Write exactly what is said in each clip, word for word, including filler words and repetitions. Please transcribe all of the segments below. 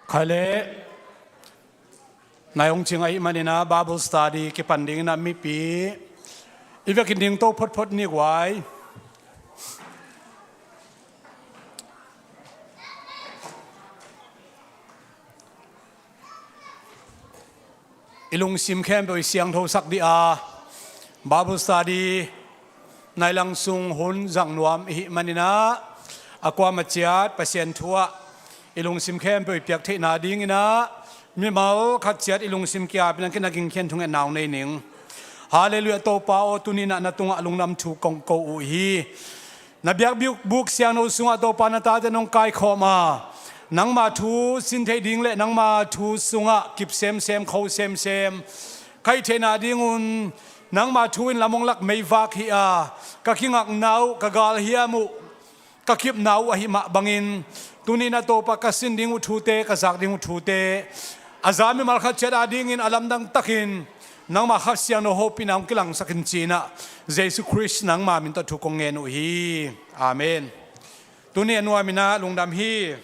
Khai le nai hong cing ahih manin ah Bible study kipan dingin ah mipi i vekin ding to photphot ni guai. I lungsim khempeuh i siangthosak dih a, Bible study nai lang sung hun zang nuam i hih manin ah, a kuamah ciat Pasian thu ah i lungsim khempeuh i piak theihna dingin ah, mimal khat ciat i lungsim ki-apin a kinaging khian thungetna hong nei ning. Halleluiah. Topa aw, tuni in ah na tungah lungdam thu kong ko uh hi. Na biakbuk siangtho sungah Topa na tate nong kaikhawm a, nangma thu sin theih ding le nangma thu sungah kip semsem, kho semsem ka hih theihna dingun, nangma thu in lam hong lak meivak hi a, ka kingakna uh, ka galhiam uh, ka kipna uh ahih mah bangin, tuni in ah Topa ka sin ding uh thute, ka zak ding uh thute, a za mimal khat ciat adingin a lamdang takin nangma Kha Siangtho hopihna hong kilangsak in ci-in ah, Jesu Khrist nangma min tawh thu kong ngen uh hi. Amen. Tuni a nuam in ah lungdam hi.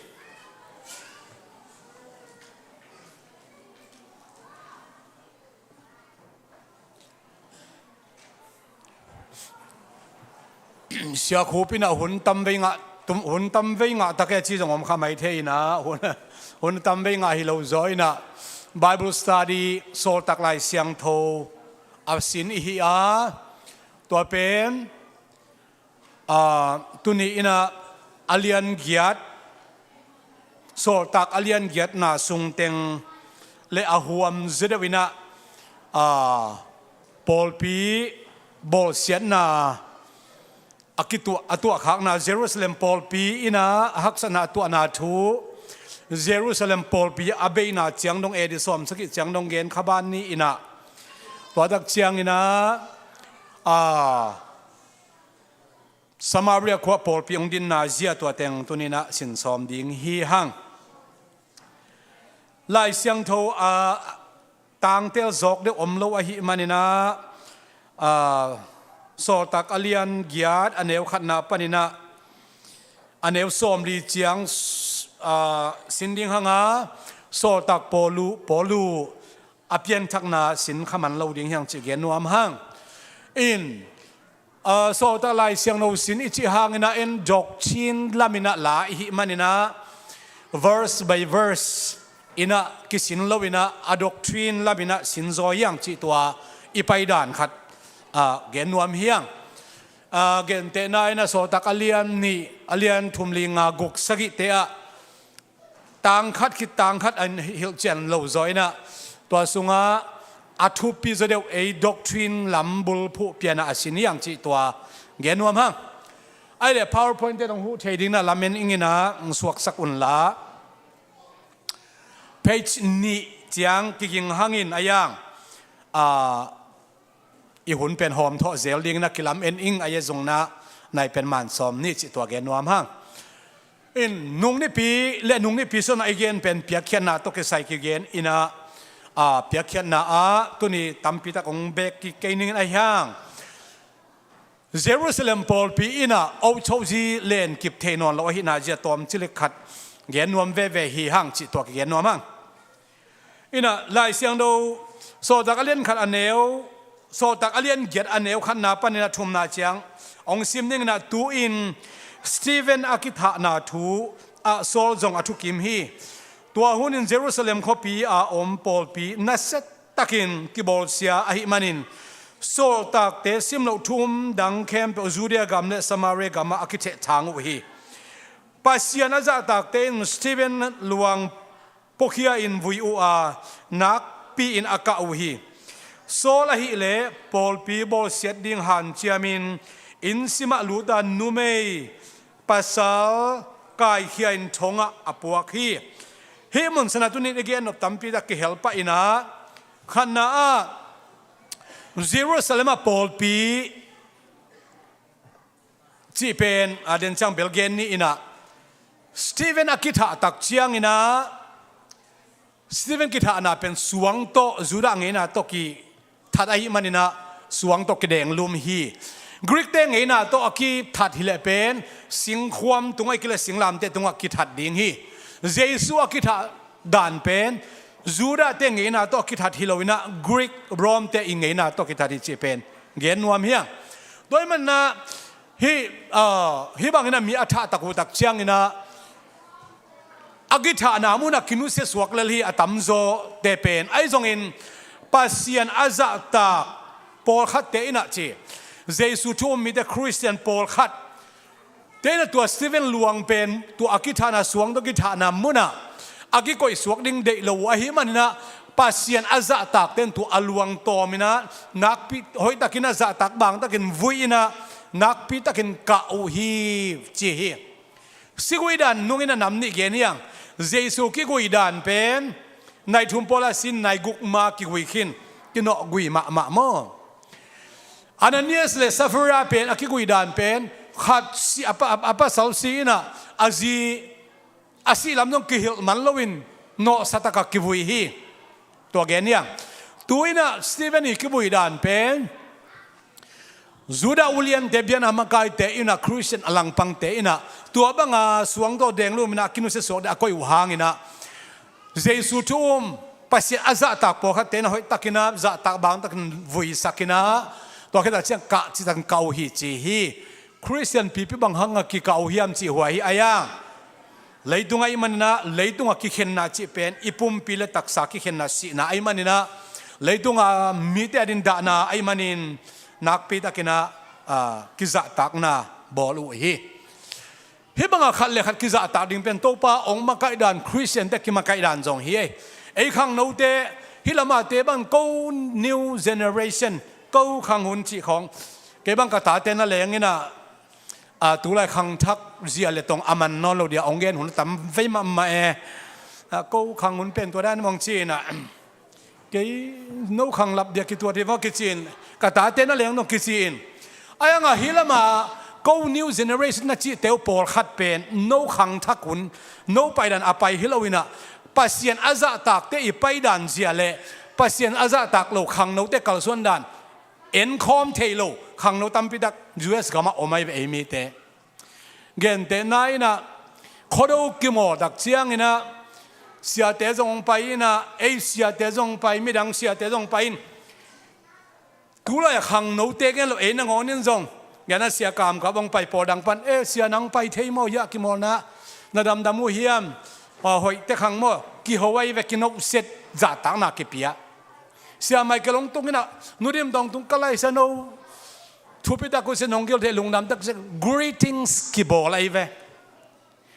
Siakhup in ah hun tam vei ngah, tum, hun tam vei ngah tak e ci zong om kha mai thei in ah, hun, hun tam vei ngah hi lo zaw in ah, Bible study Sawltak Lai Siangtho a sin i hi a, tua pen, a, tuni in ah a lian giat, Sawltak a lian giatna sungteng le a huam zaw deuh in ah, a, pawlpi bawlsiatna a kituah, a tuahkhakna, Jerusalem pawlpi in ah a haksatna a tuahna thu, Jerusalem pawlpi a beina ciang dong, A D sawm sagih ciang dong gen kha ban ni in ah, tua tak ciangin ah, a, Samaria khua pawlpi hong dinna zia, tua teng tuni in ah sin sawm ding hi hang. Lai Siangtho a tangtel zawk deuh om lo ahih manin ah, a, Sawltak a lian giat a neu khatna panin ah a neu sawmli ciang, a, sin ding hang a, Sawltak Paulu, Paulu a pianthakna sin kha man lo ding hi hang cih gen nuam hang. In, a, Sawltak Lai Siangtho sin i cih hangin ah, in doctrine lam in ah la i hih manin ah, verse by verse in ah kisin lo in ah, a doctrine lam in ah sin zaw hi hang cih tua i paidan khat, a, gen nuam hi hang. A, gentehna in ah Sawltak a lian nih, a lian thum, li, nga, guk, sagihte ah tang khat khit tang khat a hilhcian lo zaw in ah, tua sungah a thupi zaw deuh ei doctrine lam bulphuh pian ah a sin hi hang cih tua gen nuam hang. Ahih leh PowerPoint te dong huh thei ding in ah lamen ing in ah hong suaksak un la. Page nih ciang kiging hangin a yang, a, i hun pen hawm thawh zel dingin a kilamen ing a, i zong na nai pen man sawm nih cih tua gen nuam hang. In nung nipi le nung nipi sung a i gen pen piakkhiatna tawh kisai kigen in ah, a, piakkhiatna ah tuni tampi tak hong bek kik kei ning in a, hi hang. Jerusalem pawlpi in ah ochozi len kip thei nawn lo ahihna zia tawm cilik khat gen nuam veve hi hang cih tua kigen nuam hang. In ah Lai Siangtho Sawltak a lian khat a neu, Sawltak a lian giat a neu khatna panin ah thumna ciang hong sim ning in ah, tu-in Stephen a kithahna thu ah Saul zong a thukim hi. Tua hunin Jerusalem khuapi a om pawlpi nasia takin kibawlsia ahih manin, sawltakte simloh thu-um dang khempeuh Judea gam le Samaria gamah a kithehthang uh hi. Pasian a zahtakte in Stephen luang puakhia-in vui uh a, nakpi-in a kah uh hi. Saul ahih leh pawlpi bawlsiat ding hanciamin, innsimah lut a, numei pasal kaikhia-in thongah a puak hi. Hih mun sanah tuni-in i gen nop tampi tak kihel pah in ah, khatna ah Jerusalem ah pawlpi cih pen a den ciang bel gen ni in ah, Stephen a kithah tak ciangin ah, Stephen kithahna pen suang tawh, Judah ngeina tawh kithat ahih manin ah suang tawh kidenglum hi. Greek-te ngeina tawh a kithat hi leh pen singkhuam tungah, ahih kei leh singlamteh tungah kithat ding hi. Jesu a kithah dan pen Judah te ngeina tawh kithat hi lo inah Greek, Rome te i ngeina tawh kithat hi cih pen gen nuam hi a. Tua ahih manin ah hih, ah, hih bangin ah mi a thah tak uh tak ciangin ah a kithahna munah kinusia suak lel hi a tamzaw te pen. Ahi zongin Pasian a zahtak pawlkhat te inah ci, Jesu thu um mite, Khristian pawlkhat te inah tua Stephen luang pen tua a kithahna, suang tawh kithahna munah a kikoih suak ding deih lo uh ahih manin ah Pasian a zahtak ten tua a luang tawm inah nakpi hoihtakin ah zahtak bangtakin vui inah nakpitakin kah uh hi ci hi. Sigui dan nungin a nam nih gen hi hang. Jesu kigui dan pen nai thum pawl a sin nai guk ma kigui khin, kinawhgui mahmah maw? Ananias le Safira pen a kigui dan pen khat si, a pa, a pasal si inah a zi a sih lam zong kihilh man loin nawhsa takah kivui hi. Tua gen hi hang. Tu inah Stephen i kivui dan pen Judah uliante, biakna makaite inah Khristian a langpangte inah tua banga suang tawh deng lum inah kinusia suak ding a koih uh hang inah Jesu thu um, Pasian a zahtak pawlkhatte inah hoihtakin ah zahtak bangtakin vuisak inah tua khit a ciang kah citakin kah uh hi ci hi. Khristian pipi bang hangah kikah uh hiam cih huai hi a. Leitung ahih manin ah leitungah kikhenna cih pen i pumpi le taksa kikhenna, sihna ahih manin ah leitungah mite a ding dahna ahih manin nakpitakin ah, ah, kizahtakna bawl uh hi. Hih bangah khat le khat kizahtak ding pen Topa hong makaih dan, Khristiante kimakaih dan zong hi ei. Ei khangnote hih lamahte bang ko new generation, ko khanghun cih khawng. Kei bang ka tate na leng inah, a, tulai khangthak zia le tong a man nawn lo dia hong gen hun a tam vei mahmah e. A, ko khanghun pen tua dan mong ci inah kei no khang lap dia kituat hi maw kici-in, ka tate na leng dong kici-in. Ahi hangah hih lamah ko new generation na cihte uh pawlkhat pen no khangthak hun, no paidan a pai hi lo inah Pasian a zahtakte i paidan zia le Pasian a zahtak lo khangnote kalsuan dan enkhawm thei lo khangno tampitak U S gamah om ahi ve ei mite. Gentehna inah Khuado kimawl tak ciang inah siate zong hong pai inah, ei siate zong hong pai, midang siate zong hong pai in. Tulai a khangnote gen lo, ei nangawn in zong gen a sia kamkap hong pai, pawl dang pan, e sia nang pai thei maw, hiah kimawlna na damdam uh hiam? A, hoihte khang maw? Kiho ahi ve, kinohset, zahtakna kipia. Sia Michael hong tung inah Nu Dim tawh hong tung, ka laisa no thupitak uh sia, nong gil thei, lungdam tak sia, greetings kibawl ahi ve.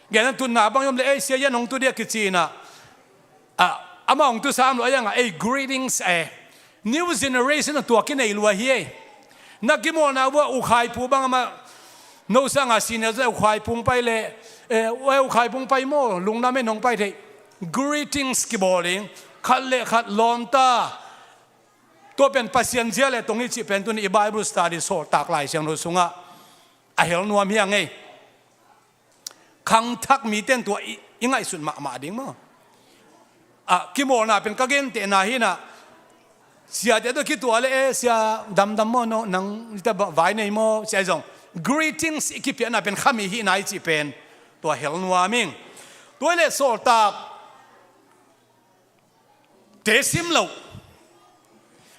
Gen a tutna bang i om le, ei sia, hiah nong tu dia kici inah, a, amah hong tu sam lo ahi hangah ei greetings e. New generation a tua kinei lua hi ei. Na kimawlna uh ah ukhaipu bang amah no sangah senior zong ukhaipu hong pai le, e, ukhaipu hong pai maw, lungdam e, nong pai thei. Greetings kibawl ding, khat le khat lawmta. Tua pen Pasian zia le tong hi cih pen tuni i Bible study Sawltak Lai Siangtho sungah a hel nuam hi a ngei. Khangthak mite in tua i, i ngaihsut mahmah ding maw? A, kimawlna pen ka gentehna hi inah siate tawh kituah le, e sia damdam maw, no nang vai nei maw, sia zong greetings i kipiahna pen khami hi nai cih pen tua hel nuam ing. Tua hi le Sawltak te sim lo.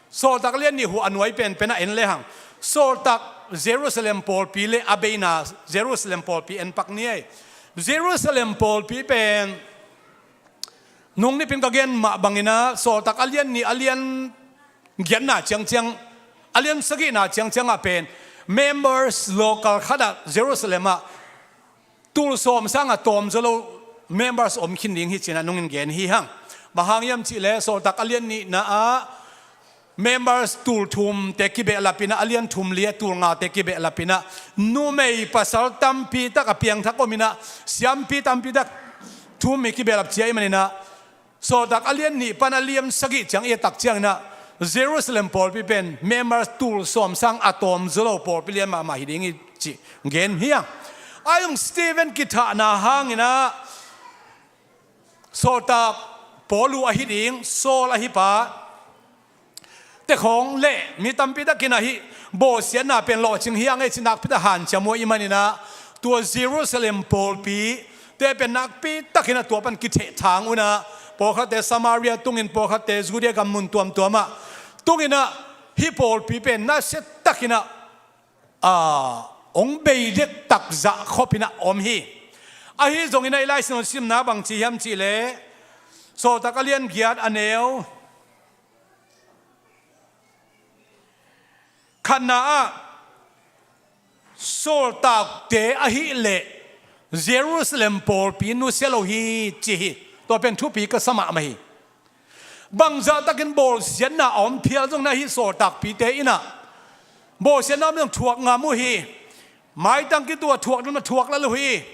Sawltak a lian nih hu a nuai penpen a en lehang, Sawltak Jerusalem pawlpi le a beina Jerusalem pawlpi en pak ni ei. Jerusalem pawlpi pen nung nipin ka gen mah bangin ah Sawltak a lian nih, a lian giatna ciangciang, a lian sagihna ciangciangah pen members local khatah Jerusalem ah tul sawm sangah tawmzaw lo members om khin ding hi ci-in ah nungin gen hi hang. Bang hang hiam cih leh Sawltak a lian nihna ah members tul thumte kibehlap in ah, a lian thum li ah tul ngate kibehlap in ah, numei pasal tampi tak a piangthak om in ah, siampi tampi tak, thu-um mi kibehlap ci ahih manin ah, Sawltak a lian nih pan a lian sagih ciang i et tak ciangin ah Jerusalem pawlpi pen members tul sawm sang a tawmzaw lo pawlpi lian mahmah hi ding hi cih gen hi hang. Ahi zong Stephen kithahna hangin ah Sawltak Paul uh ahi ding, Saul ahi pa te khawng le mi tampi takin ah hih bawlsiatna pen lawhcing hi hang ei cih nakpi tak hanciam uh ahih manin ah, tua Jerusalem pawlpi te pen nakpi takin ah tua pan kithehthang un ah, pawlkhatte Samaria tungin, pawlkhatte Judea gam mun tuamtuamah tunginah hih pawlpi pen nasia takinah a, hong bei dektak zah khopinah om hi. Ahi zonginah i Lai Siangtho simna bang ci hiam cihleh, Sawltak a lian giat a neu khatna ah, sawltakte ahih leh Jerusalem pawlpi nusia lo hi ci hi. Tua pen thupi ka sa mahmah hi. Bangzahtakin bawlsiatna a om phial zongin ahi sawltakpite inah bawlsiatna om zong thuak ngam uh hi. Maitang kituah thuak ding a thuak lel uh hi.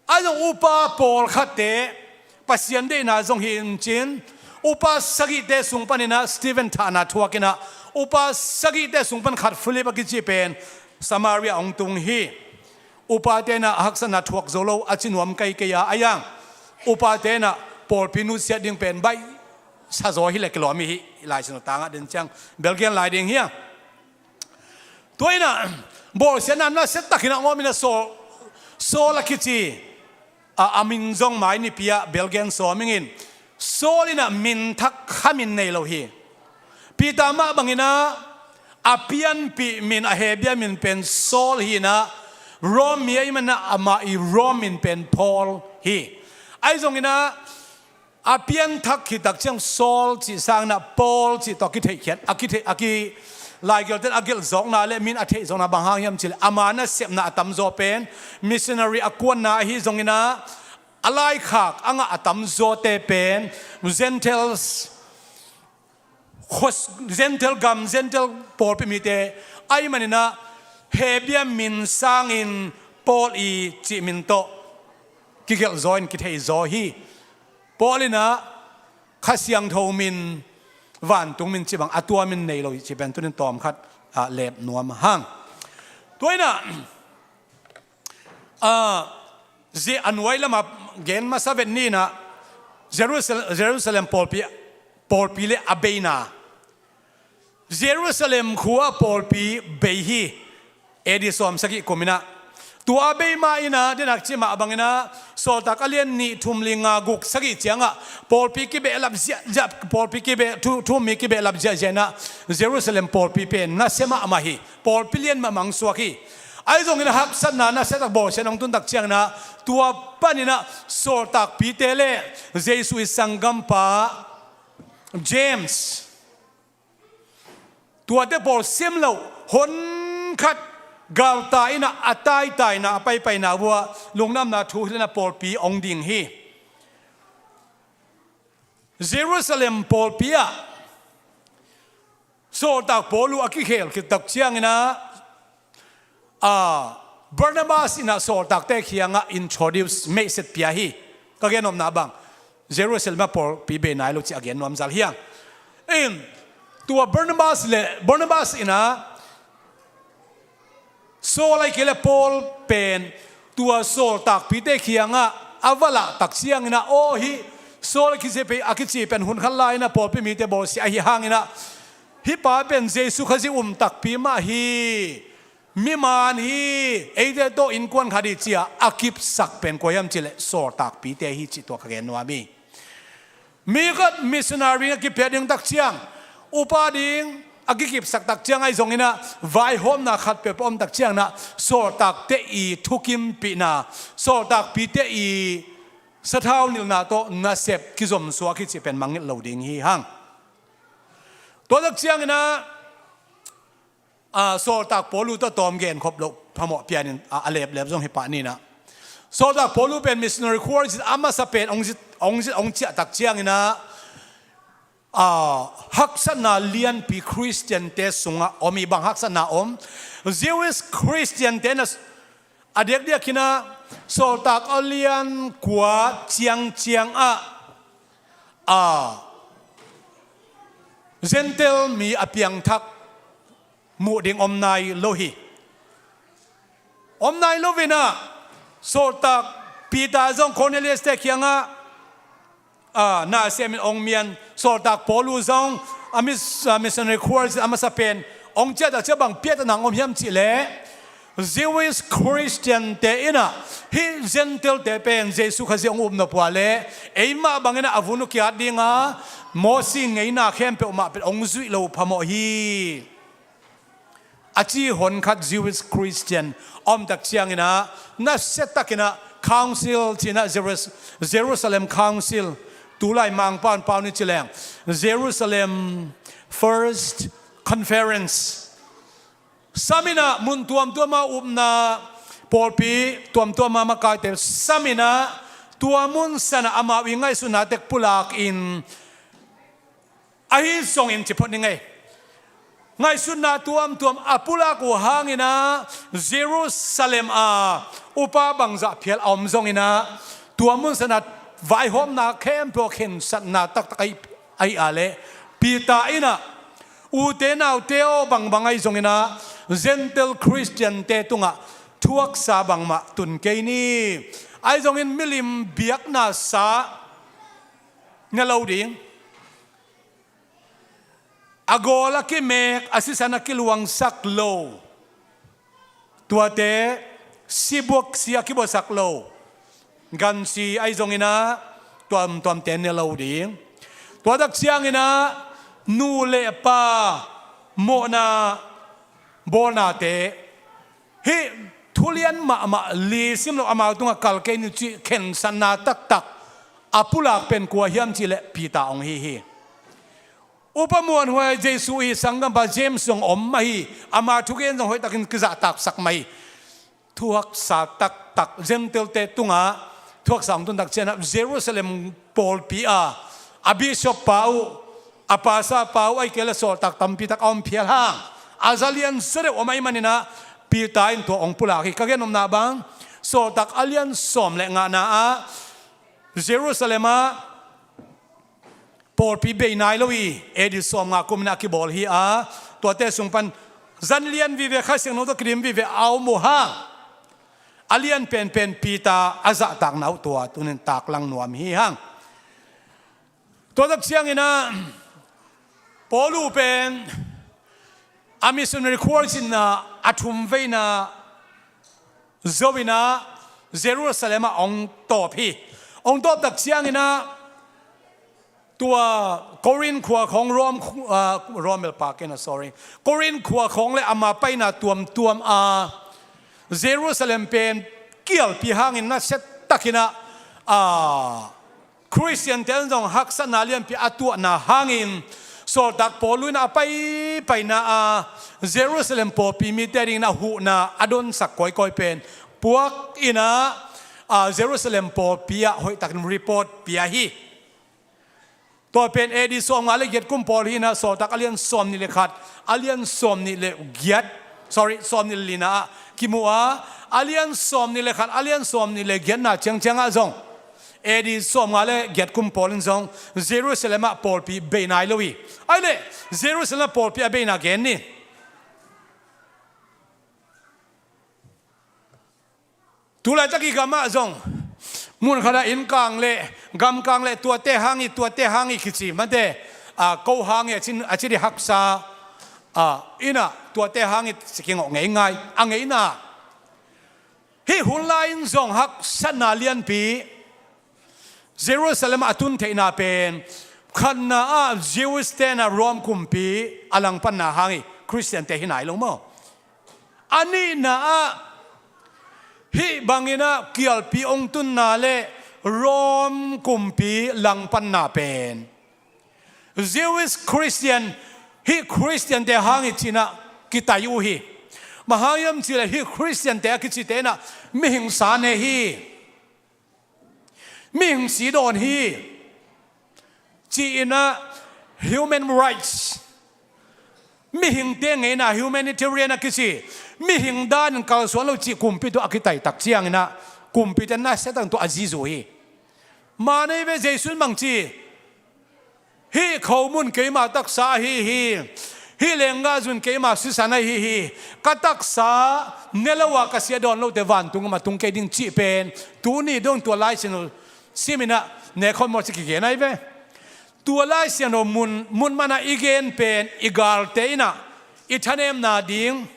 A zong upa pawlkhatte Pasian deihna zong hi in cin, upa sagihte sung paninah Stephen thahna thuakinah upa sagihte sung pan khat Philip a kici pen Samaria hong tung hi. Upate inah a haksatna thuak zo lo a ci nuam kaikai a, a yang upate inah pawlpi nusiat ding pen baih sa zaw hi le kilawm hi. Lai Siangtho tangah den ciang belgen lai ding hi a. Tua inah bawlsiatna nasia takinah ngawm inah Saul, Saul a kici a, a min zong mai nipi ah belgen sawm ingin, Saul inah min thak kha min nei lo hi. Peter mah banginah a pianpih min, a Hebia min pen Saul hinah, Rom mi ahih manah amah i Rom min pen Paul hi. Ahi zonginah a pianthak khit tak ciang Saul cih sanginah Paul cih tawh a kitheihkhiat, a kitheih, a ki, laigelhten a gelh zawkna le min a theih zawkna bang hang hiam cihleh ama nasepna a tamzaw pen missionary a kuanna ahi zonginah a laikhak a ngah a tamzawte pen Gentiles, Gentile gam, Gentile pawlpi mite ahih maninah Hebia min sangin Paul i cih min tawh kigelh zaw in kithei zaw hi. Paul inah Kha Siangtho min, vantung min cih bang a tua min nei lo hi cih pen tunin tawmkhat a lep nuam hang. Tua inah a, zia a nuai lamah gen masa vet ni inah Jerusalem, Jerusalem pawlpi, pawlpi le a beina. Jerusalem khua pawlpi bei hi. A D sawm sagih kum inah tua a bei mah inah, denak cih mah banginah Sawltak a lian nih, thum, li, nga, guk, sagih ciangah pawlpi kibehlap ziahziah, pawlpi kibeh thu, thu mi kibehlap ziahziah inah Jerusalem pawlpi pen nasia mahmah hi. Pawlpi lian mahmah hong suak hi. Ahi zongin a haksatna nasia tak bawlsiat hong tun tak cianginah tua paninah sawltakpite le Jesu i sanggampa James, tuate pawl sim loh honkhat galta inah a taitaina, a paipaina uh ah lungdamna thu hilh inah pawlpi hong ding hi. Jerusalem pawlpi ah sawltak Paul uh a kikhel khit tak cianginah, a, Barnabas inah sawltakte kiangah introduce, meihset pia hi. Ka gen nopna bang, Jerusalem ah pawlpi bei nai lo cih a gen nuam zal hi hang. In, tua Barnabas le, Barnabas inah Saul ahih kei le Paul pen tua sawltakpite kiangah a va lah tak cianginah, aw, hih Saul a kici pen, a kici pen hun khat lai inah pawlpi mite bawlsia ahi hanginah, hih pa pen Jesu Khazih um takpi mah hi, mi man hi, eite tawh innkuan khat hi, ci-a a kipsak pen kua hiam cihleh sawltakpite hi cih tua ka gen nuam hi. Mi khat missionary a kipia ding tak ciang, upa ding a kikipsak tak ciang ahi zonginah vaihawmna khat peuhpeuh om tak cianginah sawltakte i thukimpihna, sawltakpite i sathau nilhna tawh nasep kizomsuak hi cih pen mangngilh lo ding hi hang. Tua tak cianginah, a, sawltak Paul uh tawh tawm genkhop loh phamawh pianin, a, a leplep zong hi pah ninah, sawltak Paul uh pen missionary khualzin a masa pen hong zit, hong zit, hong ciah tak cianginah, a, haksatna lianpi Khristiante sungah om hi. Bang haksatna om? Jewish Khristiante na, a diakdiakinah sawltak a lian kua ciangciangah, a, Gentile mi a piangthak muh ding om nai lo hi. Om nai lo inah sawltak Peter zong Cornelius-te kiangah, a, na a siamin hong mian, sawltak Paul uh zong a mis-, a missionary khualzin a masa pen hong ciah tak ciang bang piahtana hong om hiam cihleh, Jewish Christian te in ah hih Gentile te pen Jesu Khazih hong upna pua le eimah bangin ah a vun uh kiat dinga Mosi ngeina khempeuh mah pen hong zuih lo phamawh hi. A ci hon khat Jewish Christian a om tak ciangin ah nasia takin ah council ci-in ah Jerus-, Jerusalem Council, tulai Mangpau in pau ni ci leng Jerusalem First Conference sam in ah mun tuamtuam ah upna pawlpi tuamtuam ah makaite sam in ah tua mun san ah amau i ngaihsutna tek pulak in ahi zongin ci phot ni ngei. Ngaihsutna tuamtuam a pulak uh hangin ah Jerusalem ah upa bangzah phial a om zongin ah tua mun san ah vaihawmna khempeuh khensatna taktak ahi, ahi a leh Peter in ah ute naute aw bangbang ahi zongin ah Gentile Christian te tungah thuaksa bangmah tun kei ni. Ahi zongin milim biakna sa ne lo ding, a gawl a kimek, a sisan a kiluangsak lo, tuate sibuak si a kibuaksak lo, gansi ahi zongin ah tuamtuamte ne lo ding. Tua tak ciangin ah nu le pa mawhna bawlnate hih thulian mahmah li sim lo amau tungah kal kei ni cih khensatna taktak a pulak pen kua hiam cih leh Peter hong hi hi. Upa muanhuai Jesu i sanggampa James zong om mah hi. Ama thugen zong hoihtakin kizahtaksak mah hi. Thuaksa taktak Gentile te tungah thuaksa hong tun tak ciangin ah Jerusalem pawlpi ah a bishop pa uh, a pastor pa uh, ahih kei leh sawltak tampi tak a om phial hang a za lian zaw deuh om ahih manin ah Peter in tua hong pulak hi. Ka gen nopna bang, sawltak a lian sawm le ngana ah Jerusalem ah pawlpi bei nai lo hi. A D sawmnga kum in a kibawl hi a, tuate sung pan zan lian vive, Kha Siangtho tawh kidim vive a om uh hang a lian penpen Peter a zahtakna uh tua tuni-in taklang nuam hi hang. Tua tak ciangin ah Paul uh pen a missionary khualzinna a thum veina zo in ah Jerusalem ah hong tawp hi. Hong tawp tak ciangin ah tua Korin khua khawng, Rom khu-, ah, Rom melpa kei na, sorry, Korin khua khawng le ama paina tuamtuam a Jerusalem pen kialpi hangin nasia takin ah, ah, Khristiante in zong haksatna lianpi a tuahna hangin sawltak Paul in a paipaina a Jerusalem pawlpi mite adingin a huhna a donsak kawikawi pen puak in ah, ah, Jerusalem pawlpi ah hoihtakin report pia hi. Tua pen A D sawmnga le giat kum pawl hi in ah, Sawltak a lian sawmnih le khat, a lian sawmnih le giat, sorry, sawmnih le lina ah kimu a, a lian sawmnih le khat, a lian sawmnih le giatna ciangciang ah zong A D sawmnga le giat kum pawl in zong Jerusalem ah pawlpi bei nai lo hi. Ahih leh Jerusalem ah pawlpi a beina gen ni. Tulaitak i gam ah zong mun khat ah inn kang le gam kang le tuate hang hi, tuate hang hi kici mate, a, ko hang hi a ci, a ci ding haksa, a, in ah tuate hang hi ci kingawh ngeingai a ngeina. Hih hun lai in zong haksatna lianpi Jerusalem ah a tun theihna pen khatna ah Jews te in ah Rome kumpi a langpanna hang hi, Khristiante hi nai lo maw? A nihna ah hih bangin ah kialpi hong tunna le Rome kumpi langpanna pen Jewish Christian, hih Khristiante hang hi ci-in ah kitai uh hi. Bang hang hiam cih leh hih Khristiante a kicite in ah mihing sa ne hi. Mihing si dawn hi ci-in ah human rights, mihingte ngeina, humanitarian a kici, mihing danin kalsuan lo cih kumpi tawh a kitai tak ciangin ah kumpite nasia takin tua a zizu hi. Mah nei ve, Jesu in bang ci, hih khomun keima taksa ahi hi, hih lenggahzu in keima sisan ahi hi, ka taksa ne lo a ka si a dawn lote vantung gam ah tung kei ding cih pen tuni dong tua Lai Siangtho sim in ah ne khawm maw ci kigen ahi ve. Tua Lai Siangtho mun, mun man ah i gen pen i galte in ah i thanemna ding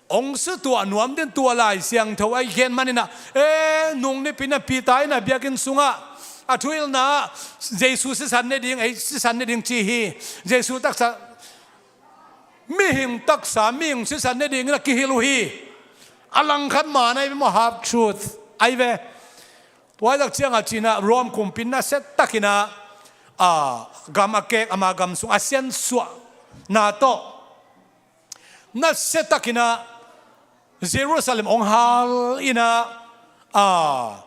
Hong sutuah nuam den tua Lai Siangtho a i gen maninah, e, nung nipi inah Peter inah biakinn sungah a thuhilhna ah Jesu sisan ne ding, ei sisan ne ding ci hi. Jesu taksa, mihing taksa, mihing sisan ne dingin a kihilh uh hi. A langkhat man ahi ve maw, half truth ahi ve. Tua hi tak ciangah cinah Rome kumpi in nasia takinah, a, gam a kek ama gam sung a siansuahna tawh nasia takinah Jerusalem hong hal inah, a,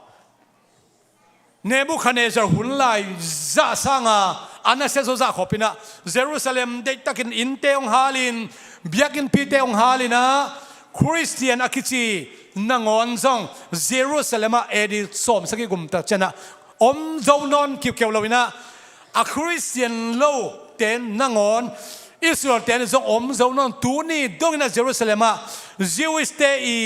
Nebuchadnezzar hun lai zah sanga a nasia zawzah khop inah Jerusalem deihtakin innte hong halin, biakinnpite hong halinah Khristian a kici nangawn zong Jerusalem ah A D sawmsagih kum tak cianah om zo nawn kiukeu lo inah, a Khristian lote nangawn, Israel-te zong om zo nawn, tuni dongin a Jerusalem ah Jewish-te i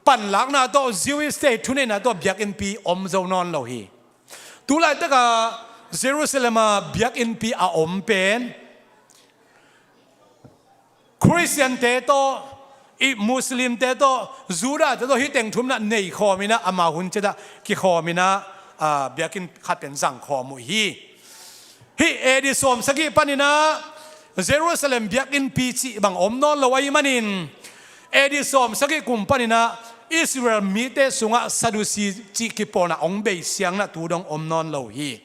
panlakna tawh, Jewish-te thuneihna tawh biakinnpi om zo nawn lo hi. Tulaitakah Jerusalem ah biakinnpi a om pen Khristian-te tawh, i Muslim-te tawh, Judah-te tawh, hih teng thum inah nei khawm inah amau hun ciatah kikhawm inah, a, biakinn khat pen zang khawm uh hi. Hih A D sawmsagih paninah Jerusalem biakinnpi cih bang om nawn lo ahih manin, A D sawmsagih kum paninah Israel mite sungah Sadducee cih kipawlna hong beisiang inah tu dong om nawn lo hi.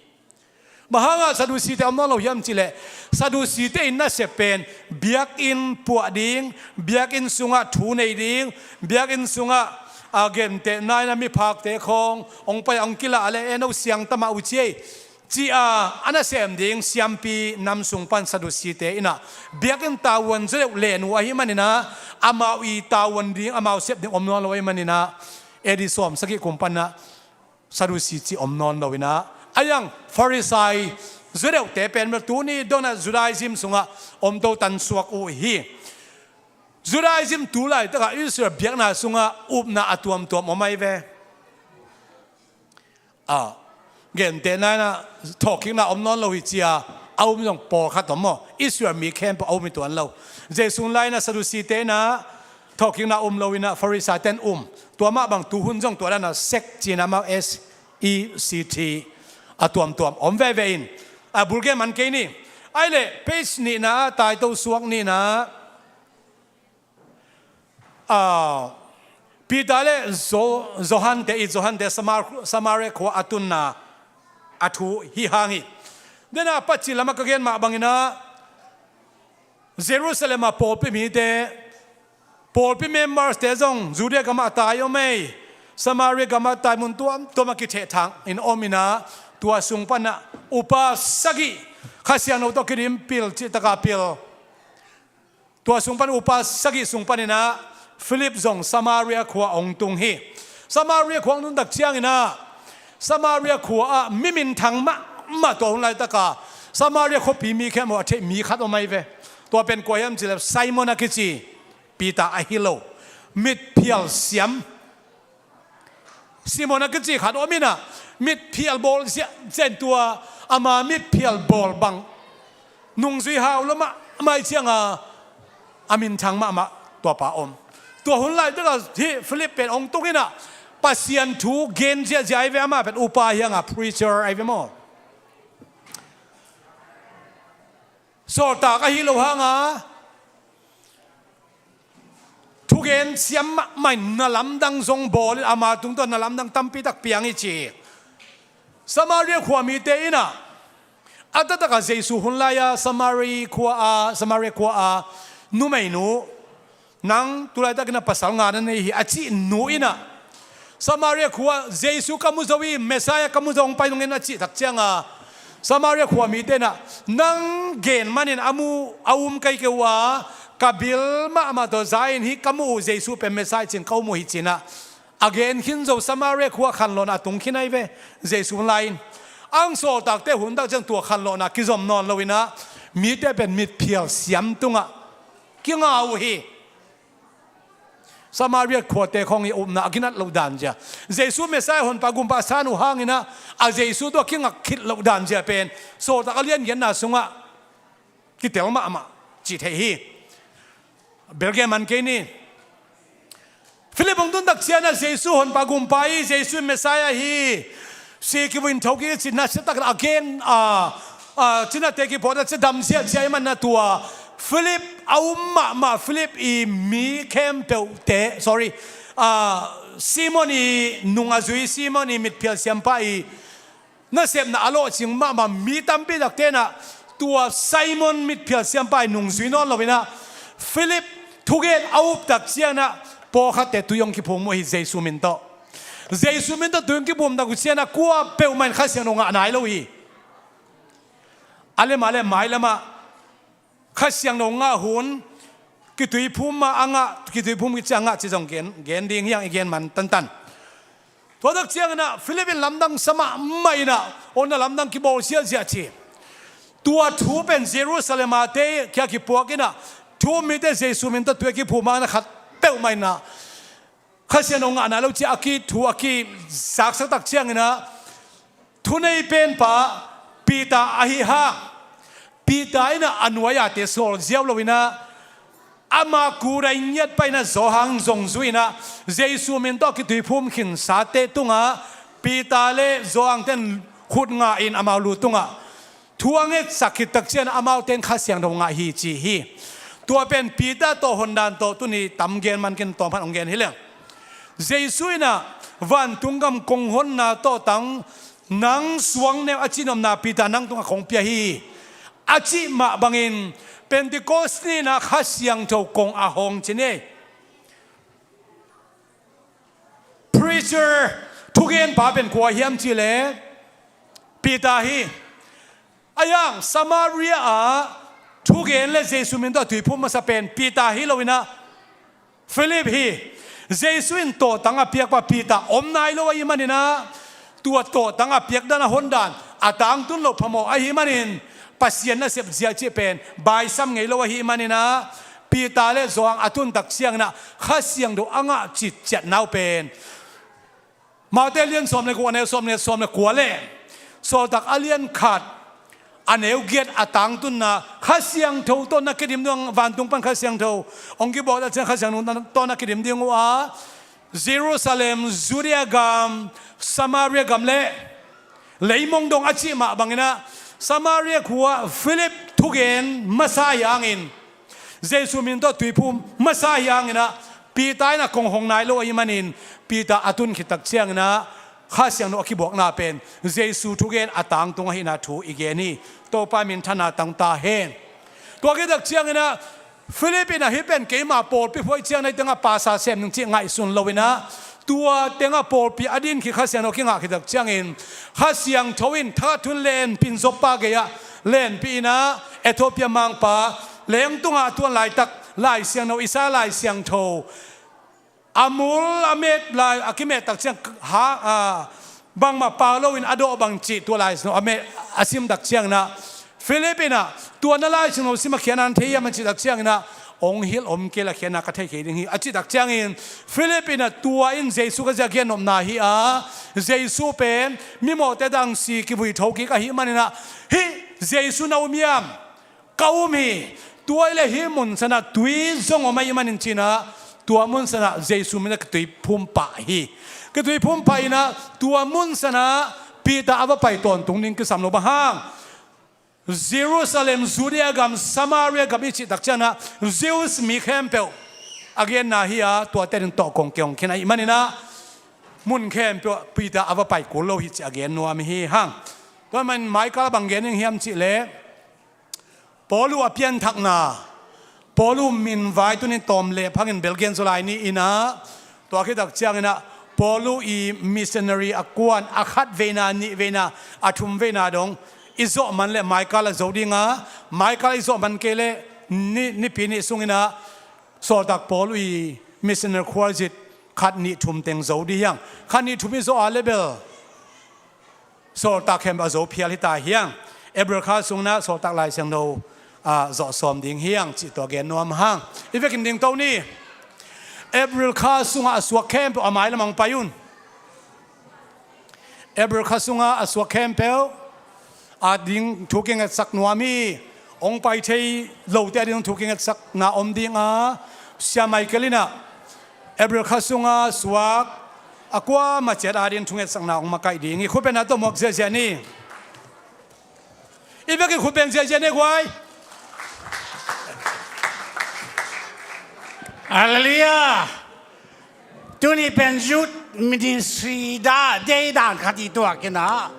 Bang hangah Sadducee-te om nawn lo hiam cihleh, Sadducee-te in nasep pen biakinn puah ding, biakinn sungah thu nei ding, biakinn sungah a gentehna inah miphakte khawng hong pai a hong kilah leh, e, no siang ta mah uh ci ei, ci-a a nasem ding siampi nam sung pan Sadducee-te inah biakinn tavuan zaw deuh len uh ahih maninah amau i tavuan ding, amau sep ding om nawn lo ahih maninah A D sawmsagih kum panah Sadducee cih om nawn lo inah, a yang Farisai zaw deuhte pen bel tuni dongah Judaism sungah om to tan suak uh hi. Judaism tulaitakah Israel biakna sungah upna a tuamtuam om ahi ve. A, gentehna inah thawhkikna om nawn lo hi ci-a a um zong pawlkhat om maw, Israel mi khempeuh a um hi tuan lo. Jesu hun lai inah Sadducee-te inah thawhkikna um lo inah Farisai-te in um. Tua mah bang tuhun zong tua danah sect ci-in amau S E C T a tuamtuam om veve in. A, bul gen man kei ni. Ahih leh page nihna ah taito suak nihna ah, a, Peter le Jo-, Johan-te, i Johan-te Samar-, Samaria khua a tunna a thu hi hang hi. Denah a patcih lamah ka gen mah banginah Jerusalem ah pawlpi mite, pawlpi members-te zong Judea gamah tai om ei, Samaria gamah tai, mun tuamtuamah kithehthang in om inah, tua sung panah upa sagih, Kha Siangtho tawh kidim pil, cihtakah pil. Tua sung pan upa sagih sung paninah Philip zong Samaria khua hong tung hi. Samaria khua hong tung tak cianginah Samaria khua ah mi minthang mahmah, tua hun laitaka Samaria khuapi mi khempeuh a theih mi khat om ahi ve. Tua pen kua hiam cihleh Simon a kici, Peter ahi lo, mitphial siam Simon a kici khat om inah, mitphial bawl ziahziah in, tua ama mitphial bawl bang nungzui hau lo mahmah ahih cianga a minthang mahmah tuapa om. Tua hun laitakah hih Philip pen hong tung inah Pasian thu gen ziahziah ahi ve, amah pen upa hi hanga, preacher ahi ve maw. Sawltak ahi lo hanga thugen siam mahmah in, na lamdang zong bawl in, ama tungtawn na lamdang tampi tak piang hi ci hi. Samaria khua mite inah a taktakah Jesu hun lai-a Samaria khua a, Samaria khua a numeinu, nang tulaitakin a pasal nga na nei hi a cih nu inah Samaria khua, Jesu ka mu zo hi, Messiah ka mu zo, hong pai dong in a cih tak cianga Samaria khua mite inah, nang gen manin a mu a um kei kei uh a, ka bil mahmah tawh za-in hih ka muh uh Jesu pen Messiah cih ka um uh hi ci-inah a gen khin zo. Samaria khua khanlawhna a tung khin ahi ve. Jesu lai-in ang sawltakte hun tak ciang tua khanlawhna kizom nawn lo inah mite pen mitphial siam tungah kinga uh hi. Samaria khuate khawng hi upna a ginat loh dan zia, Jesu Messiah honpa gumpa a san uh hanginah a Jesu tawh a kingak khit loh dan zia pen sawltak a liangiatna sungah kitel mahmah cih theih hi. Bel gen man kei ni. Philip hong tun tak ciangin ah Jesu honpa gumpa hi, Jesu in Messiah hi, si kivui in thokik hi ci-in ah, siatak a gen, a, a, cinate kiphawk tak ciang dam ziahziah ahih manin ah tua Philip a um mahmah, Philip i mi khempeuhte, sorry, a, Simon i nung a zui, Simon i mitphial siampa i nasepna a lawhcing mahmah mi tampi takte in ah tua Simon mitphial siampa i nungzui nawn lo in ah Philip thugen a up tak ciangin ah pawlkhatte tui hong kiphum uh hi, Jesu min tawh. Jesu min tawh tui hong kiphum tak uh ciangin ah kua peuhmah in Kha Siangtho ngah nai lo hi. A lem a lem mailam ah Kha Siangtho ngah hun, kituiphum a ngah, kituiphum kici a ngah ci zong gen, gen ding hi hang, i gen man tantan. Tua tak ciangin ah Philip in lamdang sa mahmah in ah, hong na lamdang kibawl ziahziah ci. Tua thu pen Jerusalem a te kia kipuak in ah, thu um mite Jesu min tawh tui a kiphum a ngah khat peuhmah in ah Kha Siangtho ngah nai lo ci a ki thu a kizaksak tak ciangin ah, thunei penpa Peter ahi hang, Peter in ah a nuai-ate sawl ziau lo in ah, ama kut a i ngiat pah in ah Johan zong zui in ah, Jesu min tawh kituiphum khinsate tungah Peter le Johan ten khut ngah in amau lu tungah thu a ngetsak khit tak ciangin amaute in Kha Siangtho ngah hi ci hi. Tua pen Peter tawh hondan tawh tuni tam gen man kei in, tawm khat hong gen hi leng. Jesu in ah vantung gam kong honna tawhtang nang suang neu a cihnopna Peter nang tungah kong pia hi, a cih mah bangin Pentecost ni in ah Kha Siangtho kong a hong ci ni. Preacher, thugenpa pen kua hiam cih leh Peter hi. Ahi hang Samaria ah thugen le Jesu min tawh tuiphum masa pen Peter hi lo in ah Philip hi. Jesu in tawhtang a piakpa Peter om nai lo ahih manin ah, tua tawhtang a piak dan a hon dan a tangtun loh phamawh ahih manin Pasian nasep zia cih pen baisam ngei lo ahih manin ah, Peter le Johan a tun tak ciangin ah Kha Siangtho a ngah citciat nau pen Mate a lian sawm le guk, a neu sawm le, sawm le kua le Sawltak a lian khat, a neu giat a tangtunna, Kha Siangtho tawh na kidim ding, vantung pan Kha Siangtho hong kibawl tak ciang Kha Siangtho tawh na kidim ding uh a, Jerusalem, Judea gam, Samaria gam le leimong dong a cih mah bangin ah, Samaria khua Philip thugen masa hi hangin, Jesu min tawh tuiphum masa hi hangin ah, Peter in ah kong hong nai lo ahih manin, Peter a tun khit tak ciangin ah Kha Siangtho a kibuakna pen Jesu thugen a tangtung ahihna thu i gen hi. Topa minthanna tang ta hen. Tua khit tak ciangin ah Philip in ah hih pen keima pawlpi phuai ciang na hi teng ah pasa sem ning cih ngaihsun lo in ah, tua teng ah pawlpi a din khit, Kha Siangtho kingah khit tak ciangin, Kha Siangtho in thakhat thu in lenpih in Joppa gei ah lenpih in ah, Ethiopia mangpa lengtung ah a tuan laitak Lai Siangtho, Isaiah Lai Siangtho a mul a met lai, a kimet tak ciang ha, a, bangmah pau lo in a dawh bang cih tua Lai Siangtho a met, a sim tak ciangin ah, Philip in ah, tua na Lai Siangtho sim a khiatna na thei hiam a cih tak ciangin ah, hong hilh om kei leh khiatna ka thei kei ding hi a cih tak ciangin, Philip in ah, tua in Jesu ka zia gen nopna hi a, Jesu pen mimawhte dang si kivui thokik ahih manin ah, hih Jesu na um hiam? Ka um hi. Tua hi leh hih mun san ah tui zong om ahih manin ci-in ah, tua mun san ah Jesu min ah kituiphum pah hi. Kituiphum pah in ah, tua mun san ah Peter a va pai tawntung ding kisam lo, bang hang? Jerusalem, Judea gam, Samaria gam i cih tak ciangin ah, Jews mi khempeuh a genna hi a, tuate ading tawh kong kihong khin ahih manin ah, mun khempeuh ah Peter a va pai kul lo hi cih a gen nuam hi hang. Tua manin Michael bang gen ding hiam cih leh, Paul uh a pianthakna, Paul uh min vai tuni in tawm leh phangin bel gen zaw lai ni in ah, tua khit tak ciangin ah, Paul uh i missionary a kuan a khat veina, nih veina, a thum veina dong i zawh man leh Michael a zo ding a, Michael i zawh man kei leh ni, nipi nih sungin ah Sawltak Paul uh i missionary khualzin khat nih thum teng zo ding hi hang. Khat nih thum i zawh a leh bel Sawltak khempeuh a zo phial hi ta hi hang. April kha sungin ah Sawltak Lai Siangtho, ah, zawh sawm ding hi hang cih tua gen nuam hang. I vekin dingto ni. April kha sungah a suak khempeuh a mailam ah hong pai un. April kha sungah a suak khempeuh ading thu kingetsak nuam hi. Hong pai thei lote ading thu kingetsakna om ding a, Sia Michael in ah April kha sunga suak a kuamah ciat adingin thungetsakna hong makaih ding hi. Khutbetna tawh muak ziahziah ni. I vekin khutbeng ziahziah ni guai. Halleluiah. Tuni pen youth ministry da dei dan khat i tuak in ah,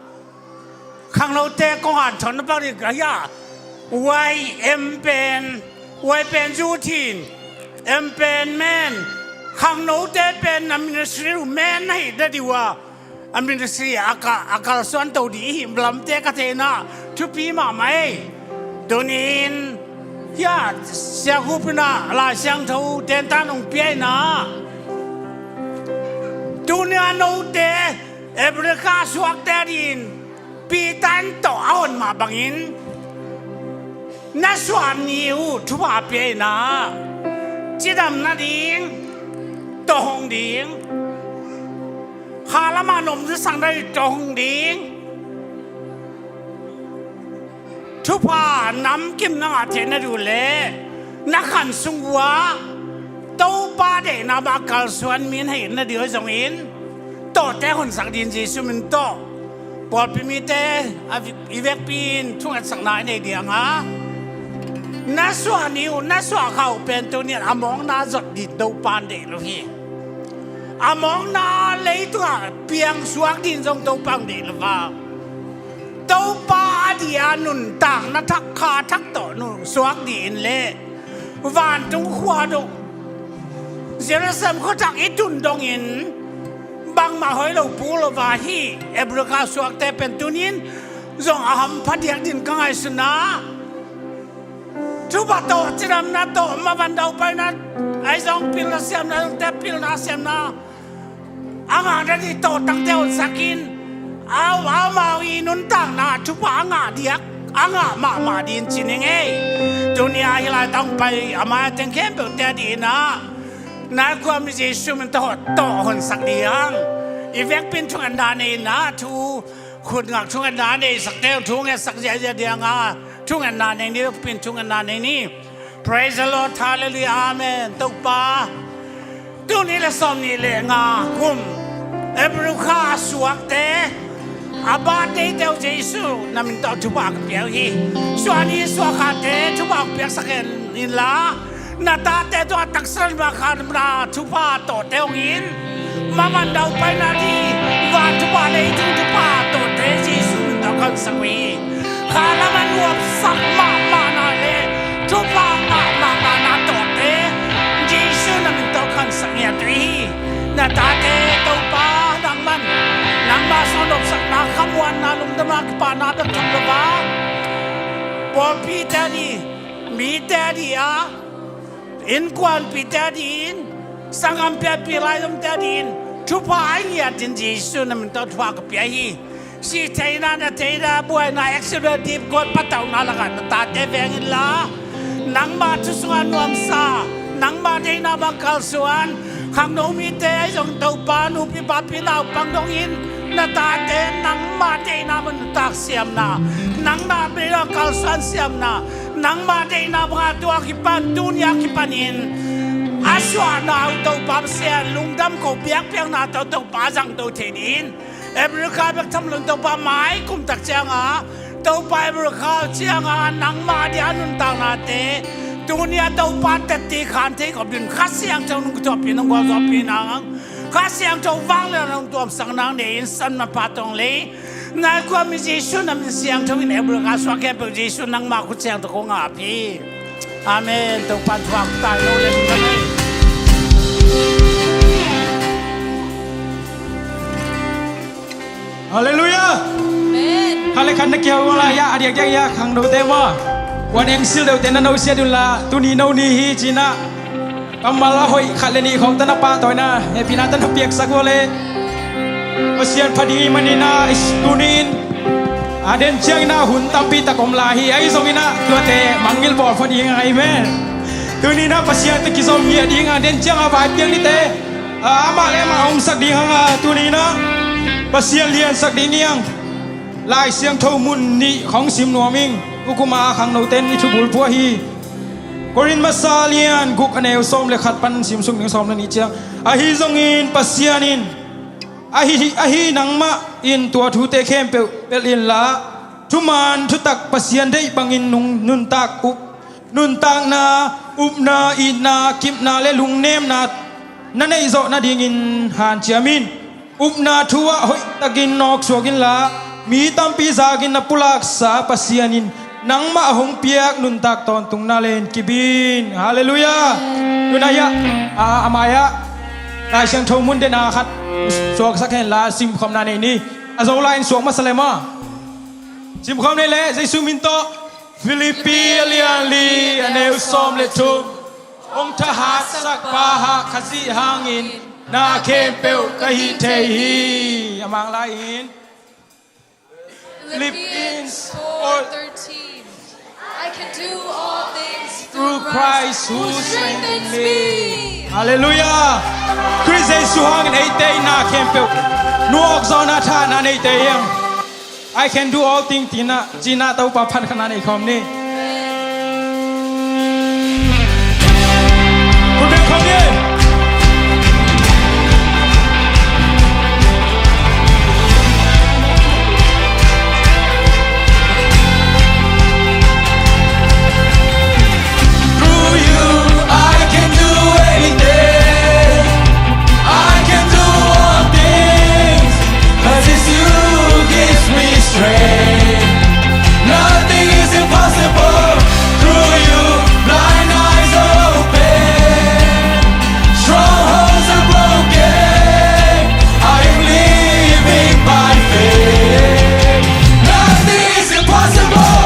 khangnote kong hanthotna bang ding ka hi a. Y M pen, Y pen youth hi in, M pen men. Khangnote pen a ministry uh men na hihna ding uh a, a ministry a ka, a kalsuan to ding i hih lamte ka theihna thupi mahmah ei. Tuni-in hia siangkhup in ah Lai Siangtho tentan hong pia in ah, tuni a note April kha suakte adingin Peter in tawh a hon mah bangin na suah ni uh thupha pia in ah, cidam nading tawh hong ding, kha lamah na om zasak nading tawh hong ding, thupha namkim na ngah theih nading uh leh na khan sung uh ah Topa deihna bang a kalsuan mi na hih nading uh ahi zongin, tawhte honsak dingin Jesuh min tawh pawlpi mite a vi-, i vekpi in thungetsakna i nei ding a, na suah ni uh, na suah kha uh pen tuni-in a mawkna zot ding Topa in deih lo hi. A mawkna leitungah piangsuak dingin zong Topa in deih lo a, Topa a dia nuntakna thak kha thak tawh nungsuak dingin leh vantung khua dong, Jerusalem khuathak i tun dongin bangmah hoih lo puk lo a, hih April kha suakte pen tuni-in zong a hampha diak dingin ka ngaihsun a, thupha tawh, cidamna tawh, mavan daupaina, ahi zong pilna siamna, zongte pilna siamna a ngah nading tawhtangte honsak in, au, amau i nuntakna thupha a ngah diak, a ngah mahmah dingin ci ning ei. Tuni-a hih lai tawh hong pai a mai-a teng khempeuhte adingin ah, na kuami Jesuh min tawh tawh honsak ding hang. I vekpi in thungetna nei in ah, thu khut ngak thungetna neisakte hong thungetsak ziahziah ding a, thungetna nei ni, i vekpi in thungetna nei ni. Praise the Lord. Hallelujah. Amen. Topa, tul nih le sawmnih le nga kum April kha a suakte, a birthday-te uh Jesuh na min tawh thupha ka pia uh hi. Suah ni suah khate thupha hong piaksak hen inla, na tate tungah taksa lam a khanna thupha tawhte hong in, maman daupaina ding van thupha, leitung thupha tawhte Jesuh min tawh ka honsak uh hi. Kha lam a nuamsak mahmahna le thupha ngah mahmahna tawhte Jesuh na min tawh ka honsak ngiat uh hi. Na tate Topa nangman, nangma sung nopsakna, khamuanna, lungdamna, kipahna bek tham lo a, pawlpite ading, mite ading a, innkuanpihte adingin, sanggam piapi laizomte adingin thupha a ngiat dingin Jesuh na min tawh thupha ka pia hi. Sih theihna, na theihna, buaina, accident, dipkuat, patauhna lakah na tate veng inla, nangma thu sungah nuamsa, nangma deihna bang kalsuan, khangno mite ahi zong Topa, nupi papi naupang dongin na tate nangma deihna bang nuntak siamna, nangma deihna kalsuan siamna, nangma deihna banga tua kipan, tuni-a kipanin a suahna uh Topa Pasian, lungdam ko biakpiakna tawh Topa zangto thei dingin, April kha bek tham lo in Topa, mai kum tak cianga Topa April kha uh cianga nangma dia nuntaknate tuni-a Topa teci khan thei kop dingin Kha Siangtho nong kithuahpih, nong gualzawhpih nang, Kha Siangtho vanglian nong tuamsak nang, nei in san manpha tawng lei, na kuami Jesuh na min siangtho in April kha suak khempeuh Jesuh nangma khut siangtho kong ap hi. Amen. Topan thuak tai lo le. Halleluiah. Amen. Khat le khat na kiho ung la, ya, a diakdiak ya, khangnote maw, kuan engsil deuhte na nosiat un la, tuni no ni hi cinah kammal a hoih khat le nih khawng tana pahtawi na, hehpihna tana piaksak uh le. Pasian pha ding i maninah, tuni-in a den cianginah hun tampi tak om lai hi. Ahi zonginah tuate mangngilh bawl pha ding a, amen. Tuninah Pasian tawh kizom ngiat ding a, den cianga vaipiang nite, a, amah le amah omsak ding hanga, tuninah Pasian liansak ding hiang. Lai Siangtho mun nih khawng sim nuam ing. Ukuma khangnoten i thubul pua hi. Korin masa lian guk a neu sawm le khat pan simsuk ning sawm le nih ciang. Ahi zongin Pasian in, ahi, ahi nangmah in tua thute khempeuh pelh inla, thuman thutak Pasian deih bangin nung, nuntak up, nuntakna, upna, itna, kipna le lungnemna na neih zawh nadingin hanciam in. Upna thu ah hoihtakin nawksuak inla, mi tampi zakin na pulaksa Pasian in nangmah a hong piak nuntak tawntungna len kip in. Halleluiah. Tunah hiah, a, a mai-ah Lai Siangtho mun dena khat suaksak henla simkhopna nei ni. A Zolai in suak masa le maw? Simkhop nei le Jesu min tawh. Philippi a lian li a neu sawm le thum. Hong thahatsak Pa hang Khazih hangin na khempeuh ka hih thei hi. A Mang lai in. Philippians four thirteen. I can do all things through Christ who strengthens me. Halleluiah. Khrist Jesu hangin eite in na khempeuh nuak zawhna thahna neite hiam? I can do all things, tina, cina Topa phan khana nei khawm ni. Khut beng khawm ni. Through you, I can do anything. I can do all things, 'cause it's you gives me strength. Nothing is impossible. Through you, blind eyes are open. Strongholds are broken. I am living by faith. Nothing is impossible.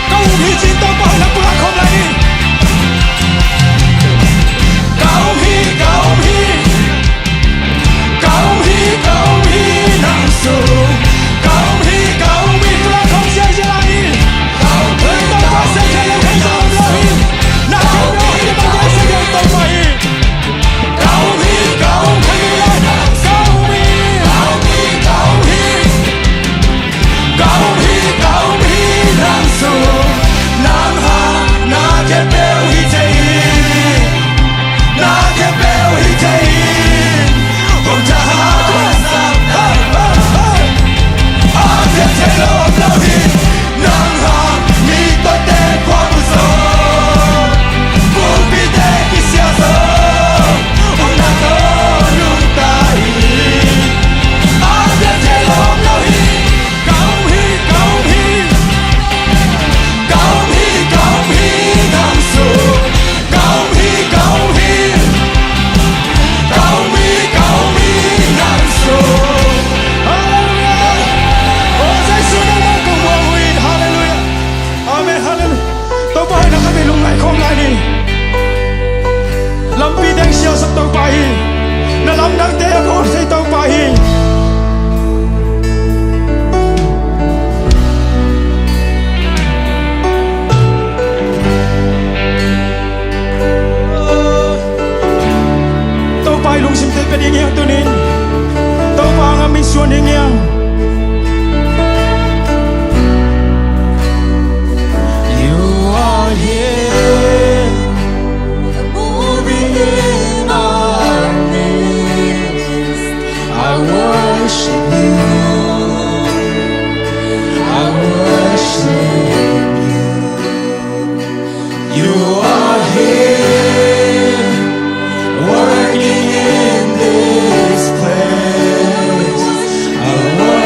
Ka um hi cin Topa hoih na pulak khawm lai ni. Ka um hi, ka um hi. Ka um hi, ka um hi, nang sung. Ka um hi, ka um hi, pulak khawm siasia lai ni. Topa sep thei lo, thei lo, lo hi. Na khawm lo hi, na khawm lo hi, Topa hi. Ka um hi, ka um hi, ka um hi, ka um hi, ka um hi. Ka um hi, ka um hi, nang sung. Nang hang na khempeuh hi thei hi. Na khempeuh hi thei hi. Hong tha ha, ha, ha, ha. A piang thei lo, lo hi. Nang hang mi tawh teng khuamu sawm, pumpi teng kisia sawm, upna tawh nungta hi. A piang thei lo, lo hi. Ka um hi, ka um hi. Ka um hi, ka um hi, nang sung. Ka um hi, ka um hi. Ka um hi, ka um hi, nang sung. Halleluiah. O Jesu, nangmah kong muang uh hi. Halleluiah. Amen. Halleluiah. Topa hoih na ka bei lungngai khawm lai ni. Lampi teng siasak Topa hi. Na lamdangte a bawl thei Topa hi. Topa i lungsimte pia ding hi hang tuni-in. Topa hangah mitsuan ding hi hang. You are here, moving in our midst. I worship you. I worship you. You are here, working in this place. I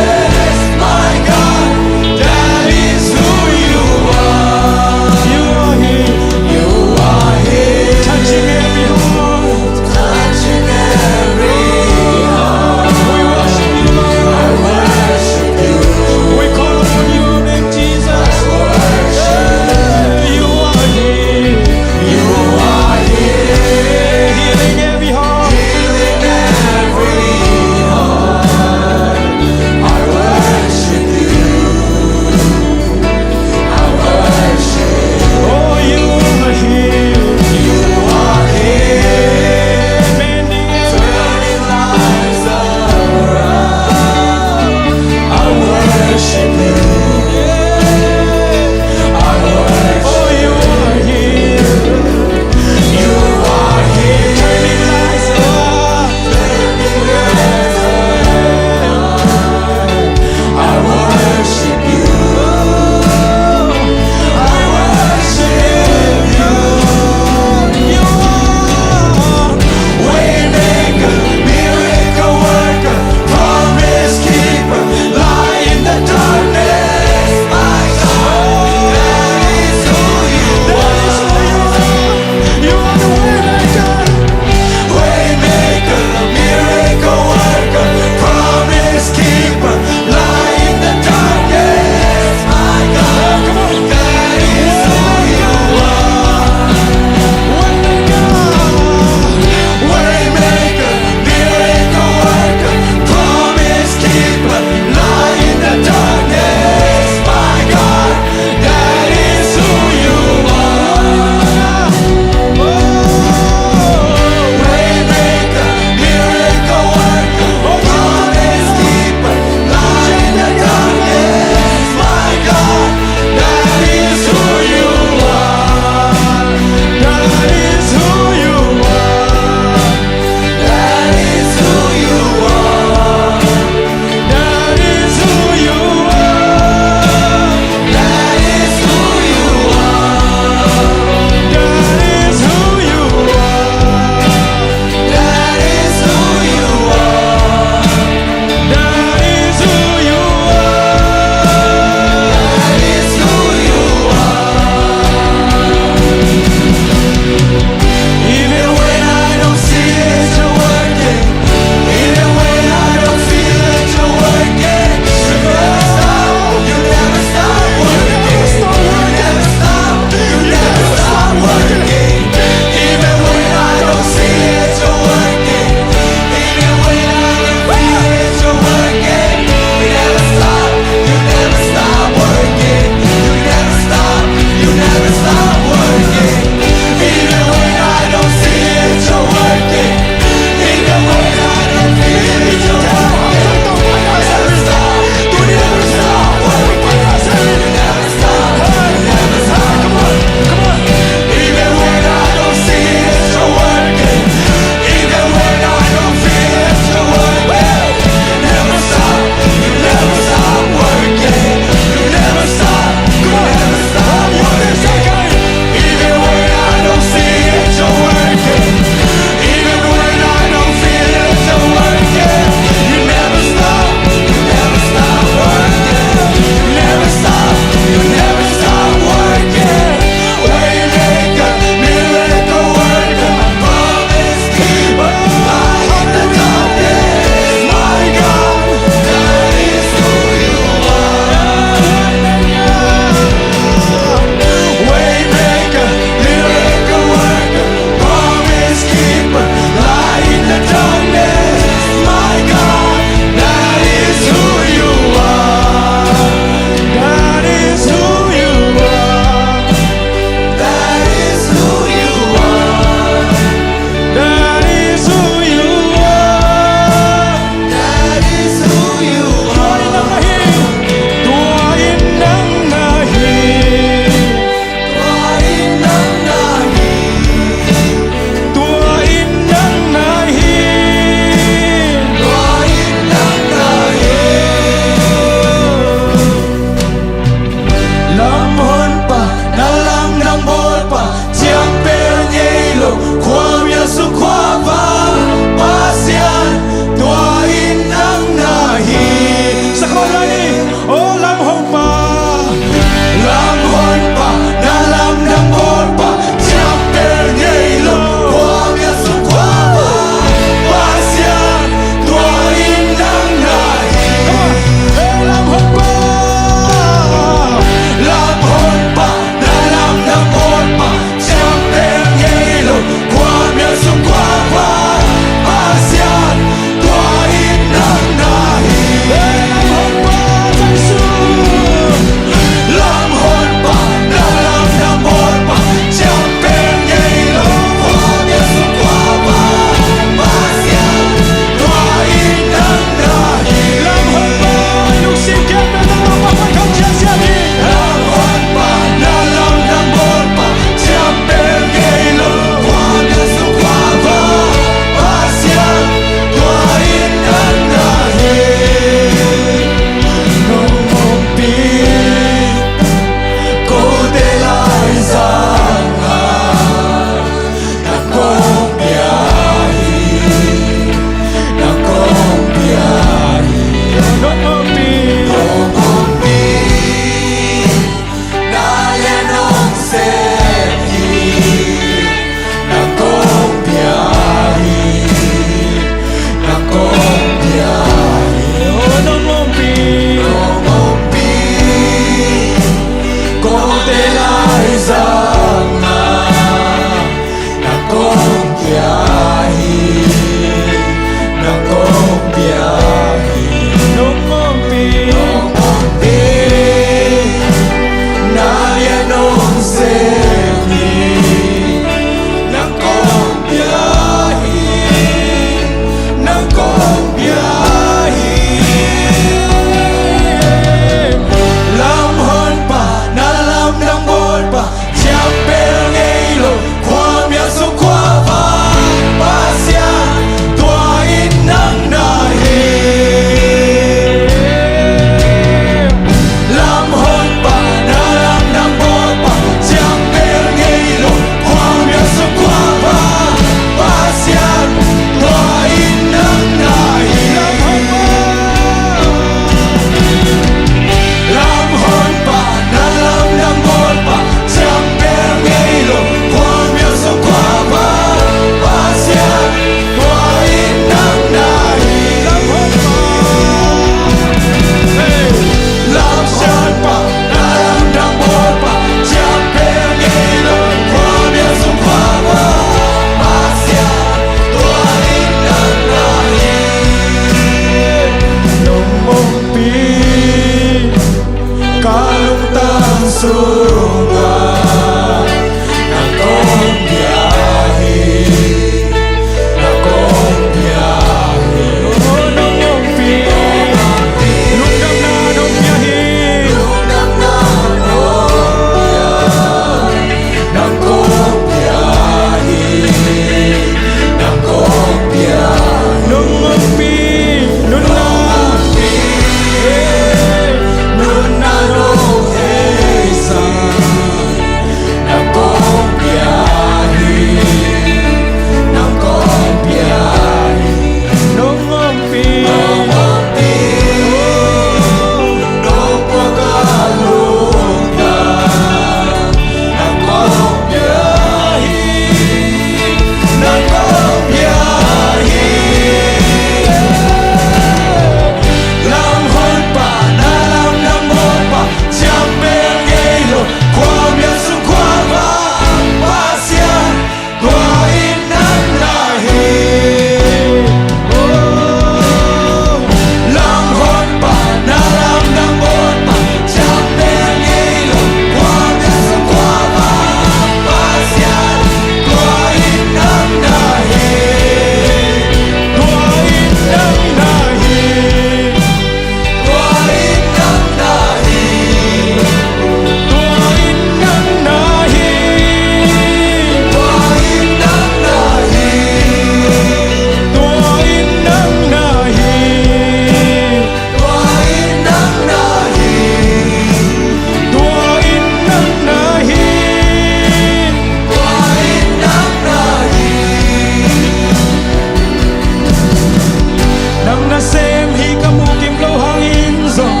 Nang nasem hi ka mukim lo hangin zong,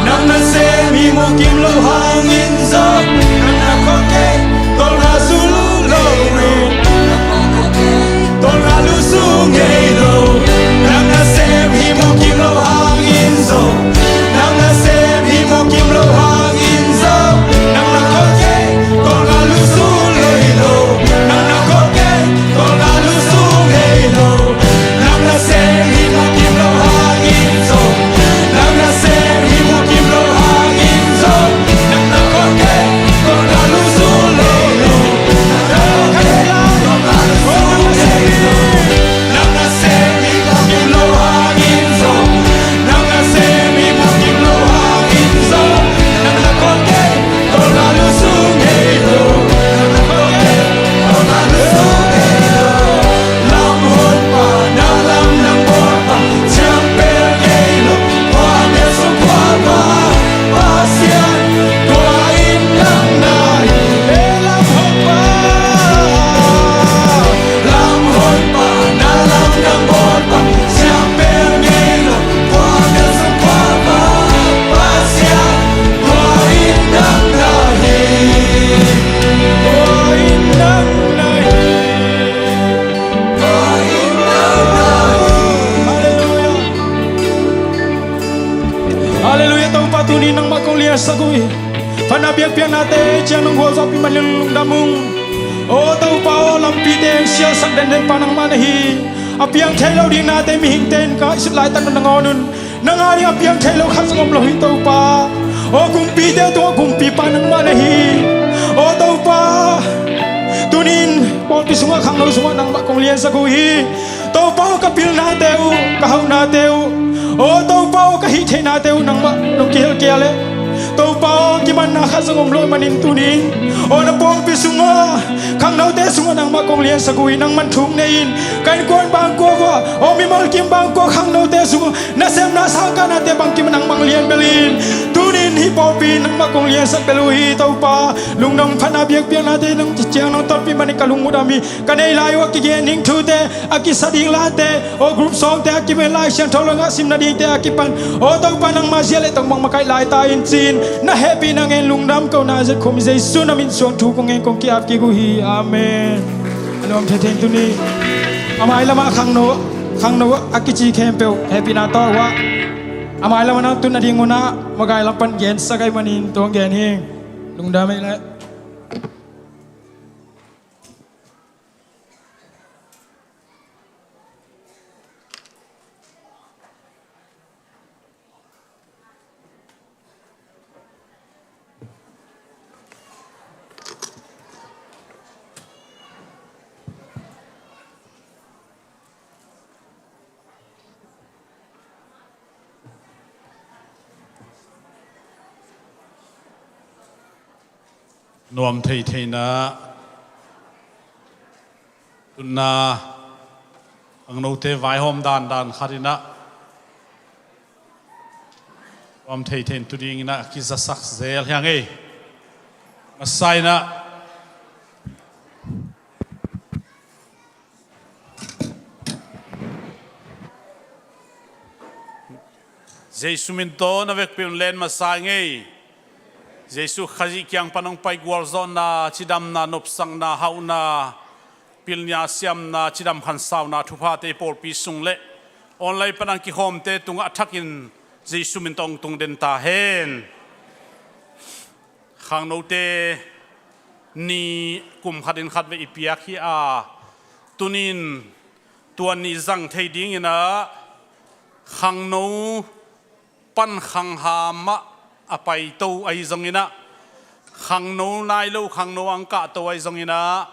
nang nasem hi mukim lo hangin zong, nang na khawk kei, tawlnga zu lo in, tawlnga lu zu ngei lo. Nang nasem hi mukim lo hangin zong, nang nasem hi mukim lo hangin zong, nang na khawk kei, tawlnga lu zu ngei lo. Nang na khawk kei, tawlnga lu zu ngei lo. Nang nasem hi mukim lo hangin zong, nang nasem hi mukim lo hangin zong, nang na khawk kei, tawlnga lu zu ngei lo. Nang na khawk kei, tawlnga lu zu ngei lo. Nang nasem hi mukim lo hangin zong, nang nasem hi mukim lo hangin zong, nang na khawk kei, tawlnga lu zu ngei lo. Nang na khawk kei, tawlnga lu zu ngei lo. Lamhonpa, nang lam nang bawl pa, ciang pel ngei lo. Khua biak sung khuavak Pasian, tua in nang na hi. Lamhonpa, lamhonpa, nang lam nang bawl pa, ciang pel ngei lo. Khua biak sung khuavak Pasian, tua in nang na hi. Tua in nang na hi. Halleluiah. Halleluiah, Topa tuni nangmah kong liansak uh hi. Phatna biakpiaknate ciang nong gualzawhpih manin lungdam ung. Aw Topa aw, lampite hong sialsak denden pa nangmah na hi. A piang thei lo ding nate mihingte in ka i sut laitak na nangawn un. Nang a ding a piang thei lo khat zong om lo hi Topa. Aw kumpite tungah kumpipa nangmah na hi. Aw Topa, tunin pawlpi sungah khangno sungah nangmah kong liansak uh hi. Topa aw, ka pilnate uh, ka hauhnate uh, aw Topa aw, ka hihtheihnate uh nangmah nong kihel kei a leh, Topa aw, kimanna khat zong om lo ahih manin tunin, aw na pawlpi sungah khangnote sungah nangmah kong liansak uh hi. Nangman thuk nei in. Ka innkuan bangkua uh ah, aw mimal kim bangkua khangnote sungah nasemna sangkahnate bangkim nangmah lian bel in. Tunin hih pawlpi nangmah kong liansak bel uh hi Topa. Lungdam, phatna biakpiaknate nong ciang nong tonpih manin ka lungmudah mi, ka nei lai uh a kigen ding thute, a kisa ding late, aw group sawngte a kimen, Lai Siangtho lo ngah sim nadingte a kipan, aw Topa nangmah zia le tong bang makaih lai ta in ci-in na hehpihna ngen lungdam ko na zet khum Jesu na min suang thu kong ngen kong ki-ap kik uh hi. Amen. A nuam thei thei tuni a mailamah khangno, khangno a kici khempeuh hehpihna tawh uh ah, a mailamah nang tun nading un ah makai lam pan gensak ahih manin tua hong gen hi. Lungdam ei leh. Nuam thei thei in ah, tuni in ah khangnote vaihawm dandan khat in ah nuam thei thei in tu ding in ah kizasak zel hi hang ei. Masa in ah Jesu min tawh na vekpi un len masa ing ei. Jesu Khazih kiang pan hong pai gualzawhna, cidamna, nopsakna, hauhna, pilna, siamna, cidam khansauna thuphate i pawlpi sung le online pan hong kikhawmte tungah a thakin Jesu min tawh hong tung den ta hen. Khangnote ni kum khatin khatvei i piak hi a, tuni in tua ni zang thei ding in ah khangno pan khanghamah a paito ahi zong in ah, khangno nai lo khangno a hong kahto ahi zong in ah,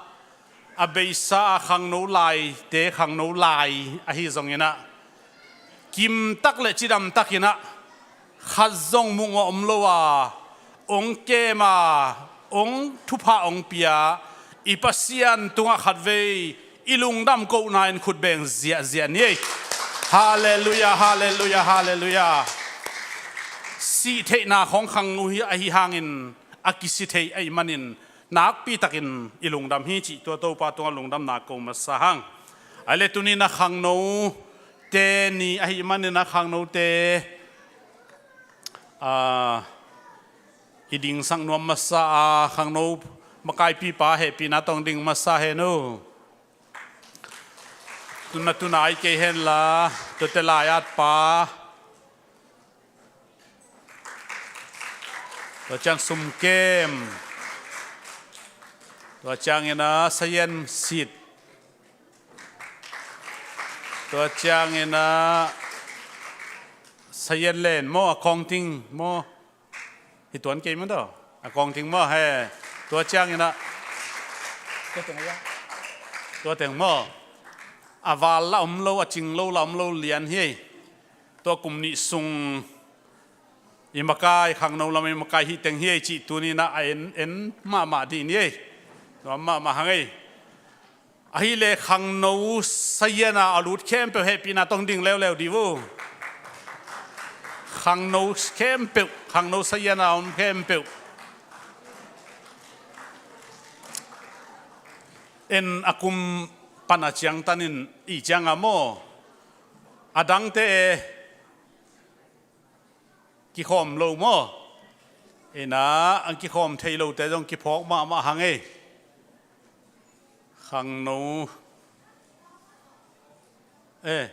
a beisa a khangno laite khangno lai ahi zong in ah, kimtak le cidamtak in ah khat zong muh ngawh om lo a, hong kem a, hong thupha hong pia i Pasian tungah khatvei i lungdam kohna in khut beng ziahziah ni ei. Halleluiah, halleluiah, halleluiah. Sih theihna khawng khangno hi ahi hangin a kisi thei ahih manin nakpi takin i lungdam hi cih tua Topa tungah lungdamna ko masa hang. Ahih leh tuni in ah khangnote ni ahih manin ah khangnote, aa, i dingsak nuam masa a, khangno makaipipa hehpihna tawh hong ding masa hen uh. Tuna tuna ai kei henla, tuate lai-atpa, tua ciang sumkem, tua ciangin ah sayen sit, tua ciangin ah sayen len maw, a kawngting maw? Hi tuan kei maw taw? A kawngting maw he? Tua ciangin ah tua teng maw? A val la om lo, a cing lo la om lo lian hi ei. Tua kum nih sung i makai, khangno lam i makai hi teng hi ei cih tuni in ah a en, en mahmah dih ni ei. Nuam mahmah hang ei. Ahih leh khangno sayen a a lut khempeuh hehpihna tawh hong ding leuleu dih uh. Khangno khempeuh, khangno sayen a om khempeuh. En a kum pan a ciangtan in i ciang a maw, a dangte e, kikhawm lo maw? In ah, a kikhawm thei lote zong kiphawk mahmah hang ei. Khangno, eh,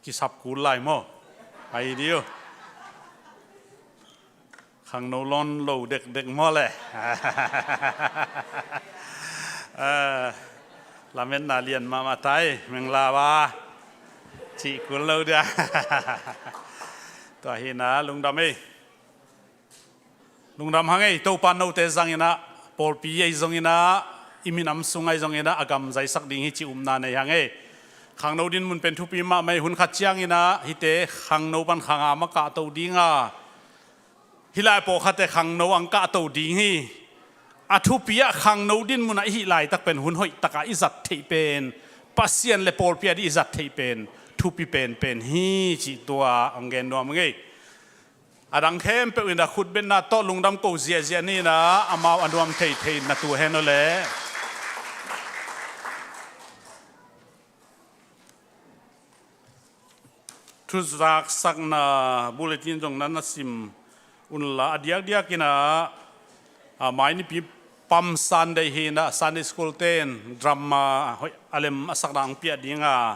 kisap kul lai maw? Ai dih uh. Khangno lawn lo dekdek maw leh? Eh, lametna lian mahmah ta ei, menglau a cih kul lo dia. Tua hi in ah lungdam ei. Lungdam hang ei, Topa note zang in ah, pawlpi ahi zong in ah, i minam sung ahi zong in ah, a gam zaisak ding hi cih upna nei hang ei. Khangno dinmun pen thupi mahmah ei. Hun khat ciang in ah hihte khangno pan khangham a kahto ding a, hih lai pawlkhatte khangno a hong kahto ding hi. A thupi ah khangno dinmun ah i hih laitak pen hun hoih tak a i zat theih pen Pasian le pawlpi ading i zat theih pen thupi penpen hi cih tua hong gen nuam ing ei. A dang khempeuh in ah khutbetna tawh lungdam ko ziahziah ni in ah, amau a nuam theithei na tu hen uh leh. Thuzaksakna bulletin zong na na sim unla, a diakdiak in ah, a, mai nipi Palm Sunday hi in ah, Sunday School ten drama hoih a lem a sakna hong piah ding a,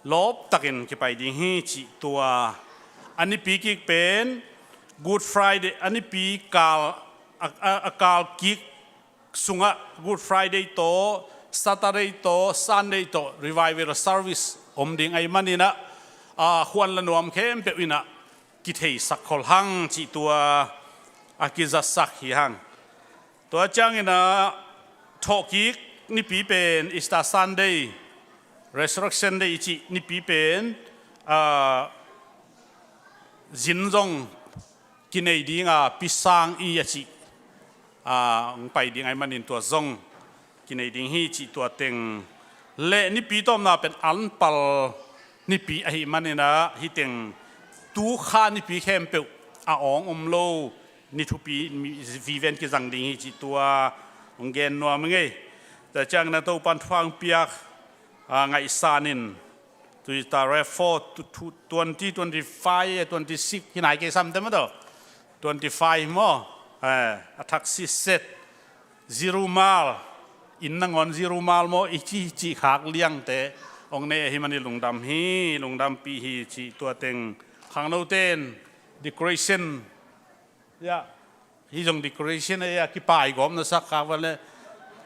lawp takin kipai ding hi cih tua. A nipi kik pen Good Friday, a nipi kal, a, a, a kal kik sungah Good Friday tawh, Saturday tawh, Sunday tawh revival service om ding ahih manin ah, a, khuan la nuam khempeuh in ah kitheisak khol hang cih tua a kizatsak hi hang. Tua ciangin ah thawhkik nipi pen Easter Sunday, Resurrection Day i cih nipi pen, a, zin zong kinei ding a, pisang i a cih a, hong pai ding ahih manin tua zong kinei ding hi cih tua teng. Le nipi tawpna pen anpal nipi ahih manin ah hih teng tu kha nipi khempeuh a awng om lo ni thupi viven kizang ding hi cih tua hong gen nuam ing ei. Tua ciangin ah Topan thupha hong piak, a, ngaihsan in, tui ta ref four, tu, tu, twenty twenty-five, eh, twenty-six, hi nai kei sam te maw taw. Twenty-five maw, eh, a thak si set, zirumal, inn nangawn zirumal maw, i ci, ci khak liangte hong nei ahih manin lungdam hi, lungdampih hi cih tua teng. Khangnote in decoration, ya, hih zong decoration, eh, a kipai gawp na sak kha va le.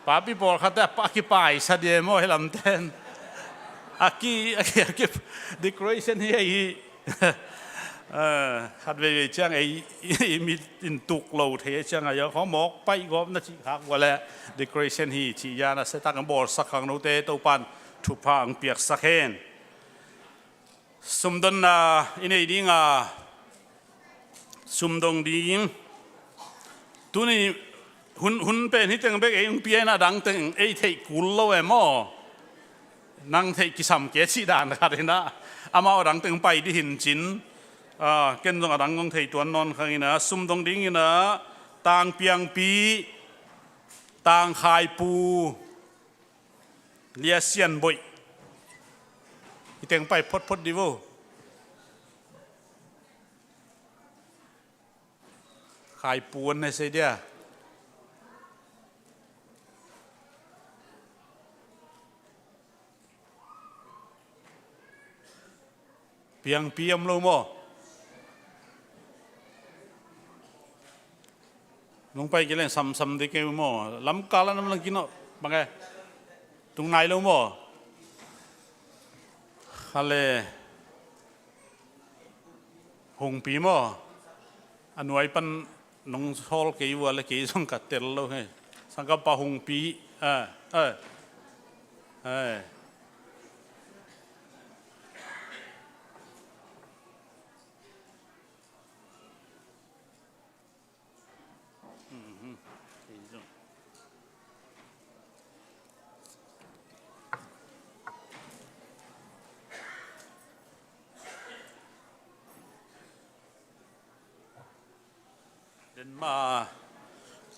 Papi pawlkhat a, a kipai sa dia maw hih lamte in. A ki, a ki, a ki, decoration hi, hi. Eh, khat veivei ciang ei, i mit in tuk lo thei ciang a, ya, khaw mawk paih gawp na cih khak va le. Decoration hi cih ya na se tak bawlsak khangnote Topan thupha hong piaksak hen. Sumdonna i nei ding a, sumdong ding. Tuni hun, hun pen hih teng bek ei hong pia in a, dang teng ei theih kul lo e maw. Nang theih kisam kei cih dan khat in ah, amau a dang teng pai dih hi cin. A, ken zong a dang zong thei tuan nawn khang in ah, sumdong ding in ah, tangpiangpi, tangkhaipu, liasianboih. Hih teng pai photphot dih vo. Khaipu an ne sei dia. Piangpi om lo maw? Nong pai kei leng samsam dih kei maw? Lamkal a nam lang kinawh bang e. Tung nai lo maw? Kha le. Hungpi maw? A nuai pan nong sawl kei uh a le kei zong ka tel lo he. Sangkapa Hungpi. A, a, a. Denma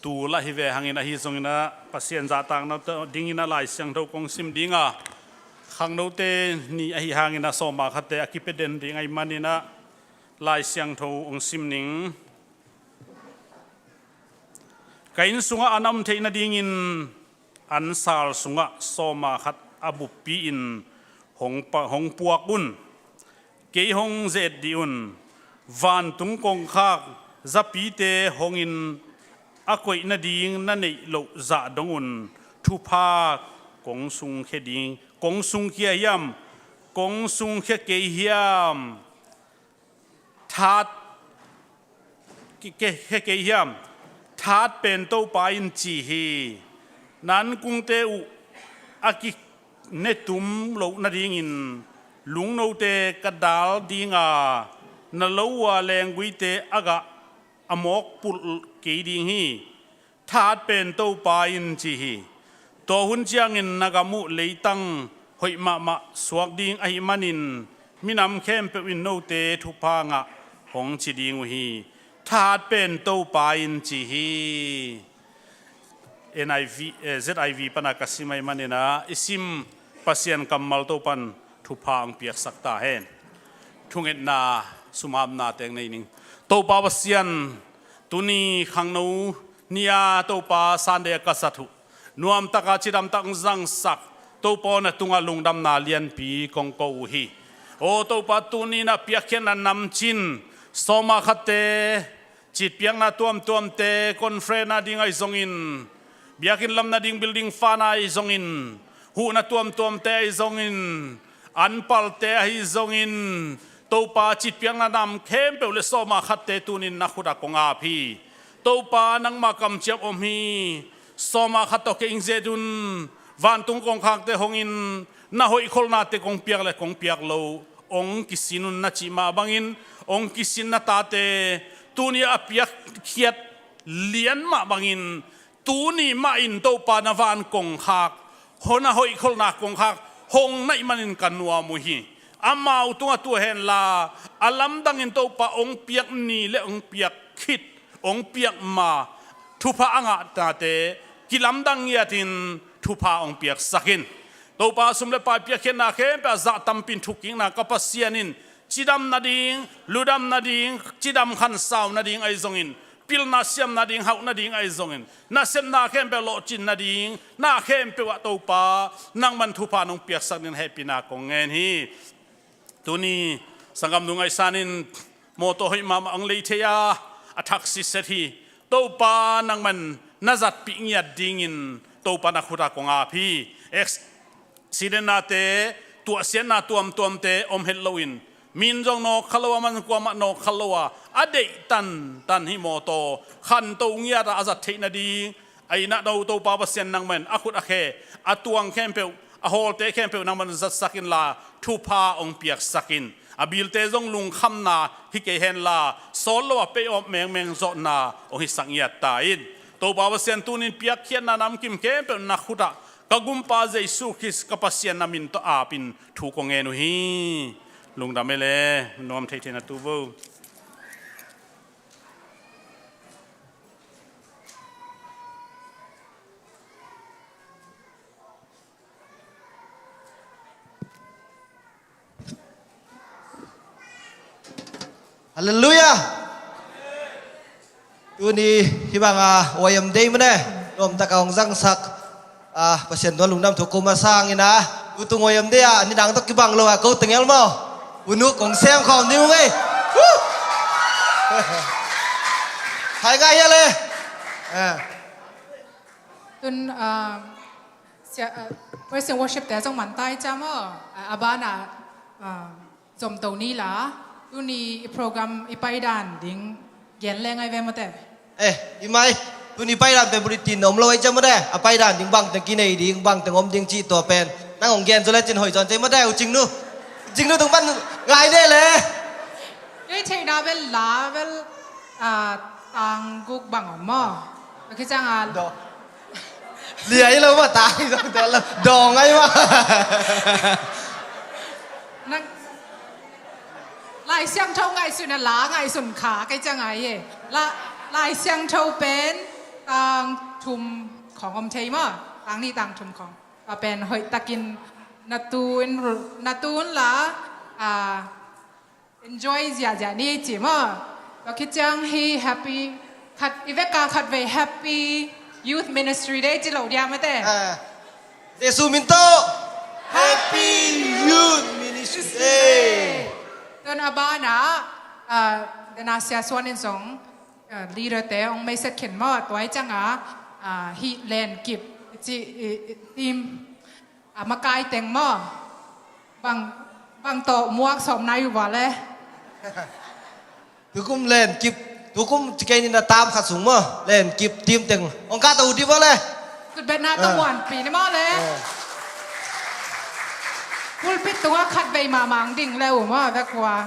tu lah hi ve hangin ahi zongin ah Pasian zahtakna dingin ah Lai Siangtho kong sim ding a, khangnote ni ahi hangin ah sawma khatte a kipia den ding ahih manin ah Lai Siangtho kong sim ning. Ka inn sungah an a om theih nadingin an sal sungah sawma khat a buppi-in hong pa, hong puak un. Kei hong ze-et dih un. Vantung kongkhak zapite hongin a koih nading na neih loh zah dong un. Thupha kong sungkhia ding, kong sungkhia hiam, kong sungkhia kei hiam? That, ki, ke, ke, kei hiam? That pen Topa in ci hi. Na ankungte uh a kinetum loh nadingin lungnote ka dal ding a, na lo uh a lengguite a gah a mawk pulh kei ding hi. That pen Topa in ci hi. Tua hun ciangin na gam uh leitang hoih mahmah suak ding ahih manin minam khempeuh in note thupha ngah hong ci ding uh hi. That pen Topa in ci hi. N I V, eh, Z I V pana ka sim ahih manin ah i sim Pasian kammal Topan thupha hong piaksak ta hen. Thungetna sumapna teng nei ning. Topa Pasian, tuni khangno ni-a Topa Sunday a ka zat uh nuamtaka cidamtak hong zangsak Topa na tungah lungdamna lianpi kong ko uh hi. Aw Topa, tuni na piakkhiatna namcin sawma khatte, citpiakna tuamtuamte, conference ading ahi zongin, biakinn lam nading building fund ahi zongin, huhna tuamtuamte ahi zongin, anpalte ahi zongin, Topa citpiakna nam khempeuh le sawma khatte tunin na khutah kong ap hi. Topa nangma kamciam om hi. Sawma khat tawh kei hong ze-et un. Vantung kongkhakte hongin na hoihkholhnate kong piak le kong piak lo hong kisin un na cih mah bangin hong kisin na tate tuni a piakkhiat lian mah bangin tuni mahin Topa na van kongkhak, hona hoihkholhna kongkhak hong naih manin ka nuam uh hi. Amau tungah tu henla, a lamdangin Topa hong piak ni le hong piak khit, hong piak ma, thupha a ngahnate kilamdang ngiatin thupha hong piaksak in. Topa sum le pai piakkhiatna khempeuh a zah tampin thukkikna ka Pasian in cidam nading, ludam nading, cidam khansau nading ahi zongin, pilna siam nading, hauh nading ahi zongin, nasepna khempeuh lawhcin nading, na khempeuh ah Topa nangman thupha nong piaksak ding hehpihna kong ngen hi. Tuni sanggam nu Ngaih San in mawtaw hoih mahmah hong lei thei a, a thak sitset hi. Topa nangman na zatpih ngiat dingin Topa na khutah kong ap hi. Accident nate, tuahsiatna tuamtuamte om het loin, min zong nawk kha lo a, man kuamah nawk kha lo a, a deih tantan hi mawtaw khanto ngiat a, a zat theih nading a inn ah no Topa Pasian nangman a khut a khe, a tuang khempeuh, a hawlte khempeuh nangman zatsak inla thupha hong piaksak in. A bilte zong lungkhamna hi kei henla, sawt lo a pay off mengmeng zawhna hong hisak ngiat ta in. Topa Pasian tunin piakkhiatna namkim khempeuh na khutah ka gumpa Jesu Khrist ka Pasian na min tawh apin thu kong ngen uh hi. Lungdam e le, nuam thei thei na tu vo. Halleluiah. Tuni hih banga Y M Day mane, nuamtaka hong zangsak, ah, Pasian tungah lungdam thu ko masa hangin a, tutung Y M Day ah nidang tawh kibang lo a, ko tengel maw, unuk kong sem khawm ding ung ei. Woo! Hai ngai hial e. Ah. Tun, ah, sia, ah, praise and worship te zong man tai cia maw? Ah, a banah, ah, zomto ni la, tuni i program i paidan ding gen leng ai ve mawte. Eh, i mai, tuni paidan pen bulitin om lo ai cia mawte. A paidan ding bangteng kinei ding, bangteng om ding cih tua pen nang hong gen zaw le cin hoih zaw cei mawte, u Cingnu. U Cingnu tung pan ngai ne le. Kei theihna bel la bel, ah, tang guk bang om maw? Khi ciang a. Lia i lo maw, tang i zong tua lo. Dawng ai maw? Nang Lai Siangtho ngaihsun a la ngaihsun kha kei ciang ai e. La, Lai Siangtho pen tang thum khawng om thei maw? Tang nih tang thum khawng. Tua pen hoihtakin na tun, na tun la, ah, enjoy ziahziah ni ci maw? Tua khit ciang hi happy, khat, i veka khat vei Happy Youth Ministry Day ci lo dia mate. Ah, Jesu min tawh Happy Youth Ministry Day. Tun a banah, ah, dena sia suan in zong, ah, leader te ong message khen maw, tua i ciang a, ah, hi len kip ci, i, i, team a makai teng maw? Bang, bang tawh muak sawm nai uh va le. Tukum len kip, tukum ci kei ni na tam khat sung maw? Len kip team teng. Ong ka tawh uh di va le. Kut bet na tawh muan pi ni maw le. Eh. Pulpit tungah khat vei mahmah ding le uh maw, vek hua.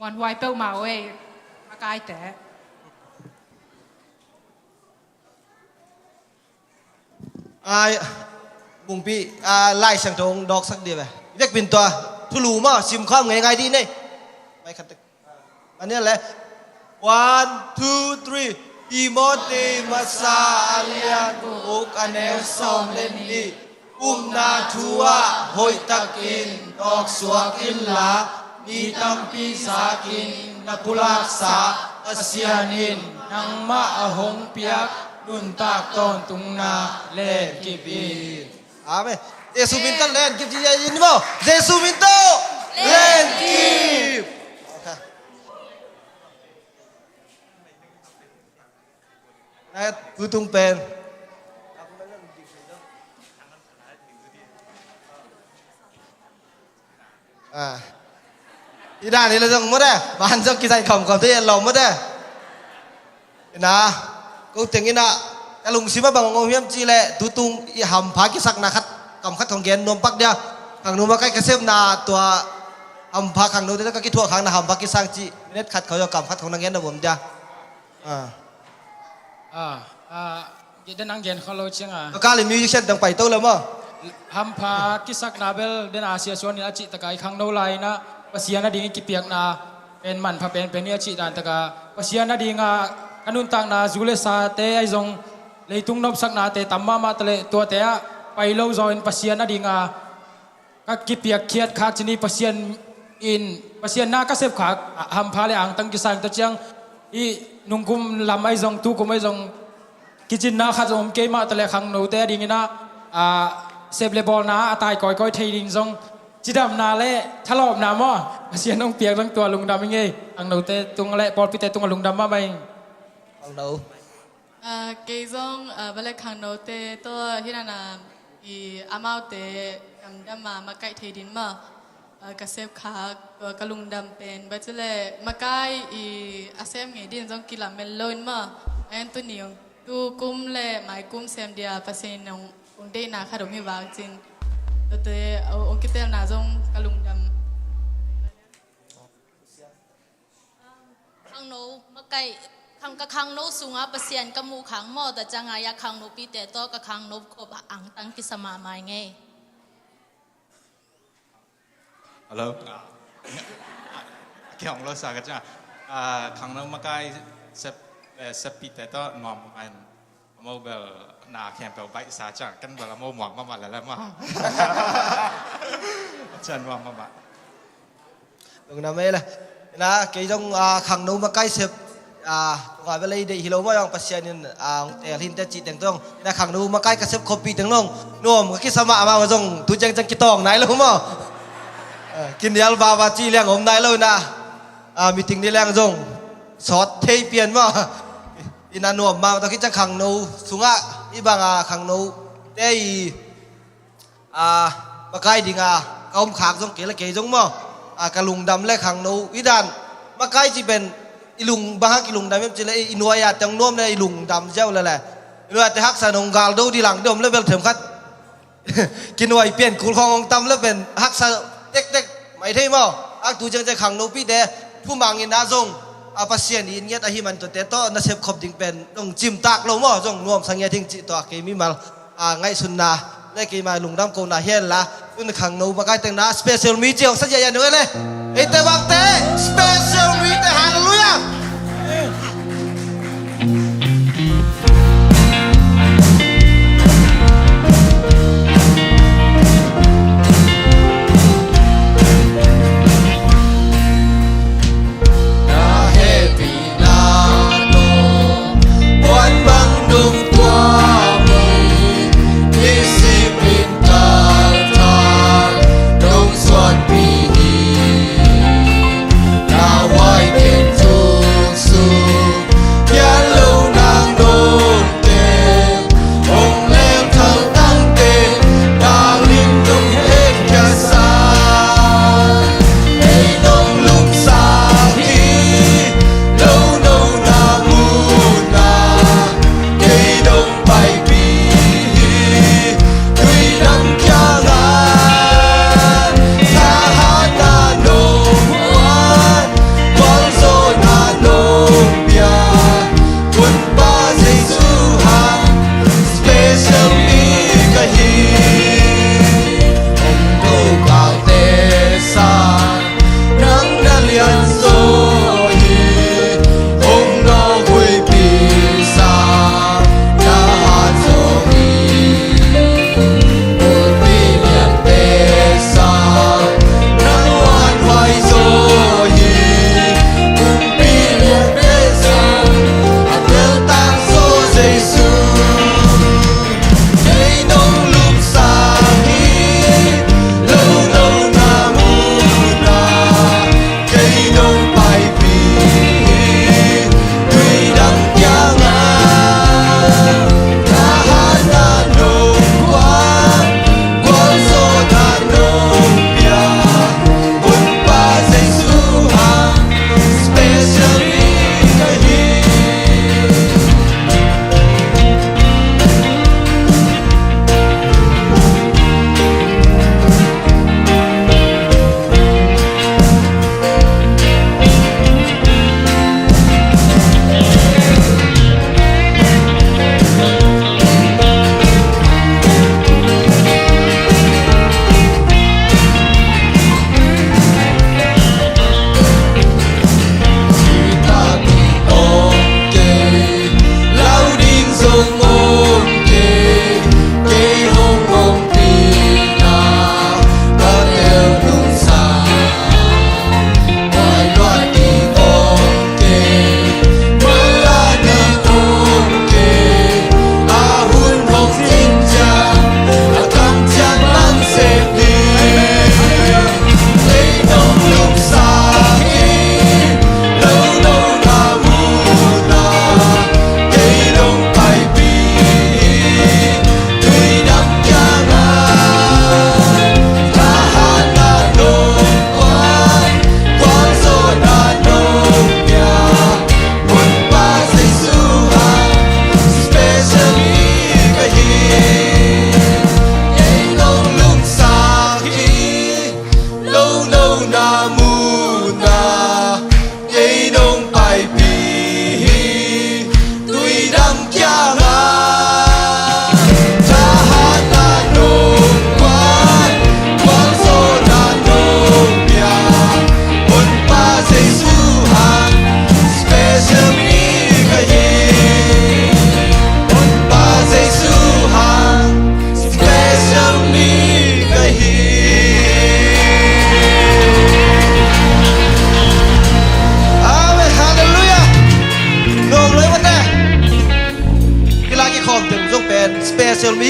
Muanhuai peuhmah uh ei, a kaite. Ai, bungpi, a, Lai Siangtho hong dawksak dih ve. Vekpin tua, thulu maw, simkhawm ngeingai dih nei. Mai khat tek. Mania le. One, two, three. Timoti masa a lian guk a neu sawm le nih. Upna thu ah hoihtakin tawksuak inla, mi tampi zakin na pulaksa Pasian in nangmah a hong piak nuntak tawntungna lenkip in. Amen. Jesu min tawh lenkip ci in maw. Jesu min tawh lenkip. Tutung pen. Ah. I dan hi le zong mawte. Ban zong kisai khawmkhawm te lo mawte. Ina, ko teng ina, ka lungsim a bang ngawh hiam cih leh, tutung i hampha kisakna khat, kam khat hong gen nuam pak dia. Khangno makai ka sepna tua hampha khangnote tawh ka kithuah khakna hampha kisang cih minute khat khawng, kam khat khawng na gen na bawm dia. Ah. Ah, ah, den ang gen kho lo ciang a. Ka kal in musician teng pai to lo maw. Hampha kisakna bel den a sia suan in a cih taka i khangno lai-in ah Pasian ading i kipiakna pen manpha penpen hi a cih dan taka Pasian ading a ka nuntakna zu le sate ahi zong leitung nopsaknate tam mahmah ta leh tuate ah pai lo zaw in Pasian ading a ka kipiakkhiat khak cih ni Pasian in, Pasian na ka sep khak, ah, hampha le angtang kisang ta ciang i nungkum lam ahi zong tukum ahi zong kicinna khat zong om kei mah ta leh khangnote adingin ah, ah, sep le bawlna a tai kawikawi thei ding zong cidamna le thalawpna maw Pasian hong piak zong tua lungdam i ngei. Khangnote tung le pawlpite tung a lungdam mahmah ing. Khangno. Ah, kei zong, ah, vale khangnote tawh hi nana i amaute gamdam a makaih thei din maw, ah, ka sep khak tua ka lungdam pen va ci le makai i a sem ngei din zong kilamen lo in maw. En tu ni ong tu kum le mai kum sem dia Pasian in ong, ong deihna khat om hi vak cin. Tuate, ah, ong kitelna zong ka lungdam. Khangno makaih, khang ka khangno sunga Pasian ka muh khang maw ta ciang a ya khangnopite tawh ka khangno khop a angtang kisa mahmah i ngei. Hello. Kihong lo sa ka ciang a, ah, khangno makai sep, eh, seppite tawh nuam main. Amo bel na khempeuh baihsa ciang ken bel amo muang mahmah lele maw. Ciang muang mahmah. Lungdam ei le. Na kei zong, ah, khangno makai sep, ah, tunga bel ei deih hi lo maw zong Pasian in, ah, hong teel hinte cih teng zong na khangno makai ka sep khoppi teng zong nuam ka kisa mahmah zong tu ciangciang kitawng nai lo maw. Ah, kinial vava ci liang om nai lo na, ah, meeting ni liang zong sawt thei pian maw. Ina nuam mah tawh khit ciang khangno sungah i banga khangnote i, ah, makai dinga ka om khak zong kei le kei zong maw, ah, ka lungdam le khangno i dan makai ci pen i lung bang hang i lungdam em ci le i nuai a teng nuam le i lungdam ziau le le i nuai a te haksa nong gal do di lang di om le bel them khat kinuai pian kul khawng hong tam le pen haksa tektek mai thei maw. Ak tu ciangciang khangnopite thumang in a zong a Pasian i in ngiat ahi man tuate tawh na sep khop ding pen nong cimtak lo maw zong nuamsa ngiat hing cih tawh a kei mimal, a, ngaihsutna le keima lungdam kona hi hen la. Tun khangno makai teng na special mi ci hong sa ziahziah nung e le. Eite bakte special mi te, halleluiah. Na hehpihna tawh puan bang dong tua mi, i sipin kalthak dong suanpih hi. Na huai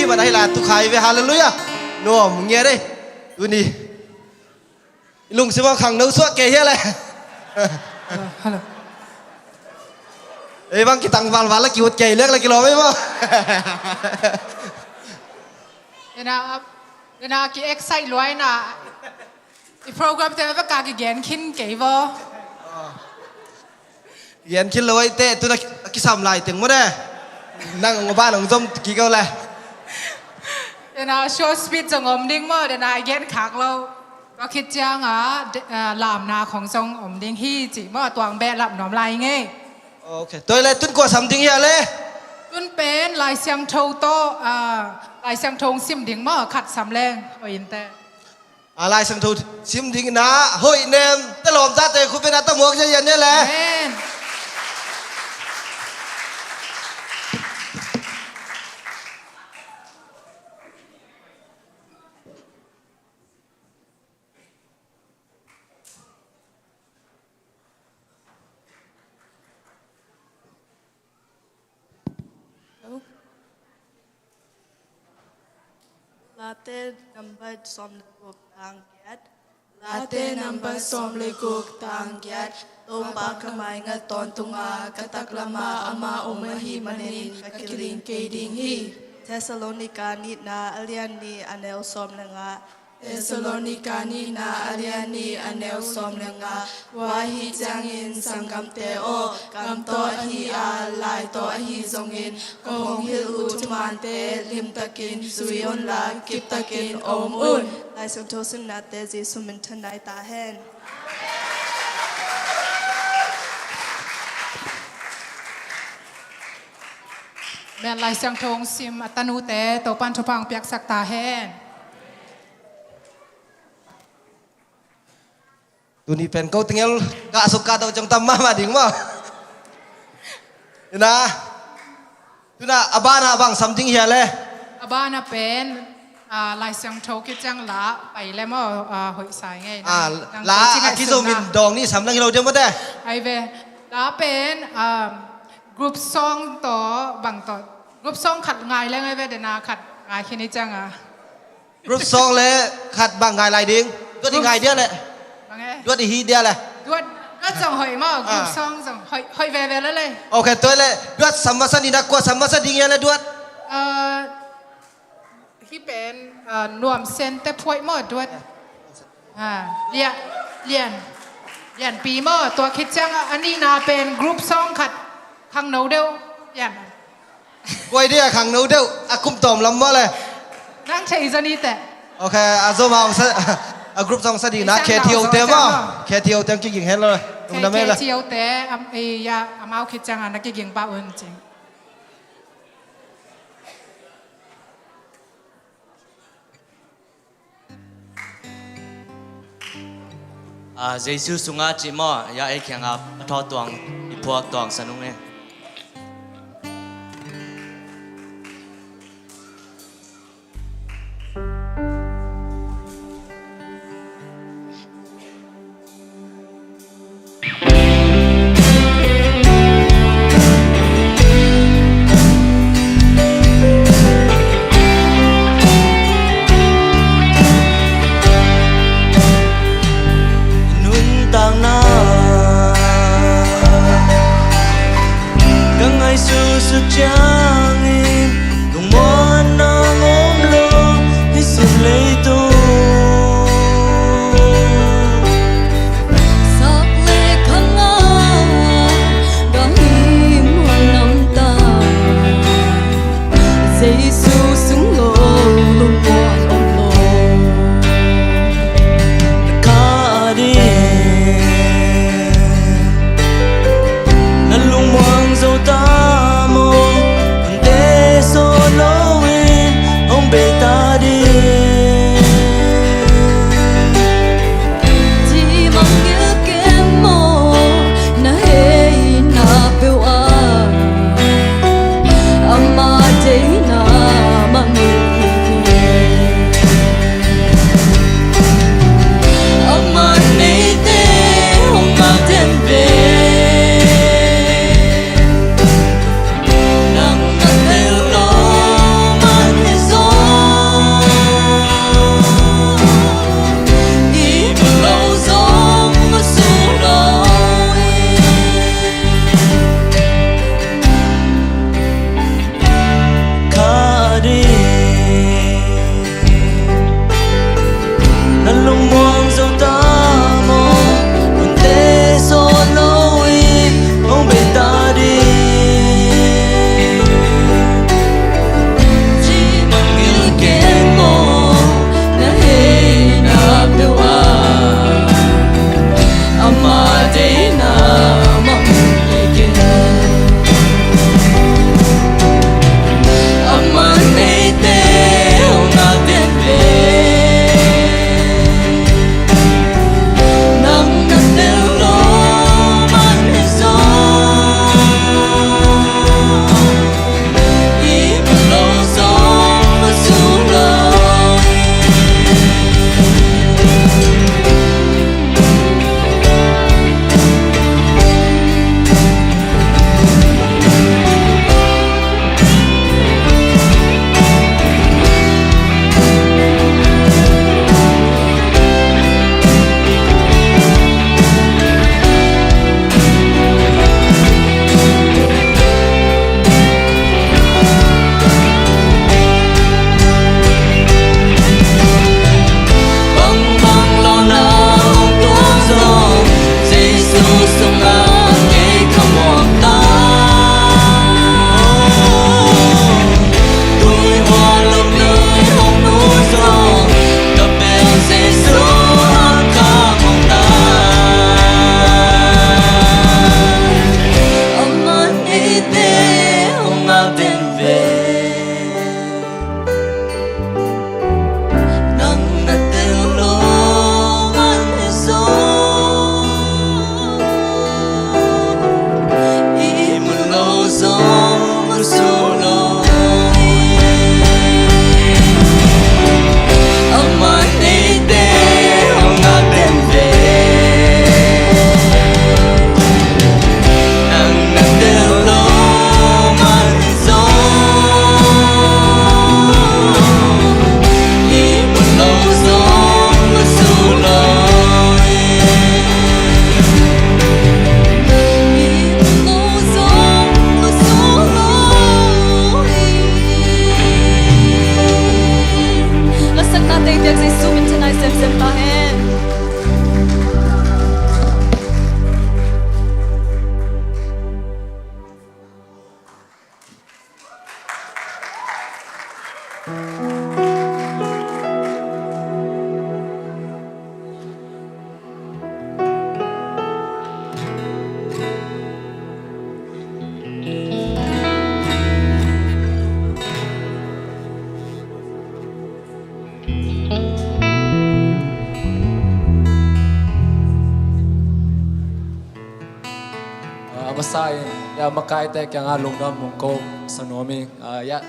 Mana hila tu khai ve, hallelujah. Nuam ngia dei. Tuni. Lungsim a khangno suak kei hia le. Hello, hello. Ei bang kitang valval la kiut kei lek la kilawm ei maw. Ena, ena ki excite luai na. I program te va ka kigen khin kei vaw. Yan khil lo ai te, tuna kisam lai teng maw de. Nang ngawba nang zom kiko le. Dena short speech zong om ding maw, dena i gen khak lo. Tua khit cianga, de-, ah, lamna khong zong om ding hi ci maw, tuang beh lap nuam lai ngei. Ok, tua le tun kua sam ding hia le? Tun pen Lai Siangtho tawh, ah, Lai Siangtho sim ding maw, khat sam leng, oi in te. A Lai Siangtho sim ding ina, hoih nem te lawm zate khut bena tamuak zia yan ne le. Amen. Late number sawm le guk tang giat. Late number sawm le guk tang giat. Topa ka maingat tawntunga ka taklama ama om ahih manin ka kiling kei ding hi. Thessalonika nihna a lian nih a neu sawm le nga. Thessalonika nihna a lian nih a neu sawm le nga. Tua ahi ciangin sanggamte aw, kam tawh ahi a, lai tawh ahi zongin, ka hong hilh uh thumaante limtakin zui unla kiptakin om un. Lai Siangtho simnate Jesu min thanai ta hen. Amen. Lai Siangtho hong sim a tanute Topan thupha hong piaksak ta hen. Tuni pen ko tengel ka suk ka tau ciang tam mahmah ding maw. Ina. Tuna a bana bang sam ding hia le? A bana pen, ah, Lai Siangtho khit ciang la pai le maw, ah, hoih sai ngei na. Ah, nang la ko ci a ngai kizo sun min na. Dawng ni sam lang hi lo dia maw te. Ai ve. La pen, um, group song tawh bang tawh. Group song khat ngai leng ai ve, dena khat ngai khin i cianga. Group song le khat bang ngai lai ding. Duat i ngai dia le. Bang e? Duat i hi dia le. Duat, duat zong hoih maw, group song zong hoih, hoih veve le le. Ok, tua le. Duat sam masa ni na kua sam masa ding ia le duat. Ah, hi pen, ah, nuam sen te phuai maw duat. Ah, lian, lian. Lian pi maw, tua khit ciang a, a nihna pen group song khat khangno deuh. Lian. Kua i dia khangno deuh, a kum tawm lam maw le. Nang thei zani te. Ok, a zom a ong sa, a group song sa ding na, K T O te maw. K T O te ong kiging hen lo. Tung dam hen la. K T O te, am, i, ya, amau khit ciang a na kiging pa un cing. Ah, Jesu sungah cih maw, ya ei kiangah a thawh tuang, i phuak tuang sa nung e. Nuntakna Lungmuang zo ta maw, hunte sawt lo in hong bei ta ding. Ci mangngilh keng maw, na heina peuh ah. Ama deihna mah hong hi keng. Amah neite hong ngak den pen nang na tel lo man hi zaw. Lasakna tei diak Jesu min thanai semsem ta hen. Ah, a masa in, ya, makaite kiangah lungdam hong ko sa nuam ing. Ah, ya,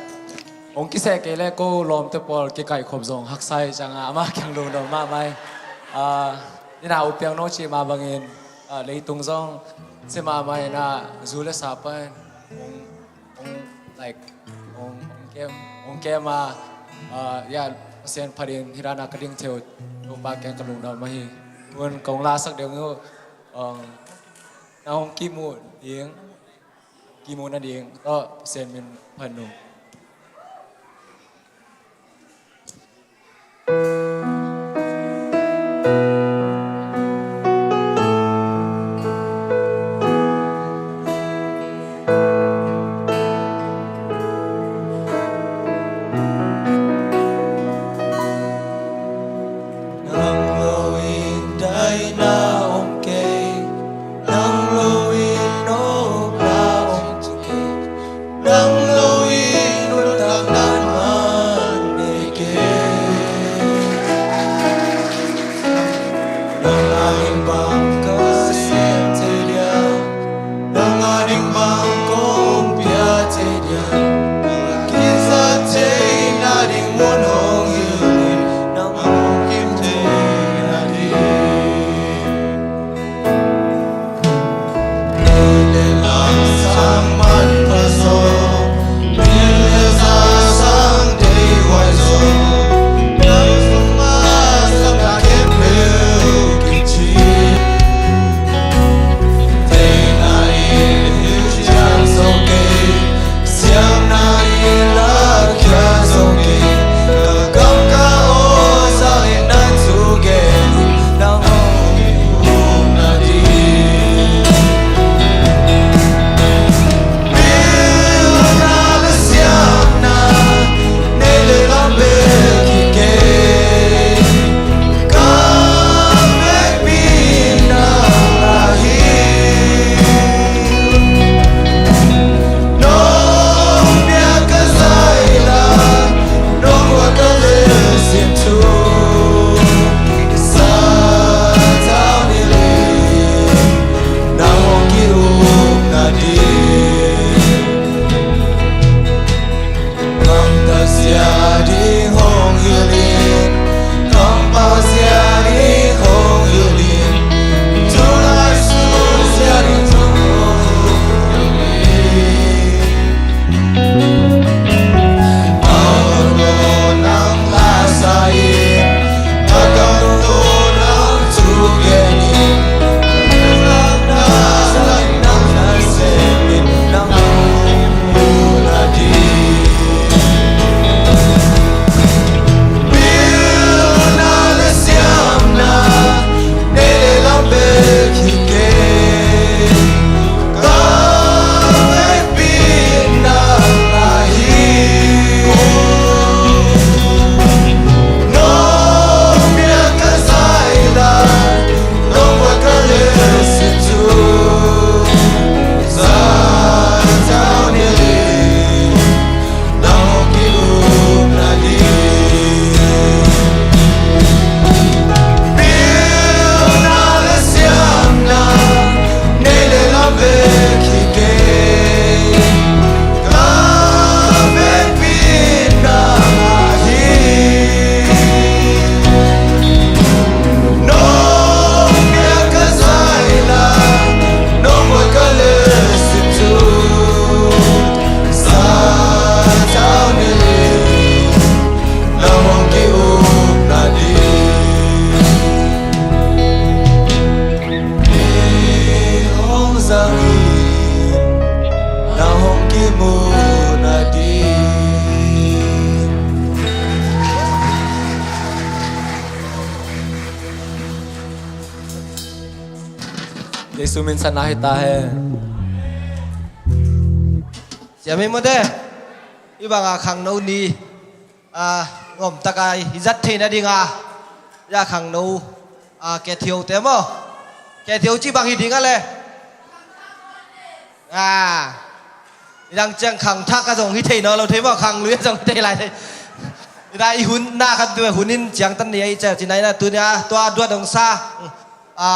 hong kiseh kei leh ko lawmte pawl kikaikhop zong haksa hi ciangah amah kiang lungdam mahmah hi. Ah, nina uh piang no cih mah bangin, ah, leitung zong ci mahmah in, ah, zu le sa pan hong, hong, like, hong, hong kem, hong kem a, ah, ya, Pasian phat in hih dan a ka ding thei uh Topa kiang ka lungdam mah hi. Tun kong lasak deuh ing uh, um, na hong kimu ding, kimu nading tawh Pasian min phat ung. Nang lo in daina om kei, nang lo in nopna om kei, nang lo in nuntakna man nei kei. Jesu min sanna hi ta hen. Siam hi mawte. Hih banga khangno ni, a, ngawmtaka i zat theihna dinga, ya khangno, a, kethiote maw? Kethio ci bang hi ding a le? A, i dang ciang khangthak a zong hi thei nawn lo thei maw? Khanglui a zong hi thei lai thei. I dang i hun na khat tu hun in ciangtan ni a i ciah cina i na tu ni a tua duat dong sa. A,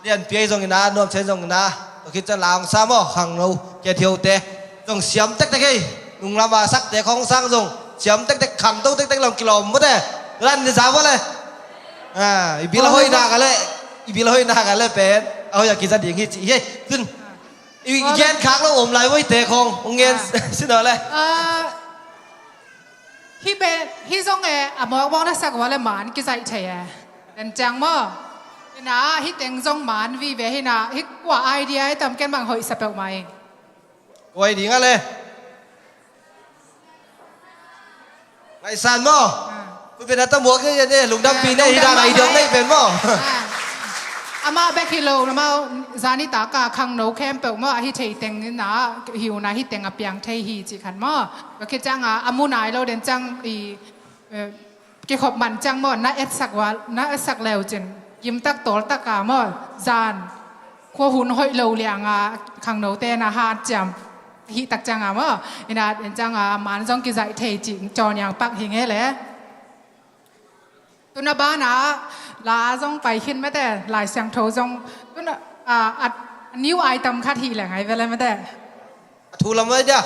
lianpi ahi zongin a, nuamsa ahi zongin a, tua khit ciang la hong sa maw, khangno, kethiote zong siam tektek hi. Nunglama sakte khong sang zong siam tektek, khangto tektek long kilawm mawte. Tulan ni za maw le? A, i bil a hoih nak a le, i bil a hoih nak a le pen a hoih a kiza ding hi ci hi. Tun i gen khak lo om lai maw hite khong, hong gen si naw le. Hih pen, hih zong e, a mawkmawk na sak ua le man kizaih thei e. Den ciang maw? Hina, hih teng zong man vive hina, hih kua idea e tam ken bang hoih sa peuhmah ing. Kua ding a le? Ngaihsan maw? Kut beng na ta muak ne, ne, lungdampi ne, hidang a i dong ne pen maw? Amah bek hi lo, amah zani taka khangno khempeuh maw, a hi thei teng na, hi una hih teng a piang thei hi cih khat maw? Tua khit cianga a mu nai lo den ciang i, eh, kikhop man ciang maw, na etsak ua, na etsak leu cin gimtak tawltaka maw, zan khua hun hoih lo lianga khangnote na hat ciam hih tak cianga maw, ina den cianga man zong kizaih thei cih caw niang pak hi nge le. Tuna bana la zong pai khin mate, Lai Siangtho zong tuna, a, a, a new item khat hi leng ai vele mate. A thu lam ai dia.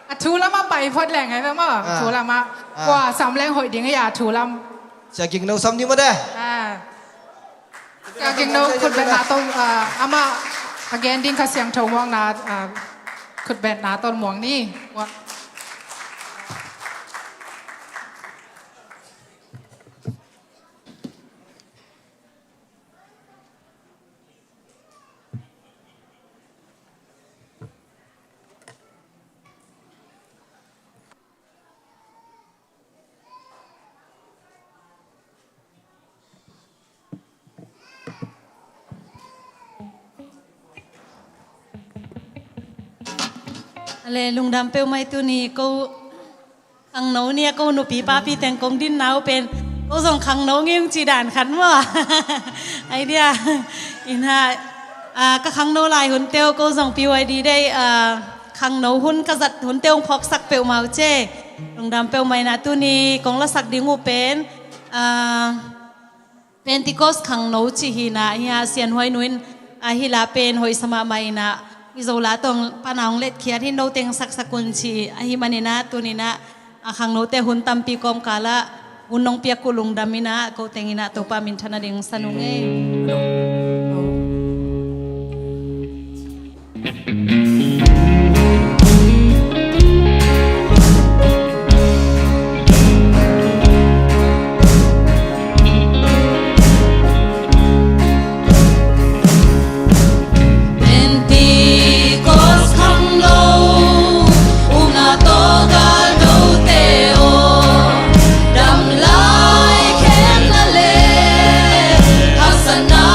A thu lam a pai phot leng ai ve maw. A thu lam a kua sam leng hoih ding a, a thu lam. Sia Ging No sam ni mate. A, Sia Ging No khutbetna tawh, a, amah a gen ding kha siangtho muakna, a, khutbetna tawh muak ni. Ale, lungdam peuhmah i tuni ko khangno ni a ko nupi papi teng kong dinna uh pen ko zong khangno ngim ci dan khat maw? Ai dia. Ina, a, ka khangno lai hunte uh ko zong P Y D day, a, khangno hun ka zat hunte uh phawksak peuhmah uh ce. Lungdam peuhmah ina tuni kong lasak ding uh pen, a, Pentecost khangno cih hi na, hi a sianhuai nu in, a hi la pen hoih sa mahmah ina, Mizo la tawh pan a hong letkhiat hi, no teng saksak un cih ahi manin a, tuni na, a khangnote hun tampi kawmkal ah hun nong piak uh lungdam ina, ko teng ina Topa minthanna ding sa nung ei. Pentecost khangno, umna tawh galdote aw, dam lai khen na le, haksatna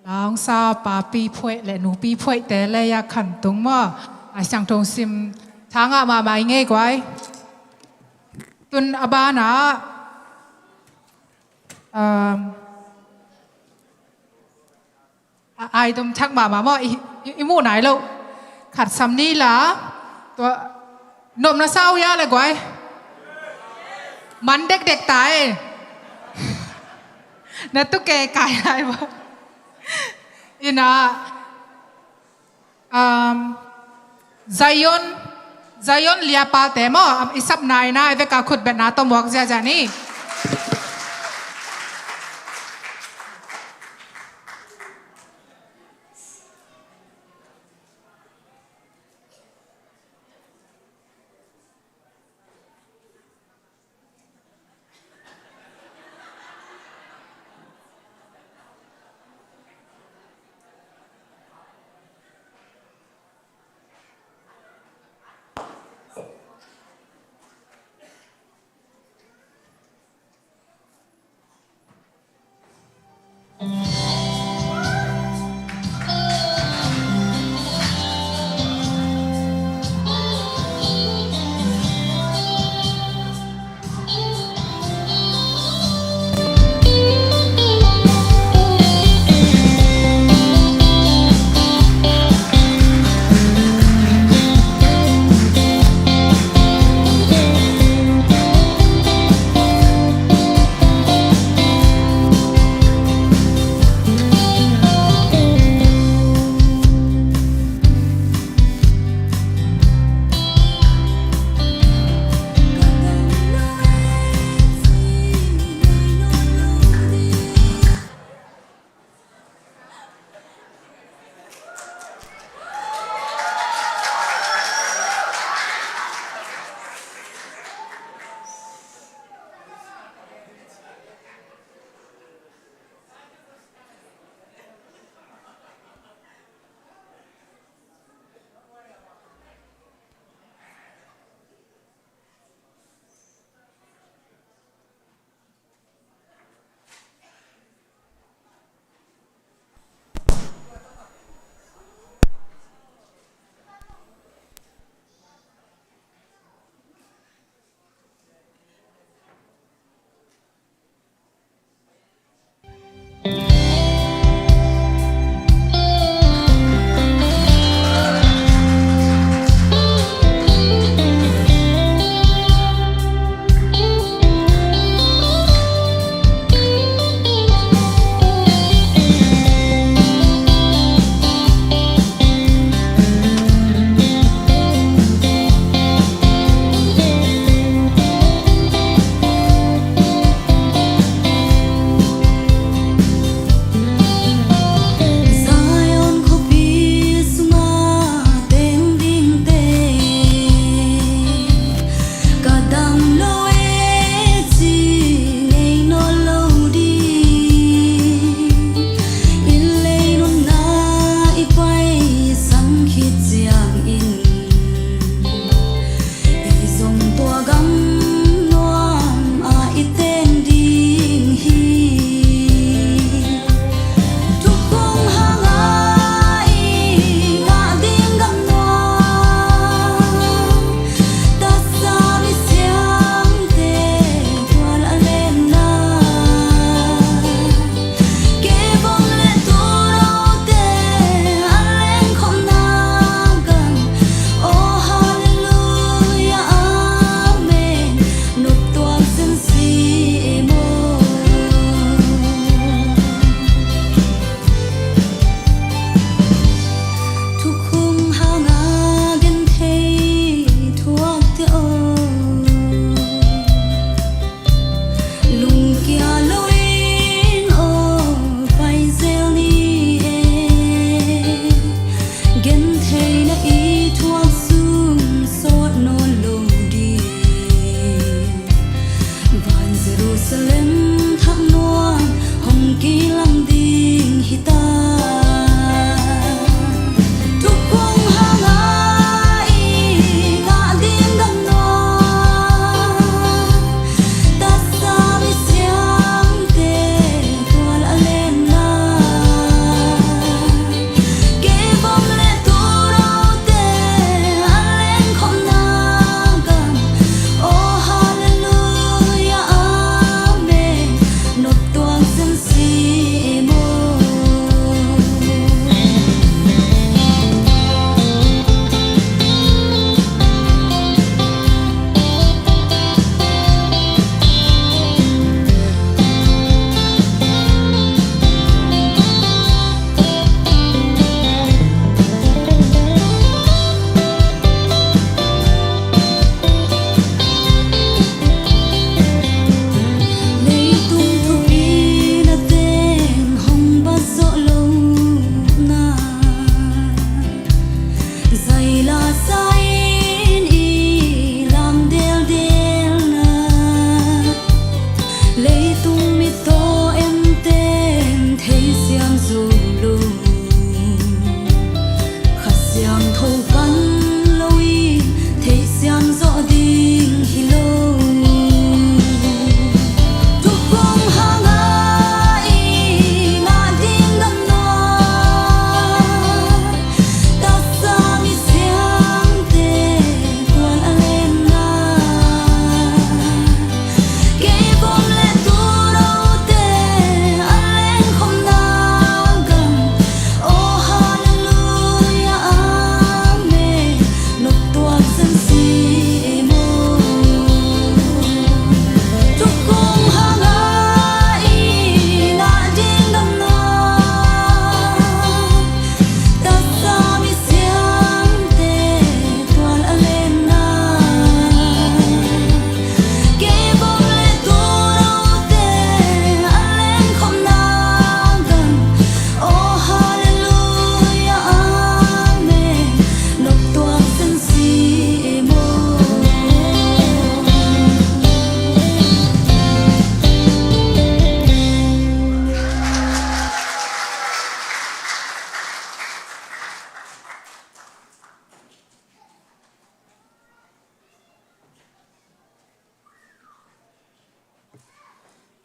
Aung sa papi phuaih le nupi phuaihte le ya khan tung maw. A siang thong sim thangah mahmah i ngei guai. Tun a banah, um, a, ai dum thak mahmah maw, i, i, i muh nai lo. Khat sam ni la. Tua, nopna sau ya le guai. Man dekdek ta e. Na tu ke kai lai maw. Ina, um, Zion, Zion liapate maw, um, i sap nai na, i veka khut betna tawh muak ziazia ni.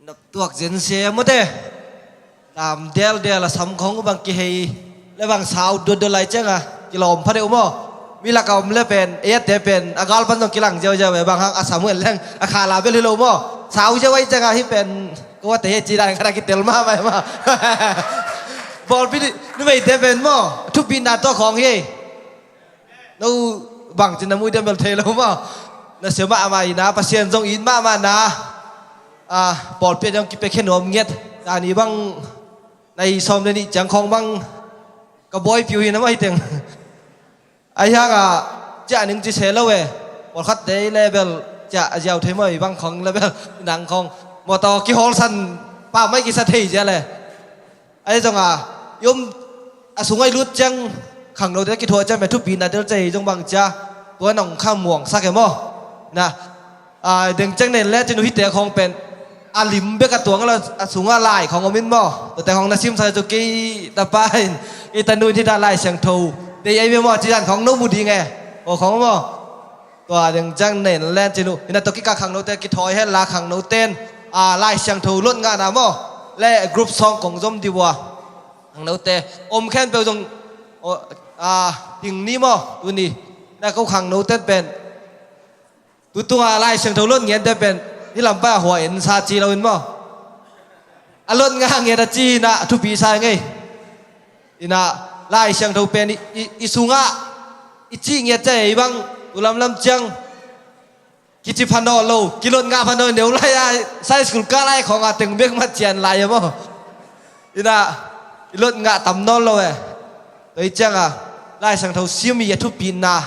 Tuak zen se mawte. Lam deldel a sam khong bang kihei le bang sau duatduat lai cianga kilawm pha deuh maw? Mi laka om le pen eiatte pen a gal pan zong kilang ziauziau e, bang hang a Samuel leng a khala bel hi lo maw? Sau ziau ai cianga hi pen ko ate he ci dan khata kitel mahmah e maw? Bawlpi numeite pen maw thupina tawh khawng hi. No bangci na muh diam bel thei lo maw? Na sia mahmah ina, Pasian zong it mahmah na. Ah, pawlpi ah zong kipiakhia nuam ngiat. Zani bang nai sawm le nih ciang khawng bang ka bawipi uh hi na maw hi teng. Ahi hanga ciah ning ci se lo e. Pawlkhat dei le bel ciah a ziau thei maw, i bang khawng le bel nang khawng mawtaw kihawlsan pah mai kisa thei zia le. Ahi zonga i om a sungah i lut ciang khangnote kithuah ciang me thupina del cia hi zong bang cia tua nong kha muangsak e maw? Na, a, deng ciang nen le cin uh hite khawng pen a lim bek a tuang lo a sungah lai khawng om in maw? Tuate khawng na simsak cu kei tapa in kei tanu in hita Lai Siangtho dei ei ve maw? Ci dan khawng no mu ding e. Aw khawng maw? Tua ding ciang nen len cin uh. Ina tawh kikah khangnote kithawi hen la khangnoten, a, Lai Siangtho lot ngahna maw? Le group song kong zom dih ua. Khangnote om khempeuh zong, aw, a, ding ni maw? Tuni. Na ko khangnoten pen. Tutunga Lai Siangtho lot ngiante pen. Ni lampai a hua en sa ci lo in maw? A lot ngah ngiat a ci na thupi sa ngei. Ina Lai Siangtho pen i, i, i sungah i cih ngiat ciah i bang tu lamlam ciang kici pha nawn lo, kilot ngah pha nawn neu lai a, Sunday school kah lai khawng a teng bek mat cian lai a maw? Ina i lot ngah tam nawn lo e. Tua i cianga Lai Siangtho sim i a thupina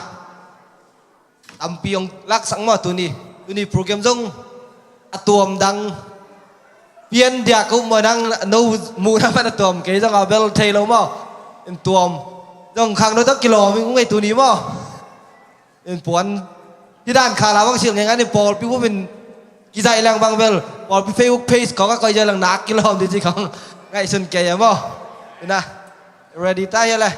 tampi hong laksak maw tuni? Tuni program zong a tuam dang pian diak uh maw, nang no muhna pan a tuam kei zong a bel thei lo maw? In tuam zong khangno tak kilawm in ngei tuni maw? In puan hi dan khala bang sil ngei ngan in pawlpi bup in kizaih lang bang bel pawlpi Facebook page kong a koih zia lang nak kilawm di ci kong ngaihsun kei a maw? Ina ready ta hia le.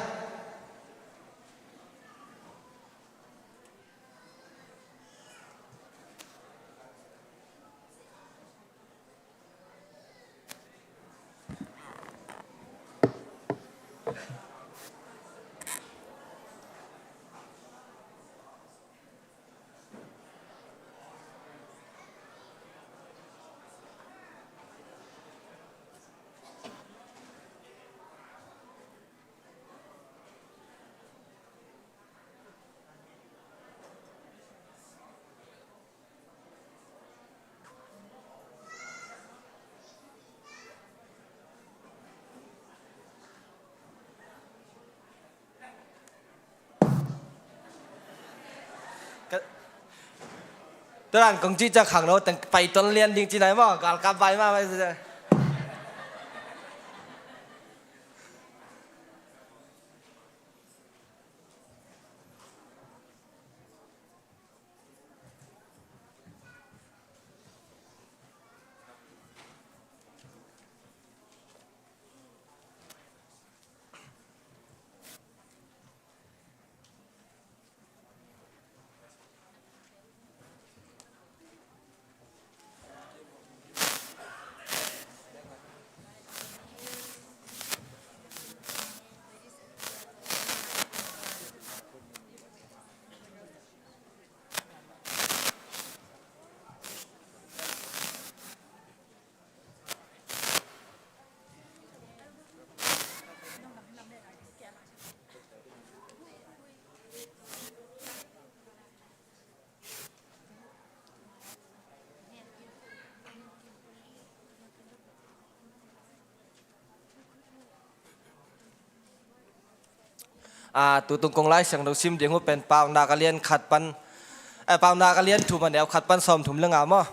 Turan kong cih ciang khangno teng pai ton lian ding ci nai maw? Galkap vai mah mai. A, tutung kong Lai Siangtho sim ding uh pen Paunak a lian khat pan, eh, Paunak a lian thum a neu khat pan sawm thum le nga maw?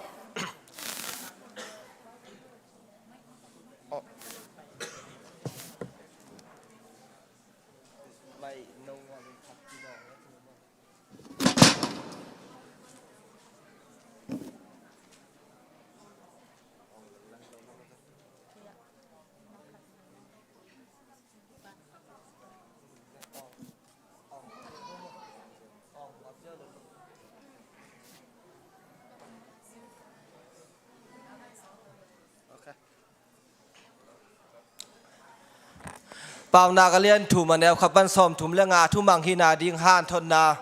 Paunak a lian thum, a neu khat pan sawmthum le nga, thumang hihna ding hanthotna.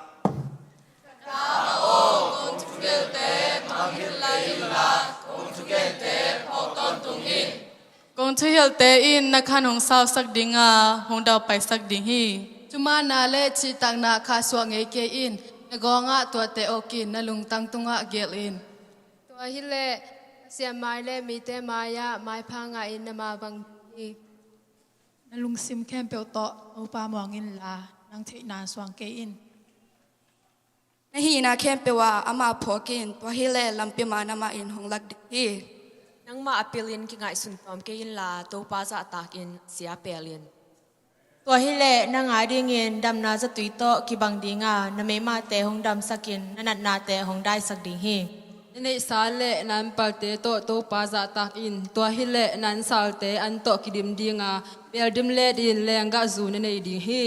Kong thuhilhte mangngilh lai inla, kong thugente phawk tawntung in. Kong thuhilhte in na khan hong sausak ding a, hong daupaisak ding hi. Thumanna le cihtakna khahsuah ngei kei in, na gawngah tuate awk in, na lungtang tungah gelh in. Tua hileh na siam mai le mite mai-ah maipha ngah in, na mah bang ding hi. Na lungsim khempeuh tawh Topa muang inla, nang theihna suang kei in. Na hihna khempeuh ah amah phawk in, tua hileh lampi man amah in hong lak ding hi. Nangmah a pilin kingaihsun tawm kei inla, Topa zahtak in, sia pel in. Tua hileh nang a dingin damna zatui tawh kibang ding a, na meimahte hong damsak in, na natnate hong daisak ding hi. Na neihsa le na anpalte tawh Topa zahtak in, tua hileh na ansalte an tawh kidim ding a, bel dim let in lenggah zu na nei ding hi.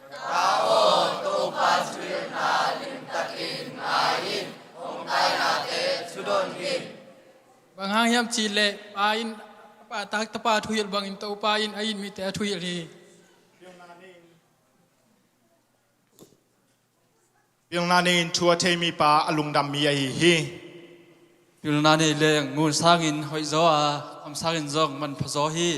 Ka aw, Topa thuhilhna limtakin ngai in, hong tainate thudon in. Bang hang hiam cih leh pa in a pahtak tapa thuhilh bangin Topa in a it mite a thuhilh hi. Pilna nei-in thu a thei mipa a lungdam mi ahi hi. Pilna nei leng ngun sangin hoih zaw a, kham sangin zong manpha zaw hi.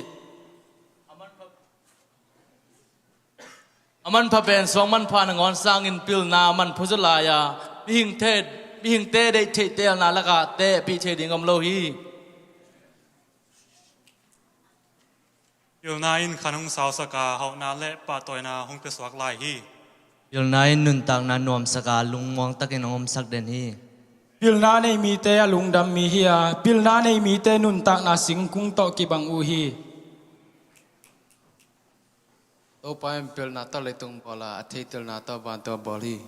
A manpha pen suang manpha nangawn sangin pilna manpha zaw lai a, mihingte, mihingte deih theih teelna lakah tehpih thei ding om lo hi. Pilna in khan hong sausak a, hauhna le pahtawina hong piasuak lai hi. Pilna in nuntakna nuamsak a, lungmuang takin hong omsak den hi. Pilna nei mite a lungdam mi hi a, pilna nei mite nuntakna singkung tawh kibang uh hi. Topa in pilna tawh leitung bawl a, a theihtelna tawh vantung bawl hi.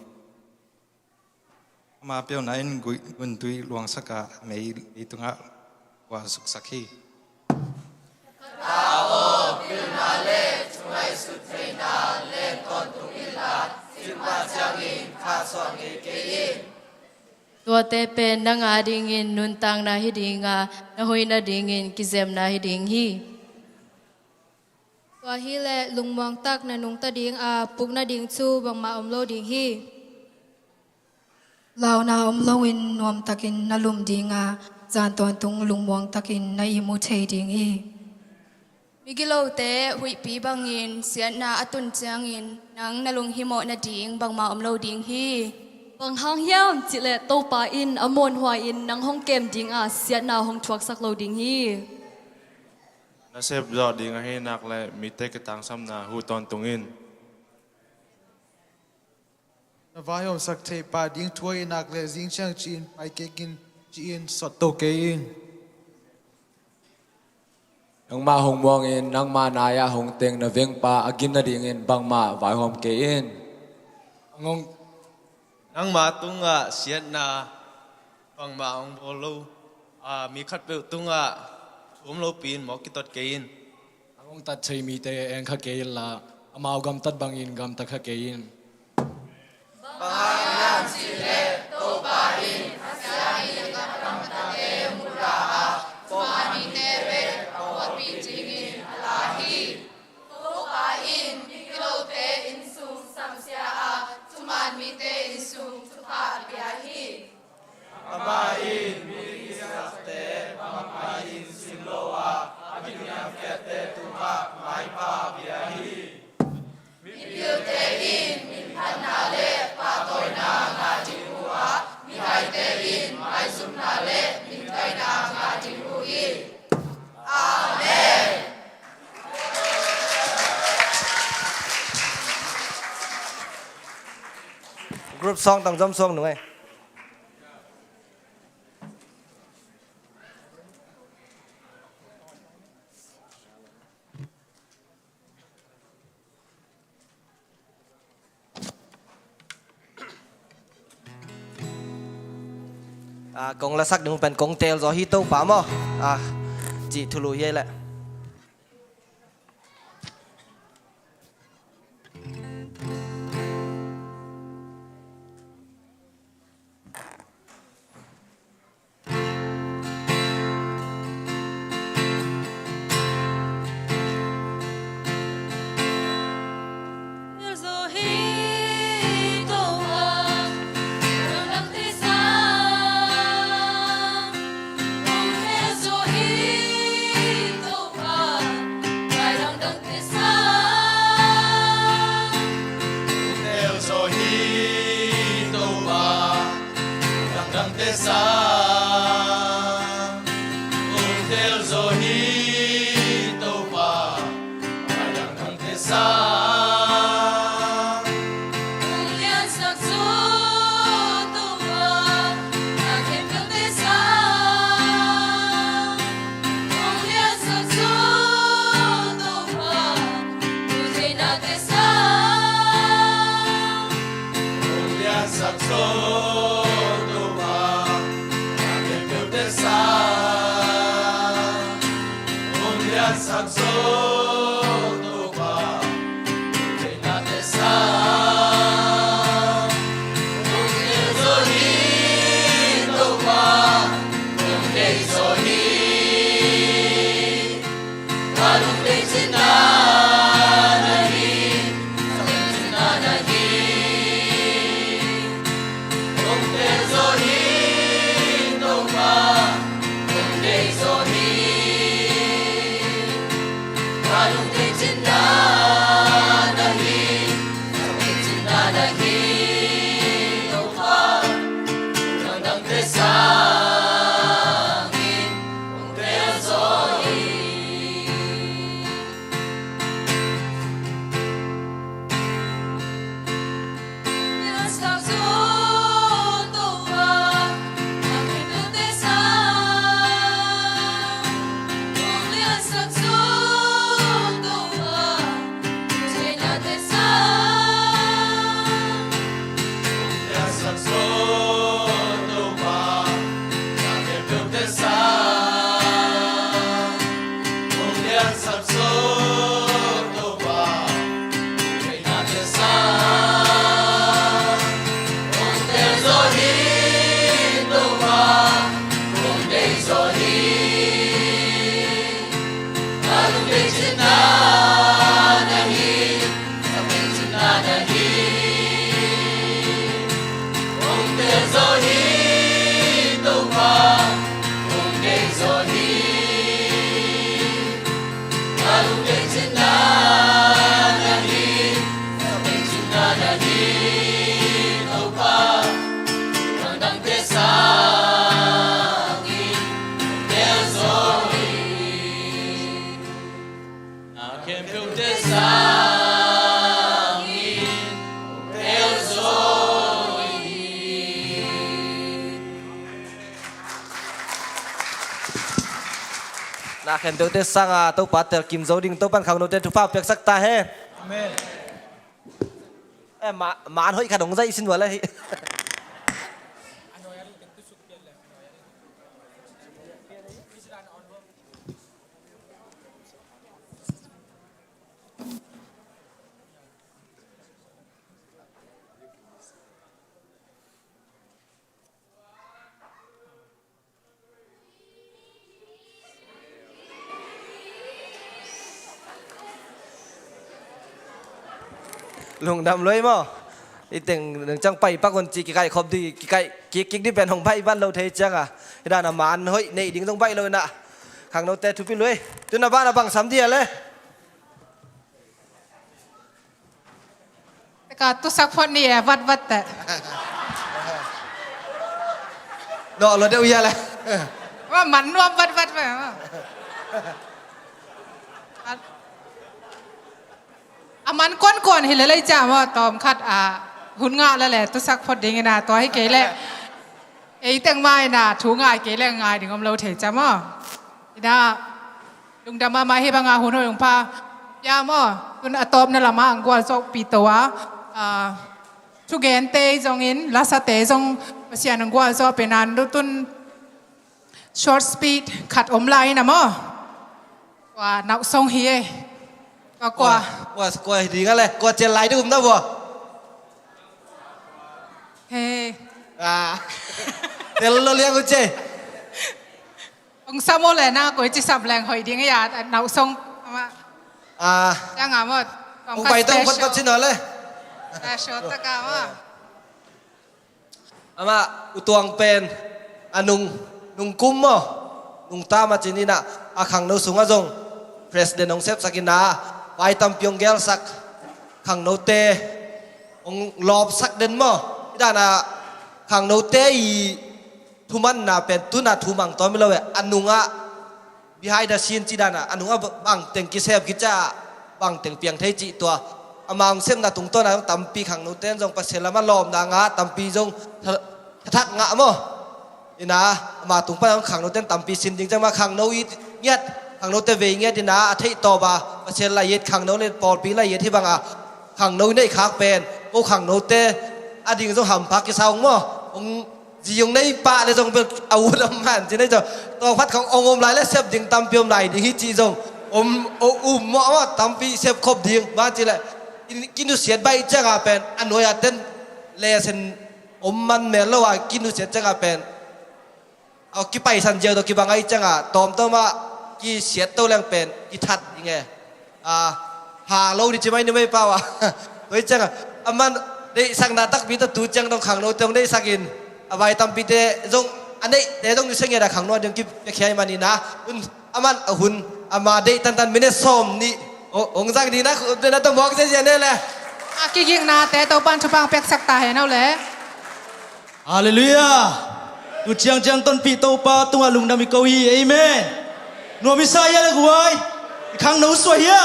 Ama pilna in gui-, guntui luangsak a, mei, meitungah guah suksak hi. Ka aw, pilna le thungaihsut theihna len tawntung inla, silhmah ciangin khahsuah ngei kei in. Tuate pen nang a dingin nuntakna hi ding a, na hoihna dingin kizemna hi ding hi. Tua hileh lungmuang tak na nungta ding a, puk nading cu bangmah om lo ding hi. Launa om loin nuamtakin na lum ding a, zan tawntung lungmuang takin na ihmu thei ding hi. Migilote huihpi bangin siatna a tun ciangin nang na lunghimawh nading bangmah om lo ding hi. Bang hang hiam cih leh Topa in a muanhuai-in nang hong kem ding a, siatna hong thuaksak lo ding hi. Na sepzawh ding ahi nak leh mite kitangsamna huh tawntung in. Na vaihawmsak theih pah ding thu ahi nak leh zingciang ci-in pai kei in, ci-in sawt to kei in. Nangmah hong muangin nangmah nai-ah hong teng na vengpa a gim nadingin bangmah vaihawm kei in. Hong Nangma tungah siatna bangmah hong bawl lo a, mi khatpeuh tungah thu om lopi-in mawk kitot kei in. Hong tat thei mite eng kha kei inla, amau gamtat bangin gamta kha kei in. Bang hang hiam cih leh Topa in a siangin a gamtate mu la a, thuman mite bek a huatpih dingin a la hi. Topa in migilote innsung samsia a, thuman mite innsung thupha a pia hi. Amah in mi kisakte bangmah in sim lo a, a kiniamkhiatte tungah maipha a pia hi. Mipilte in minphatna le pahtawina ngah ding uh a, mihaite in maizumna le minkaina ngah ding uh hi. Amen. Group song tang zom song nung ei. Ah, kong lasak ding pen kong teel zaw hi Topa maw. Ah, cih thulu hi ei leh. Na khempeuhte sanga Topa telkim zo ding Topan khangnote thupha piaksak ta hen. Amen. Eh, ma, man hoih khat hong zaih sin ua le hi. Lungdam lua ei maw. I teng nang ciang pai pak un ci kikaih khop ding, kikaih kik kik ding pen hong baih vat lo thei cianga. Hi dan a man hoih neih ding zong baih lo inah. Khangnote thupi lua ei. Tun a ban a bang sam ding a le. Ka tusak phot ni e, vat vat te. Nawh lo deuh hia le. Wa man nuam vat vat ve. A man kuan kuan hi le lei cia maw, tawm khat a hun ngah le le tusak phot ding ina tua hi kei le. Ei teng ma ina thu ngai kei le ngai ding om lo thei cia maw. Ina Lungdam mahmah hi banga hun hoih hong pia maw. Tun a tawpna lama ang gualzawhpih to a, ah, thugente zongin lasate zong Pasian ang gualzawh pen an tun short speech khat om lai ina maw. Kua nauhsong hi e. Kua kua. Kua, kua, kua hi ding a le. Kua cel lai ding um na vua. He. Ah. Tel lo liang u ce. Ong sam o le na koi ci sam leng hoih ding ya nauhsong ama. Ah. Yang amot. Ong pai tong pat pat cin o le. Special taka ama. Ama utuang pen anung nung kum mo nung tama cin ina a khangno sunga zong president ong sepsak ina vai tampi ong gelsak khangnote ong lawpsak den mo. Idana khangnote i thumanna pen tuna thumang tawm i lo e. A nungah behind the scene ci dana a nungah bangteng kisep kica bangteng piang thei cih tua. Ama hong sepna tungtawna zong tampi khangnoten zong Pasian lama lawmna ngah tampi zong thathak ngah maw. Ina ama tung pana zong khangnoten tampi sin ding ciang ma khangno i ngiat khangnote vei ngiat ina a theih tawp a Pasian lai yet khangno le pawlpi lai yet hi banga khangno i neih khak pen ko khangnote a ding zong hampha kisa ung maw. Ong zi ong nei pah le zong bel a ut om man ci nei zong tawng phat khong ong om lai le sep ding tampi om lai ding hi ci zong om um maw maw tampi sep khop ding ma ci le kinusiat baih cianga pen a nuai a ten le sen om man mel lo a kinusiat cianga pen a kipaisan ziau tawh kibang ahi cianga tawmtawm ah kisiat to leng pen kithat ding e. A ha lo ni ci mai ni mai pau a. Tua hi cianga aman deihsakna takpi tawh tu ciang dong khangno teng deihsakin a vai tampite zong a neihte zong ni sengiat a khangno a ding kipiakhia hi manina. Aman a hun ama deih tantan minute sawm nih hong zang dina na tawh muak ziazia ne le. A kigiknate Topan thupha piaksak ta hen o le. Halleluiah. Tu ciangciang tonpih Topa tungah lungdam i ko hi. Amen. Nuam i sa hia le guai. I khangno suah hia.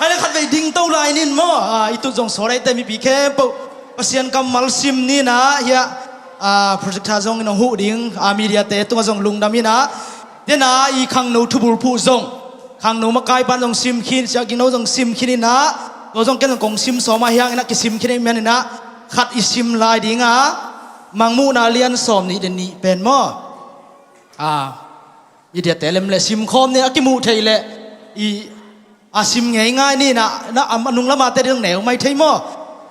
Khai le khat vei ding to lai nin maw. Ah, i tut zong saw daihte mipi khempeuh Pasian kammal sim nina hia. Ah, projector zong in hong huh ding. Ah, mediate tungah zong lungdam ina. Tena i khangno thubulphuh zong khangno makai pan zong sim khin siakgingno zong sim khin ina. Tua zong ken zong kong sim sawm a hiang ina kisim khin ina mian ina khat i sim lai dinga Mangmuhna lian sawm nih le nih pen maw? A, i diate lem le sim khawm ni a kimuh theih le i a sim ngei ngai ni na, na a nung lama te ding neu mai thei maw?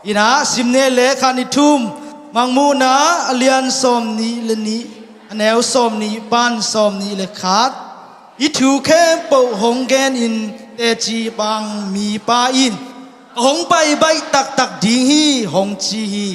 Ina sim ne le khan i thum Mangmuhna a lian sawm nih le nih a neu sawm nih pan sawm nih le khat. I thu khempeuh hong gen in teci bang mipa in ka hong pai baih taktak ding hi hong ci hi.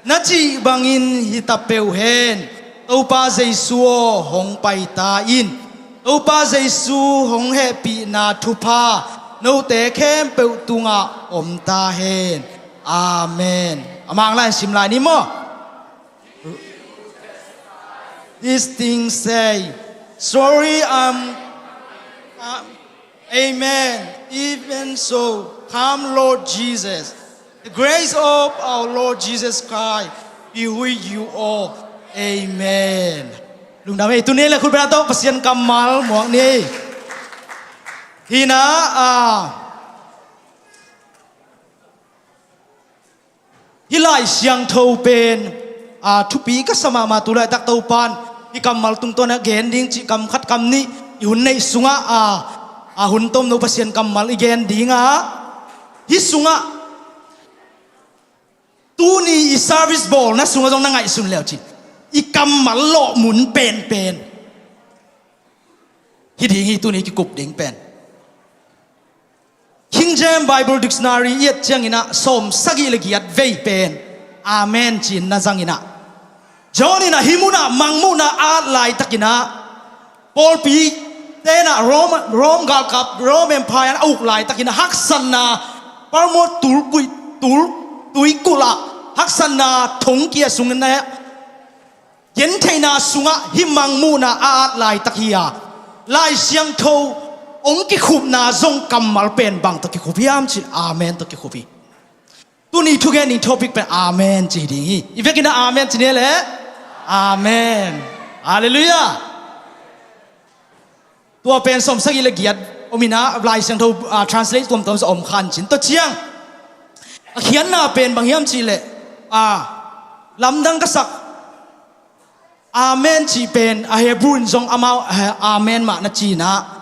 Na cih bangin hi ta peuh hen. Topa Jesu aw hong pai ta in. Topa Jesu hong hehpihna thupha note khempeuh tungah om ta hen. Amen. A mang lai sim lai ni maw? This thing say, sorry, I'm, I'm Amen. Even so, come, Lord Jesus. The grace of our Lord Jesus Christ be with you all. Amen. Lungdam ei, tuni le khut bena tawh Pasian kammal muak ni. Hi na, a, hih Lai Siangtho pen, a, thupi ka sa mahmah. Tu laitak Topan hih kammal tungtawn a gen ding cih kam khat kam nih i hun neih sungah, a, a hun tomno Pasian kammal i gen ding a, hih sungah tuni i service bawlna sungah zong na ngaihsun leu cin, i kammal lawhmun penpen hi ding hi. Tuni kikup ding pen King James Bible Dictionary i et cianginah sawm sagih le giat vei pen amen ci-in na zanginah, John inah hih munah mangmuhna a at laitakinah, pawlpi tenah Rome, Rome galkap, Rome Empire a uk laitakinah haksatna Patmos tulkuih, tul, tuikulh ah haksatna thongkia sungin gentheihna sungah hih mangmuhna a at laitak hi a, Lai Siangtho hong kikhupna zong kammal pen bang tawh kikhup hiam cih amen tawh kikhup hi. Tuni thugen ding topic pen amen ci hi ding hi. I vekin a amen ci ni le. Amen. Halleluiah. Tua pen sawm sagih le giat om inah Lai Siangtho, ah, translate tuamtuam zong om khan cin. Tua ciang a khiatna pen bang hiam cih leh, ah, lamdang ka sak amen cih pen a Hebrew in zong amau, eh, amen mah na ci inah,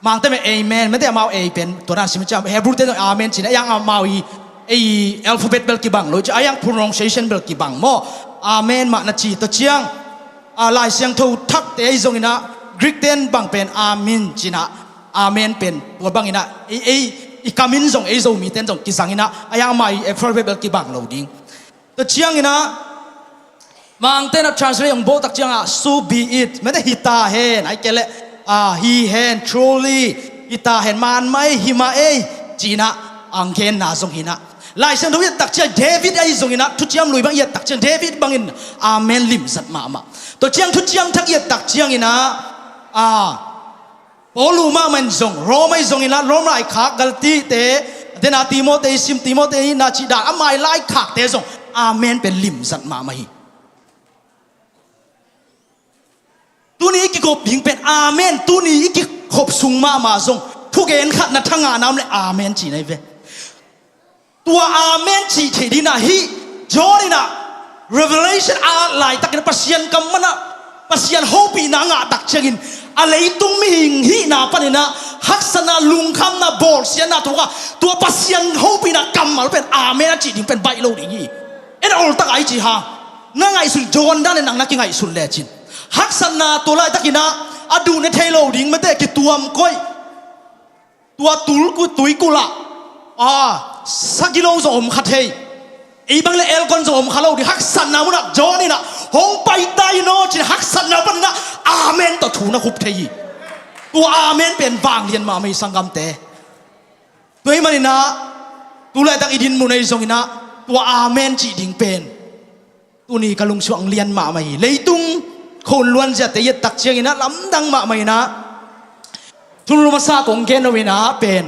Mangte mah amen mate, amau ei pen tua na sim ciang Hebrew te zong amen ci inah, a yang amau i ei alphabet bel kibang lo ci, a yang pronunciation bel kibang maw. Amen mah na ci. Tua ciang, a, Lai Siangtho thakte ei zong inah Greek ten bang pen amen ci inah, amen pen tua bang inah ei, ei i kamin zong ei Zomi ten zong kizang inah, a yang amau i alphabet bel kibang lo ding. Tua cianginah Mangte na translate hong bawltak ciangah so be it mate, hi ta hen, ai kei leh, ah, hi hen, truly hi ta hen, man mah ei, hi mah ei ci inah ang genna zong hi inah, Lai Siangtho i ettak ciang David ahi zong inah, Thuciam Lui bang i ettak ciang David bangin amen limzat mahmah. Tua ciang Thuciam Thak i ettak cianginah, ah, Paulu mahmah in zong Rome ahi zong inah, Rome laikhak Galati te, dena Timote i sim, Timote i na cih dan amau laikhakte zong amen pen limzat mahmah hi. Tuni i kikhop ding pen amen, tuni i kikhop sung mahmah zong thugen khat na thangahna om le amen ci na hi ve. Tua amen cih theih dingin ah hih John in ah Revelation a at laitakin ah Pasian kam manah Pasian hopihna a ngahtak ciangin a leitung mihing hihna panin ah haksatna, lungkhamna, bawlsiatna, tua, tua Pasian hopihna kammal pen amen a cih ding pen baih lo ding hi. En a oltak a i cih hang na ngaihsun John dan in nang na kingaihsun lecin haksatna tua laitakin ah a duh ne thei lo ding mate, kituam koih. Tua tulku, tuikulh ah, a, sagilo zong om kha thei. Ei bang le elkon zong om kha lo ding, haksatna munah John in ah hong pai ta in aw cin haksatna panin ah amen tawh thu na khup thei hi. Tua amen pen vanglian mahmah hi sanggamte. Tua ahih manin ah tu laitak i dinmun ahi zongin ah tua amen cih ding pen tuni ka lungsim ah lian mahmah hi. Leitung khun luanziate i ettak ciangin ah lamdang mahmah in ah thulu masa kong gen lo in ah pen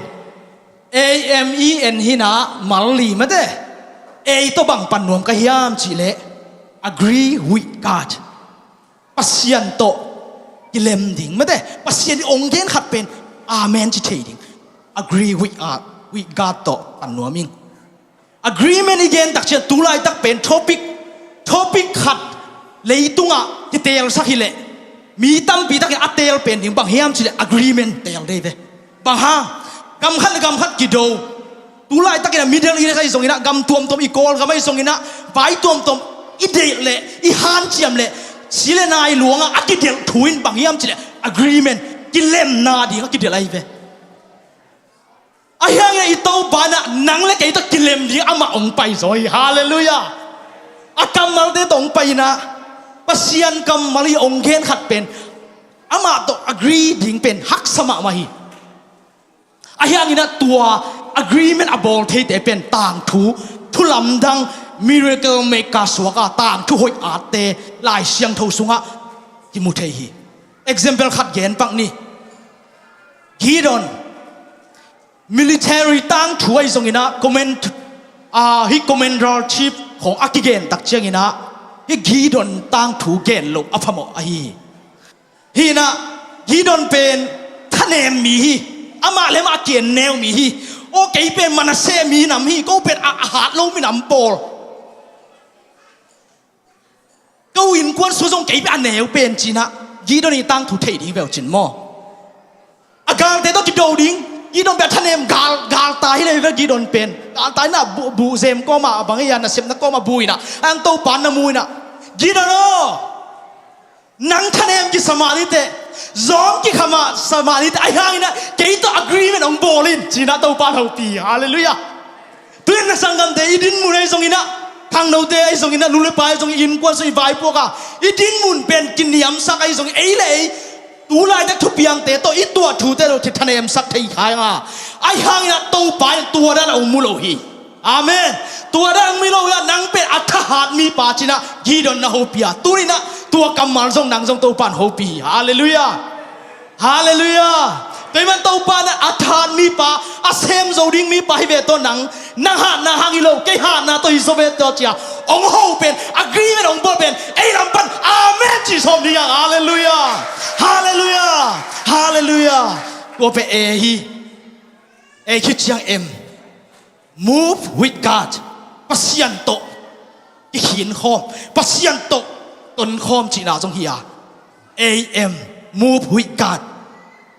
A M E N hi in ah mal li mate. Ei tawh bang pan nuam ka hiam cih leh agree with God. Pasian tawh kilem ding mate. Pasian i ong gen khat pen amen ci thei ding. Agree with, uh, with God tawh pan nuam ing. Agreement i gen tak ciang tu laitak pen topic, topic khat leitungah kitelsak hileh mi tampi takin a teel pen ding bang hiam cih leh agreement teel dei ve. Bang hang, gam khat le gam khat kido. Tu laitakin ah Middle East ahi zongin ah gam tuamtuam, i Kawlgam ahi zongin ah vai tuamtuam i deih leh i hanciam leh si le nai luangah a kidelh thu in bang hiam cih leh agreement, kilemna ding a kidelh ahi ve. Ahi hangin ah i Topa in ah nang le kei tawh kilem ding amah hong pai zaw hi. Halleluiah. A kammalte tawh hong pai in ah Pasian kammal i ong gen khat pen amah tawh agree ding pen haksa mahmah hi. Ahi hangin ah tua agreement a bawl theite pen tangthu, thu lamdang, miracle maker suak a tangthu hoih atte Lai Siangtho sungah kimu thei hi. Example khat gen pak ni. Gideon, military tangthu ahi zongin ah command, ah, hih commander chief khawng a kigen tak ciangin ah hih Gideon tangthu gen loh a phamawh ahi hi. Hi in ah Gideon pen thanem mi hi. Amah le amah a ki-en neu mi hi. Aw, kei pen Manasseh minam hi, ko pen a, a hat lo minam pawl. Ko innkuan sung zong kei pen a neu pen ci-in ah Gideon i tangthu thei ding ve uh cin maw. A galte tawh kido ding. Gideon pen a thanem gal, galta hi leh ve Gideon pen. Galta in ah buh, buh zem kawmah a bang hi a, nasepna kawmah buh in ah, ang Topa na mu in ah, Gideon aw, nang thanem kisa mah ni teh, zawm kikham mah sa mah ni teh, ahi hangin ah kei tawh agreement hong bawl in, ci-in ah Topa in hopih hi. Halleluiah. Tu-in na sanggamte, i dinmun ahi zongin ah, khangnote ahi zongin ah, nu le pa ahi zongin, innkuan sung i vaipuak a, i dinmun pen kiniamsak ahi zongin, ei le ei tu laitak thupiangte tawh, i tuah thute tawh kithanemsak thei kha hi hang a, ahi hangin ah Topa in tua dan a hong mu lo hi. Amen. Tua dan hong mu lo hi a, nang pen a thahat mipa ci-in ah Gideon na hopih a, tuni-in ah tua kammal zong nang zong Topa in hopih hi. Halleluiah. Halleluiah. Tua ahih manin Topa in a thahat mipa, a sem zo ding mipa hi ve tawh nang, nang hatna hang hi lo, kei hatna tawh hi zaw ve tawh ci-a hong ho pen, agreement hong bawl pen, ei lam pan amen cih sawm ding hi hang. Halleluiah. Halleluiah. Halleluiah. Tua pen ei hi. Ei khit ciang M, move with God. Pasian tawh kikhin khawm, Pasian tawh ton khawm cihna zong hi a. A M, move with God.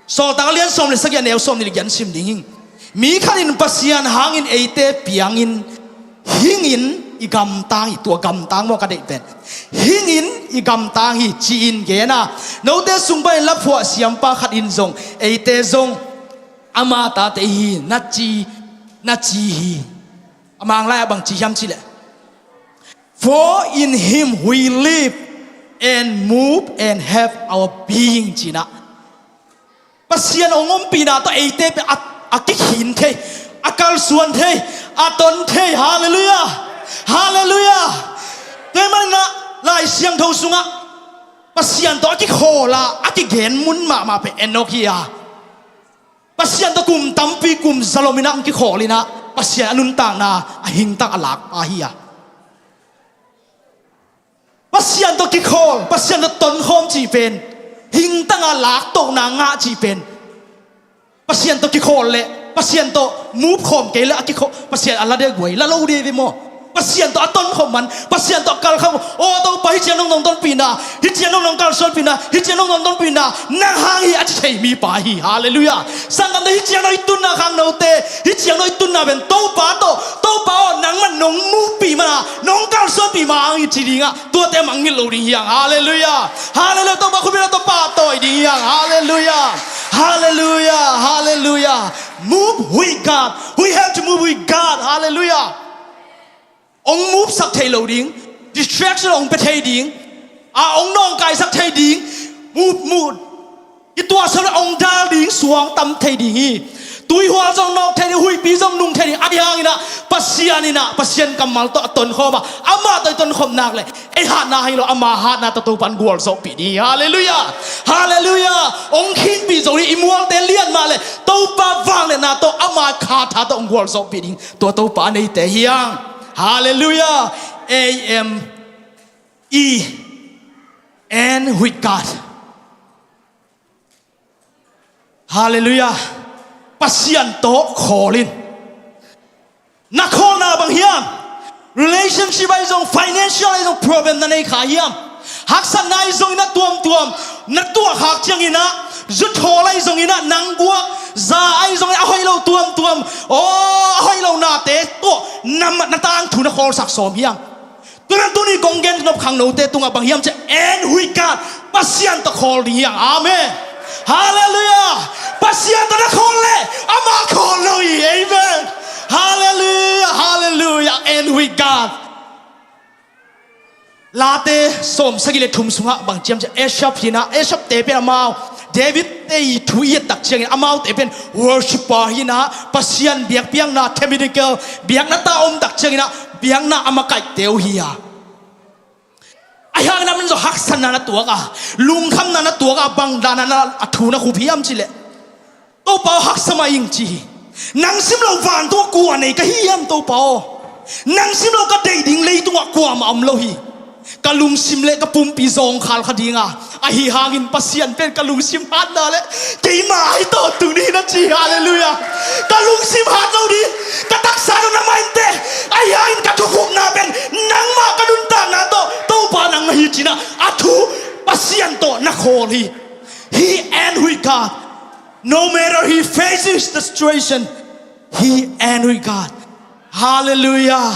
Sawltak a lian sawm le sagih a neu sawm nih le giat sim ding hi. Mi khat in Pasian hangin eite piangin, hingin i gamtang hi, tua gamtang maw ka deih pen. Hingin i gamtang hi ci-in gen a, note sung panin laphuah siampa khat in zong eite zong ama tate hi, na ci, na ci hi. A Mang lai-ah bang ci hiam cih leh, "For in him we live and move and have our being," ci-in ah. Pasian hong ompihna tawh eite pen a, a kikhin thei, a kalsuan thei, a ton thei. Halleluiah. Halleluiah. Tua ahih manin ah Lai Siangtho sungah Pasian tawh a kikhawl a, a kigen mun mahmah pen Enok hi a. Pasian tawh kum tampi, kum zalom in ah hong kikhawl in ah, Pasian a nuntakna, a hingtang a lakpa hi a. Pasian tawh kikhawl, Pasian tawh tonkhawm cih pen, hingtang a laktohna ngah cih pen, Pasian tawh kikhawl leh Pasian tawh move khawm kei leh a kikhawl, Pasian a la ding guai, la lo ding ve maw. Pasian tawh a tonkhawm man, Pasian tawh a kalkhawm. Aw Topa, hih ciang nong nong tonpihna, hih ciang nong nong kalsuanpihna, hih ciang nong nong tonpihna, nang hang hi a ci thei mipa hi. Halleluiah. Sanggamte, hih ciang nong i tunna, khangnote, hih ciang nong i tunna pen Topa tawh, Topa aw, nangman nong movepih man a, nong kalsuanpih man hang hi ci ding ah, tuate mangngilh lo ding hi hang. Halleluiah. Halleluiah. Topa khut beng a, Topa pahtawi ding hi hang. Halleluiah. Halleluiah. Halleluiah. Move with God. We have to move with God. Halleluiah. Hong move sak thei lo ding, distraction hong pia thei ding, a hong nawngkaisak thei ding, move, move. I tuahsuah hong dal ding, suang tam thei ding hi. Tuihual zong nawk thei ding, huihpi zong nung thei ding. Ahi hangin ah Pasian in ah, Pasian kammal tawh a tonkhawm a, amah tawh i tonkhawm nak leh ei hatna hang hi lo, ama hatna tawh Topa in gualzawhpih ding hi. Halleluiah. Halleluiah. Hong khinpih zo ding, i mualte lian mah leh Topa vangliatna tawh, ama kha tha tawh hong gualzawhpih ding. Tua Topa a neite hi hang. Halleluiah. A M E N with God. Halleluiah. Pasian tawh khawl in. Na khawlna bang hiam? Relationship ahi zong, financial ahi zong problem na nei kha hiam? Haksatna ahi zongin ah tuamtuam na tuahkhak ciangin ah, zuthawl ahi zongin ah, nang guak za ahi zongin ah, a hoih lo tuamtuam, aw, a hoih lo nate tawh na, na tangthu na khawlsak sawm hiam? Tua ahih manin tuni kong gen nop khangnote tungah bang hiam cih leh, and with God, Pasian tawh khawl ding hi hang. Amen. Halleluiah. Pasian tawh na khawl leh amah khawl lo hi. Amen. Halleluiah. Halleluiah. And with God. Late sawm sagih le thum sungah bang ci hiam cih leh, Asaph hi in ah, Asaph-te pen amau, David-te i thu i et tak ciangin amaute pen worshipper hi in ah, Pasian biakpiakna, tabernacle, biakna ta om tak ciangin ah biakna a makaihte uh hi a. Ahi hangin ah aman zong haksatna na tuak a, lungkhamna na tuak a, bang dan a na, a thu na khup hiam cih leh, Topa aw, haksa mah ing ci hi. Nang sim lo vantung ah kua nei ka hi hiam, Topa aw? Nang sim lo ka deih ding leitung ah kuamah om lo hi. Ka lungsim le ka pumpi zawngkhal kha dinga, ahi hangin Pasian pen ka lungsim hatna le keima ahi tawntung ding hi na ci hi. Halleluiah. Ka lungsim hat lo ding, ka taksa tawh na mah inteh. Ahi hangin ka thukhupna pen nangmah ka nuntakna tawh Topa nang ahi cih na, a thu Pasian tawh na khawl hi. He end with God. No matter he faces the situation, he end with God. Halleluiah.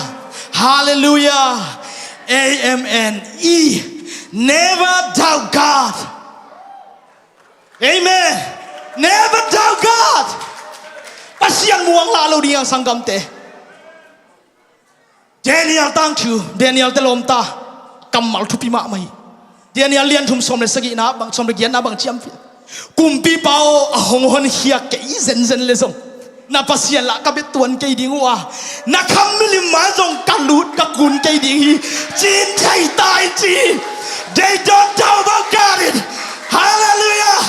Halleluiah. Amen. Never doubt God. Amen. Never doubt God. Pasian muang la lo ding a, sanggamte. Daniel tangthu, Daniel te lawmta, kammal thupi mahmah hi. Daniel lian thum sawm le sagihna bang, sawm le giatna bang ciam. Kumpipa aw, a hong honkhiat kei zenzen le zong na Pasian lah ka bia tuan kei ding uh a, na kham milim mai zong ka lut ka kun kei ding hi, ci-in thei ta hi ci hi. They don't doubt about God. Halleluiah.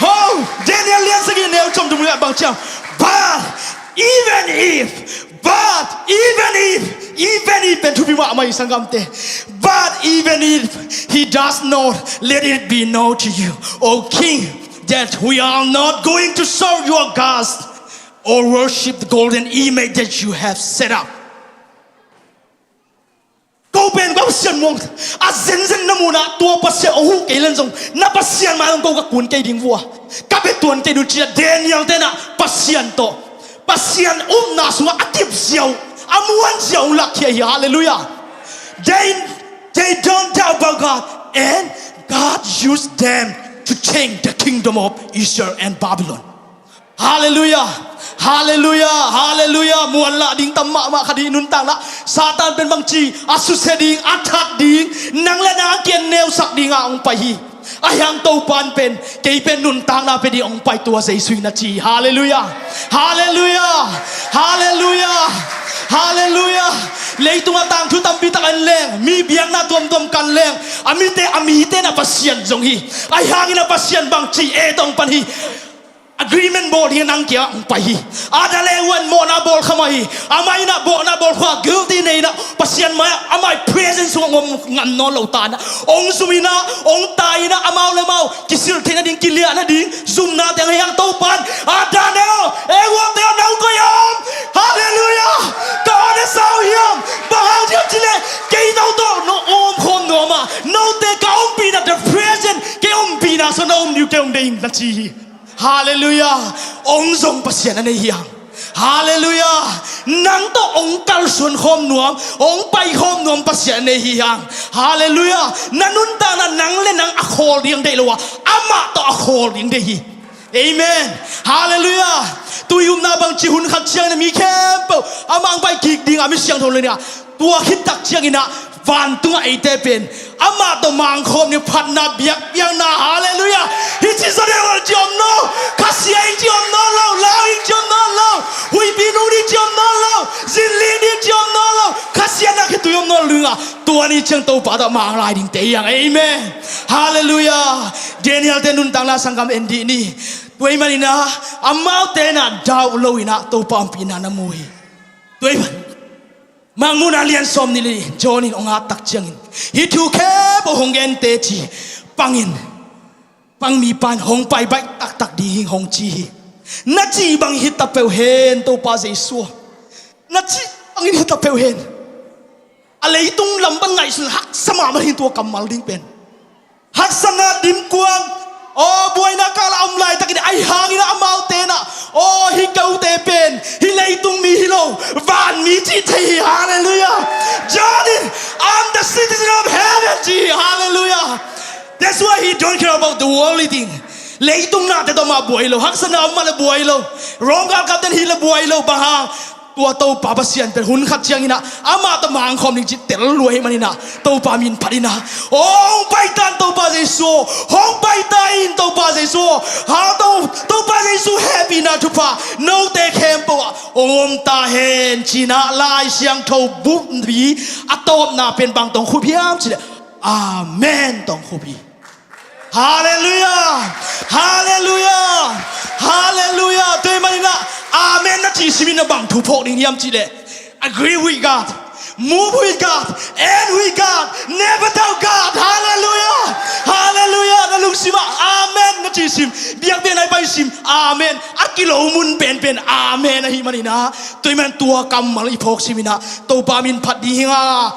Ho, Daniel lian sagih neu sawm thum le bang ciam. But even if But even if, even if, pen thupi mahmah hi, sanggamte. But even if he does not, let it be known to you, O king, that we are not going to serve your gods or worship the golden image that you have set up. Ko pen ka Pasian muang, a zenzen na muhna, tua Pasian hong huh kei leng zong na Pasian mai hong ko ka kun kei ding vua, ka bia tuan kei ding uh ci-a Daniel te na Pasian tawh, Pasian upna sungah a kip ziau, a muan ziau hong lakkhia hi. Halleluiah. They, they don't doubt about God, and God used them to change the kingdom of Israel and Babylon. Halleluiah. Halleluiah. Halleluiah. Muanlah ding tam mahmah kha ding nuntakna. Satan pen bangci a susia ding, a that ding, nang le nang a kiang neusak dingah hong pai hi. Ahi hang Topan pen, kei pen nuntakna pia ding hong pai tua Jesu hi na ci hi. Halleluiah. Halleluiah. Halleluiah. Halleluiah. Leitungah tangthu tampi tak en leng, mi biakna tuamtuam kan leng, a mite, a mite na Pasian zong hi. Ahi hangin a Pasian bangci e tawh hong pan hi. Agreement bawl ding nang kiangah hong pai hi. Adam le Eva in mawhna bawl kha mah hi. Amah in ah mawhna bawl kha, guilty nei in ah Pasian mai-ah, amah i presence sungah om ngam nawn lo ta in ah, hong zum in ah, hong tai in ah, amau le amau kisilh theih nading, kiliah nading zumna teng hi hang. Topan, Adam te aw, Eva te aw, na hong koih a om. Halleluiah. Ka aw, na sa uh hiam? Bang hang hiam cih leh kei no tawh na om khawm nuam a, note ka ompihna, the present, kei ompihna sungah na om ding uh kei hong deih ing, na ci hi. Halleluiah. Hong zong Pasian a nei hi hang. Halleluiah. Nang tawh hong kalsuan khawm nuam, hong pai khawm nuam Pasian a nei hi hang. Halleluiah. Na nuntakna nang le nang a khawl ding deih lo a, amah tawh a khawl ding deih hi. Amen. Halleluiah. Tui upna bangci, hun khat ciangin a mi khempeuh amah hong pai kik ding a, mi siangtho lo ding a, tua khit tak ciangin ah vantungah eite pen amah tawh mangkhawm ding, phatna, biakpiakna. Halleluiah. Hih ci zaw deuh ci om nawn lo, khasia ing ci om nawn lo, lau ing ci om nawn lo, huihpi nung ding ci om nawn lo, zinling ding ci om nawn lo, khasiatna khitui om nawn lo ding a, tua ni ciang Topa tawh mang lai dingte hi hang. Amen. Halleluiah. Daniel te nuntakna sanggam en dih ni. Tua ahih manin ah amaute in ah doubt lo in ah Topa ompihna na mu hi. Tua ahih manin Mangmuhna lian sawm nih le nih, John in hong at tak ciangin, hih thu khempeuh hong gente ci, pangin, pang mipa in hong pai baih taktak ding hi hong ci hi. Na cih bangin hi ta peuh hen, Topa Jesu aw. Na cih bangin hi ta peuh hen. A leitung lam pan ngaihsun haksa mahmah hi tua kammal ding pen. Haksatna dimkuang, aw, buaina kal a om laitakin, ahi hangin ah amaute in ah, aw, hih kote pen hih leitung mi hi lo, van mi cih thei hi. Halleluiah. John in, "I'm the citizen of heaven," ci hi. Halleluiah. That's why he don't care about the worldly thing. Leitung nate tawh mah buai lo, haksatna om mah leh buai lo, Rom galkapte in hih leh buai lo, bang hang? Tua Topa Pasian pen hun khat ciangin ah amah tawh mangkhawm ding cih tel lua ahih manin ah Topa min phat in ah, "Aw, hong pai ta in, Topa Jesu aw, hong pai ta in, Topa Jesu aw, ha, To-, Topa Jesu hehpihna thupha note khempeuh ah hong om ta hen," ci-in ah Lai Siangtho buppi a tawpna pen bang tawh hong khup hiam cih leh, "Amen," tawh hong khup hi. Halleluiah. Halleluiah. Halleluiah. Tua ahih manin ah amen na cih simin ah bang thu phawk ding hiam cih leh, agree with God. Move with God, end with God, never doubt God. Hallelujah. Hallelujah. Na lungsim ah amen na ci sim. Biakbiak nai pai sim. Amen. A kilo mun penpen amen ahi manin ah, tua ahih man tua kammal i phawk sim in ah, Topa min phat ding hi ing a.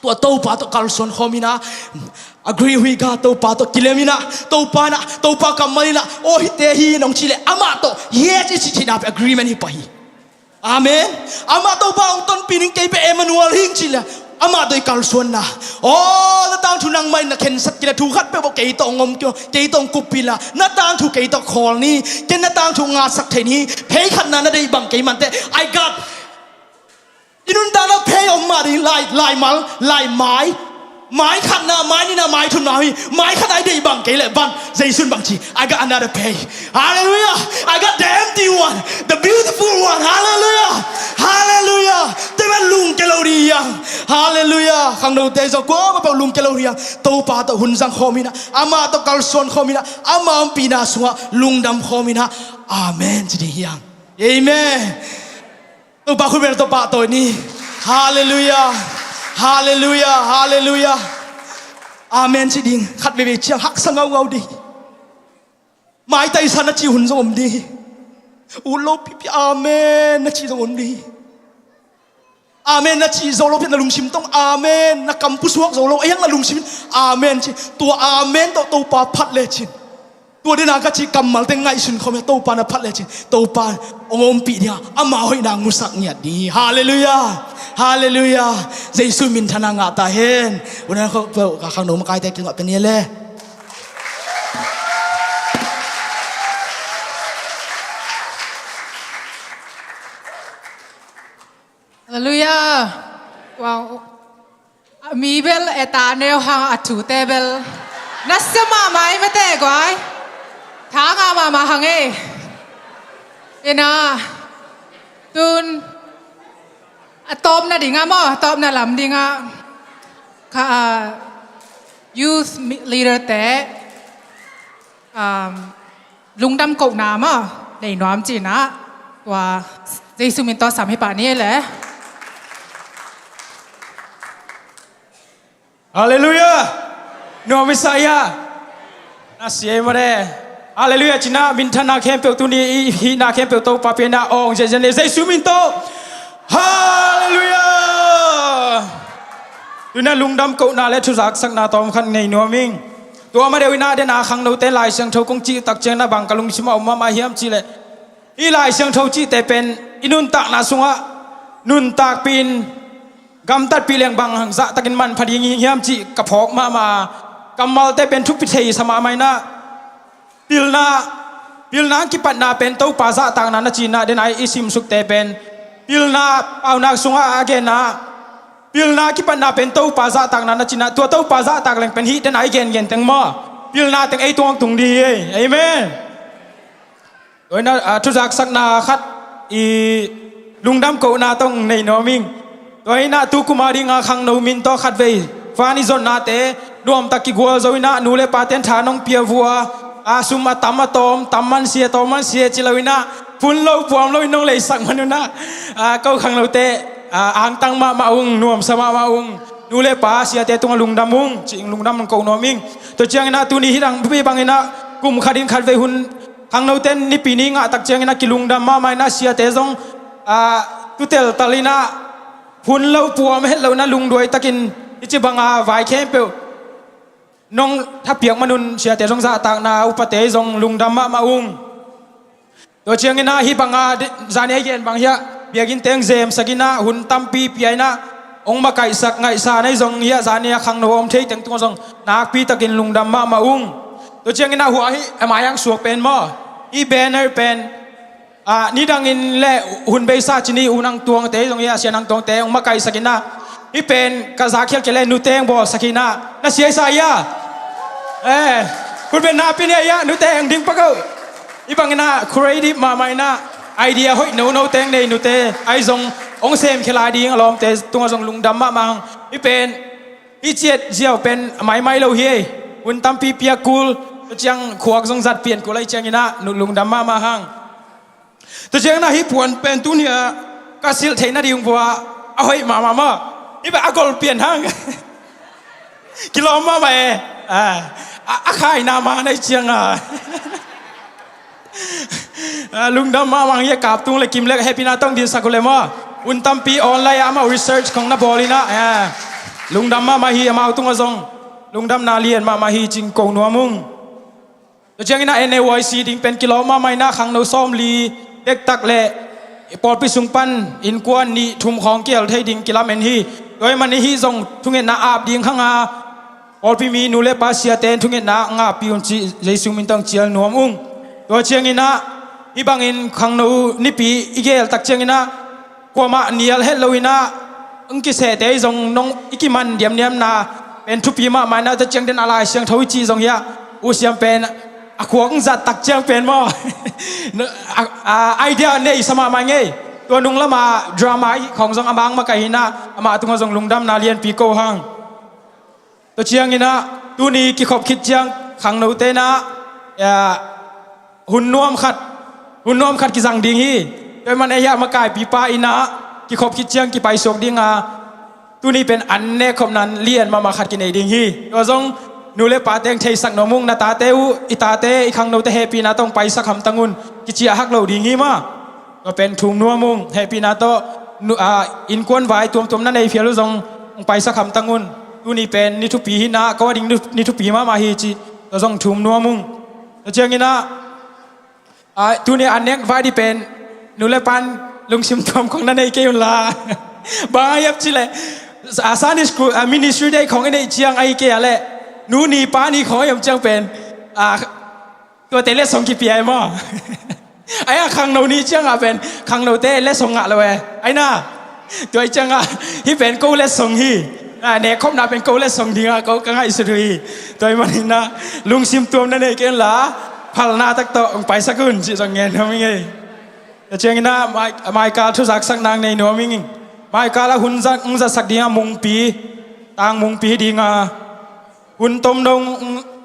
Tua Topa tawh kalsuan khawm in ah, agree with God, Topa tawh kilem in ah, Topa in ah, Topa kammal in ah, aw hihte hi nong cih leh amah tawh yes i cih theihna pen agreement hi pah hi. Amen. Amah Topa hong tonpih ning, kei pen Emmanuel hi ing cih leh amah tawh i kalsuanna. Aw, na tangthu nangmah in na khensat kei leh, thu khat peuh bawh kei tawh hong om kei, kei tawh hong kuppih in la, na tangthu kei tawh khawl ni, ken na tangthu ngatsak thei ni. Phei khatna na deih bang kei manteh, I got. I nuntakna phei om mah ding, lai, laimal, laimai. Mai khatna, mai nihna, mai thumna hi. Mai khatna i deih bang kei leh, ban, Jesu in bang ci, I got another phei. Hallelujah. I got the empty one, the beautiful one. Hallelujah. Hallelujah. Tua ahih man lungkia lo ding hi hang. Hallelujah. Khangnote zong kuamah peuh lungkia lo ding hi hang. Topa tawh hun zang khawm in ah, amah tawh kalsuan khawm in ah, ama ompihna sungah lungdam khawm in ah, amen ci ding hi hang. Amen. Topa khut beng, Topa tawh ni. Hallelujah. Hallelujah. Hallelujah. Amen ci ding. Khat veivei ciang haksa ngaungau ding. Maitai sa na cih hun zong om ding hi. Ut lo pipi amen na cih zong om ding hi. Amen na cih zo lo pian na lungsim tawh amen, na kam pusuak zo lo, a hiang na lungsim in amen ci. Tua amen tawh Topa phat lecin, tua dena ka cih kammalte ngaihsun khawm hi a, Topa na phat lecin Topa hong ompih ding a, ama hoihna musak ngiat ding hi. Hallelujah. Hallelujah. Jesu minthanna ngah ta hen. Unau khawh peuh ka khangno makaite kingah pia ni le. Hallelujah. Wow. A mi bel eta neu hang a thute bel nasia mahmah ei mate guai. Tha ngah mahmah hang ei. Ina tun a tawpna ding a maw, a tawpna lam ding a ka, a, youth mi-, leader te, um, lungdam kohna maw nei nuam cih na, tua Jesu min tawh sam hi pah ni le. Hallelujah. Nuam i sa ia. Na sia i mare. Hallelujah. Cih na minthanna khempeuh tuni i hihna khempeuh Topa pia in a, awng ziahziah ni Jesu min tawh. Hallelujah. Tuni a lungdam kohna le thuzaksakna tawm khat nei nuam ing. Tua ma deuh in a, den a khangnote Lai Siangtho kong cih tak ciangin a bang ka lungsim ah om mahmah hiam cih leh, hih Lai Siangtho cihte pen i nuntakna sungah nuntakpih in gamtatpih leng bang zahtakin manpha ding hiam cih ka phawk mahmah a, kammalte pen thupi thei sa mahmah in a, pilna, pilna kipatna pen Topa zahtakna na cih in a, den a i simsukte pen pilna paunak sungah a gen a, pilna kipatna pen Topa zahtakna na cih in a, tua Topa zahtak leng pen hih den a i gengen teng maw, pilna teng ei tungah tung ding hi. Amen. Tua hi in a, a, thuzaksakna khat i lungdam kohna tawh nei nuam ing. Tua hi in a, tu kum a ding a khangno min tawh khatvei van i zonnate nuamtak kigual zo in a, nu le pate'n tha nong pia vua, a, sum a tam a tawm, tam man sia, tawm man sia ci lo in a, phun lo puam lo in nong leisak man un a, a, ko khangnote, a, angtang mahmah ung, nuamsa mahmah ung. Nu le pa siate tungah lungdam ung, ci ing, lungdam ung, ko nuam ing. Tua ciangin a tuni hih dang bupi bangin a kum khat in khatvei hun khangnote'n Nipi ni ngah tak ciangin a kilungdam mahmah in a, siate zong, a, tuteltal in a, hun lo puam het lo in a, lungduai takin hih ci bang a vai khempeuh nong thapiak man un siate zong zahtakna upate zong lungdam mahmah ung. Tua ciangin a hih bang a di-, zani a gen bang hiah biakinn teng zemsak in a, hun tampi pia in a, hong makaihsak ngaihsa na hi zong hiah, zani a khangno a om thei teng tungah zong nakpi takin lungdam mahmah ung. Tua ciangin a hua hih a mai-ah suak pen maw, hih banner pen, a, nidangin le hun beisa ci ni, U Nang Tuangte zong hiah, Sia Nang Tuangte hong makaihsak in a, hih pen ka za khial kei le nuteng bawlsak hi in a, na sia i sa hiah. Eh, khut beng na pia ni hiah, nuteng ding pak o. Hih bangin a creative mahmah in a, idea hoih nono teng nei nute ahi zong, hong semkhia lai ding a lawmte tungah zong lungdam mahmah hang. Hih pen, hih ciat ziau pen a maimai lo hi ei. Hun tampi piak kul, tua ciang khuak zong zat pian kul ahih ciangin a, nu lungdam mahmah hang. Tua ciangin a hih puan pen tuni a ka silh theih nading vua a hoih mahmah maw. Hih bang a gol pian hang. Kilawm mahmah e. A, a, a khaina ma nei cianga. A, lungdam mahmah hi. A kap tung le kim le hehpihna tawh hong dinsak uh le maw. Hun tampi online ah amau research khong na bawl inah. A, lungdam mahmah hi, amau tungah zong lungdamna lian mahmah hi cih ko nuam ung. Tua ciangin ah N A Y C ding pen kilawm mahmah inah khangno sawmli dektak le pawlpi sung pan innkuan nih thum khawng kihel thei ding kilamen hi. Tua ahih manin hih zong thungetna ap ding hang a, pawlpi mi nu le pa siate in thungetna ngahpih un cih Jesu min tawh cial nuam ung. Tua ciangin ah hih bangin khangno nipi i geel tak ciangin ah kuamah nial het lo inah, hong kisehte i zong nong i kiman diamniamna pen thupi mahmah inah, tua ciang den a Lai Siangtho i cih zong hiah, u siam pen a khuak hong zat tak ciang pen maw. A, a, idea nei sa mahmah ngei. Tua nung lama drama i khawng zong a mang makaih inah, amah tungah zong lungdamna lianpi ko hang. Tua ciangin ah tuni kikhop khit ciang khangnote inah, ya, hun nuam khat, hun nuam khat kizang ding hi. Tua ahih manin ei hiah makaipipa inah kikhop khit ciang kipaisuak ding a, tuni pen an nekkhopna lian mahmah khat kinei ding hi. Tua zong nu le pa teng theisak nuam ung, na tate uh, i tate, i khangnote hehpihna tawh hong paisak hamtang un, kiciah hak lo ding hi mah. Tua pen thum nuam ung, hehpihna tawh nu, a, innkuan vai tuamtuam na nei phial uh zong hong paisak hamtang un. Tuni pen ni thupi hi inah, ko a ding ni, ni thupi mahmah hi cih tua zong thum nuam ung. Tua ciangin ah, a, tuni a nek vai ding pen nu le pa in lungsim tuam khong na nei kei un la. Bang a hiam cih leh, a, Sunday school, a, ministry day khong i neih ciang ahi kei a leh, nu ni pa ni khong ahi om ciang pen, a, tuate letsong kipia e maw. Ai a khangno ni ciangah pen khangnote letsong ngah lo e. Ai na. Tua hi ciangah hih pen ko letsong hi. A, nekkhopna pen ko letsong dingah ko ka ngaihsut uh hi. Tua ahih manin ah lungsim tuam na nei kei un la, phalna tak tawh hong paisak un cih zong ngen nuam ing ei. Tua ciangin ah mai, maikal thuzaksakna hong nei nuam ing. Maikal ah hun zat, hong zatsak dingah mungpi, tang mungpi hi dingah, hun tomno hong,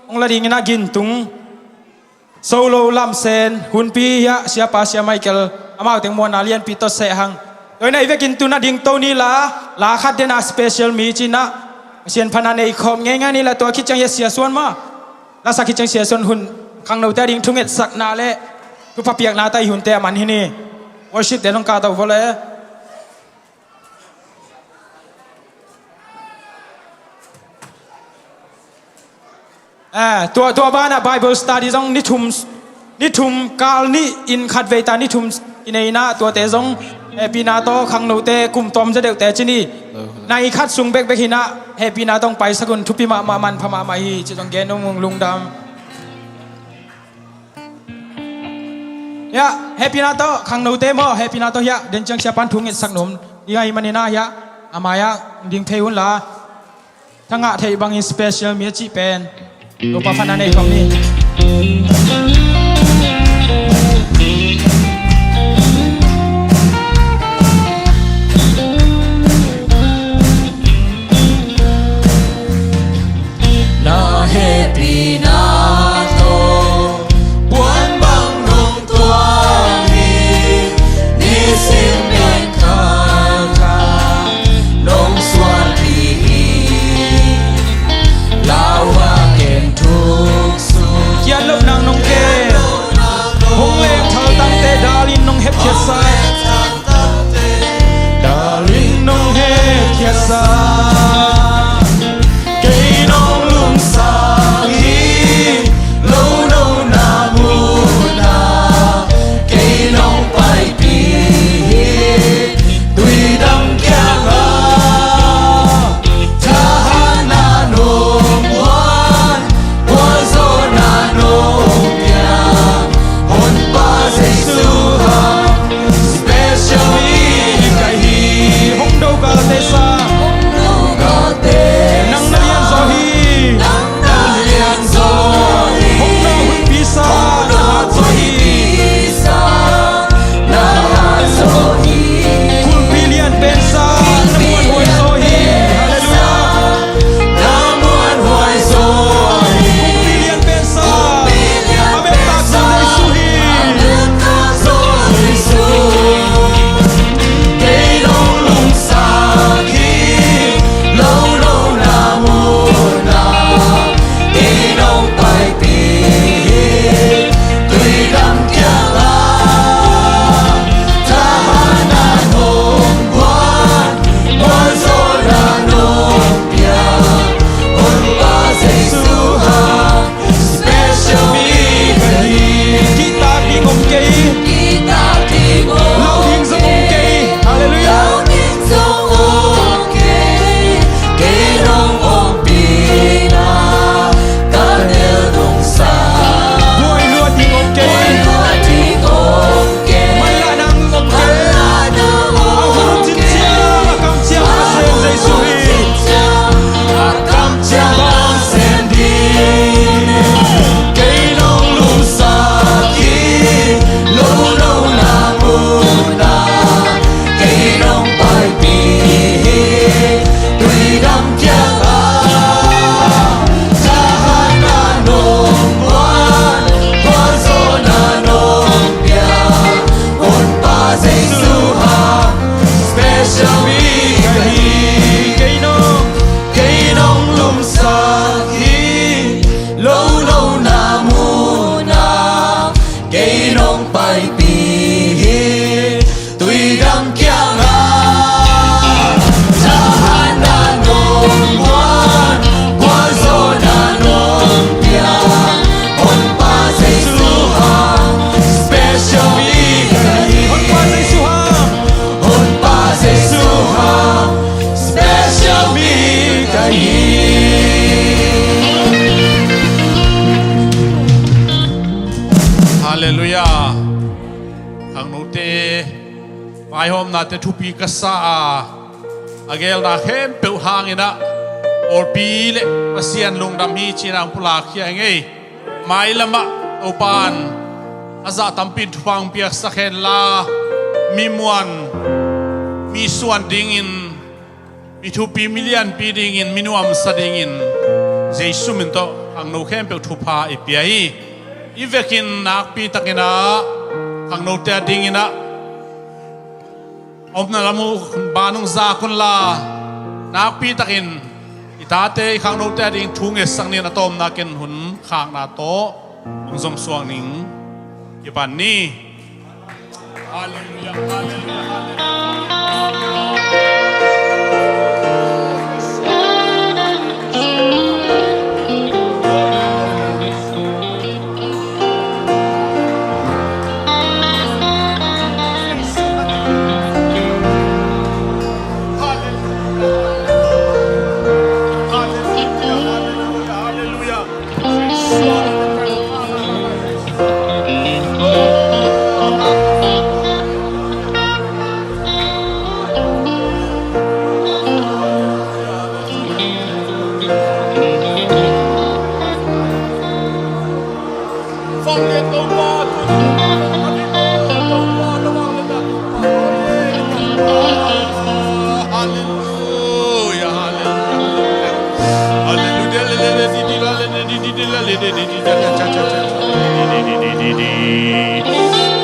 hong la dingin ah gintung, solo lamsen, hunpi hiah siapa Sia Michael, amau teng muanna lianpi tawh seh hang. Tua inah i vekin tu-in ah dingto ni la, la khat den a special mi ci-in ah Pasian phatna nei khawm ngeingai ni la, tua khit ciang hiah Sia Suan mah, lasak khit ciang Sia Suan hun khangnote a ding thungetsakna le thupha piakna tawh i hunte a man hi ni. Worship te nong kah to vua le. Eh, tua, tua banah Bible study zong ni thum, ni thum kal nih in khatvei ta ni thum i nei inah, tuate zong hehpihna tawh khangnote kum tawm zaw deuhte ci ni. Nai khat sung bekbek hi inah hehpihna tawh hong paisak un, thupi mahmah, manpha mahmah hi cih zong gen nuam ung, lungdam. Hiah hehpihna tawh khangnote maw, hehpihna tawh hiah den ciang siapa in thu ngetsak nuam ding ahih manin ah hiah a mai-ah ding phei un la. Thangah theih bangin special mi a cih pen Topa phatna nei khawm ni. Na hehpihna tawh puan bang nong tuang hi, nisim bek kha nong suanpih hi. Lau a ken thuk sung kiat loh nang nong kem. Hong leng thaltangte dalin nong hepkhiatsa. Dalin nong hepkhiatsa. Kei nong lungsak hi, lo no na muhna. Kei nong paipih hi, tuidam kiangah. Thahatna nong muan, puanzawhna nong piak. Honpa Jesu hang special mi ka hi. Hong do kalte sang. Halleluiah. Khangnote vaihawmnate thupi ka sa a, a gelna khempeuh hangin ah pawlpi le Pasian lungdam hi ci-in ah hong pulakkhia ing ei. Mailamah Topa'n a zah tampi in thupha hong piaksak henla, mi muan, mi suan dingin, mi thupi, mi lianpi dingin, mi nuamsa dingin Jesu min tawh khangno khempeuh thupha i pia hi. I vekin nakpi takin ah khangnote a dingin ah omna lam uh ban hong zak unla, nakpi takin i tate, i khangnote a ding thu ngetsak ni. A tawpna ken hun khakna tawh hong zom suak ning. Kipan ni. Halleluiah, halleluiah, halleluiah. Halleluiah, halleluiah.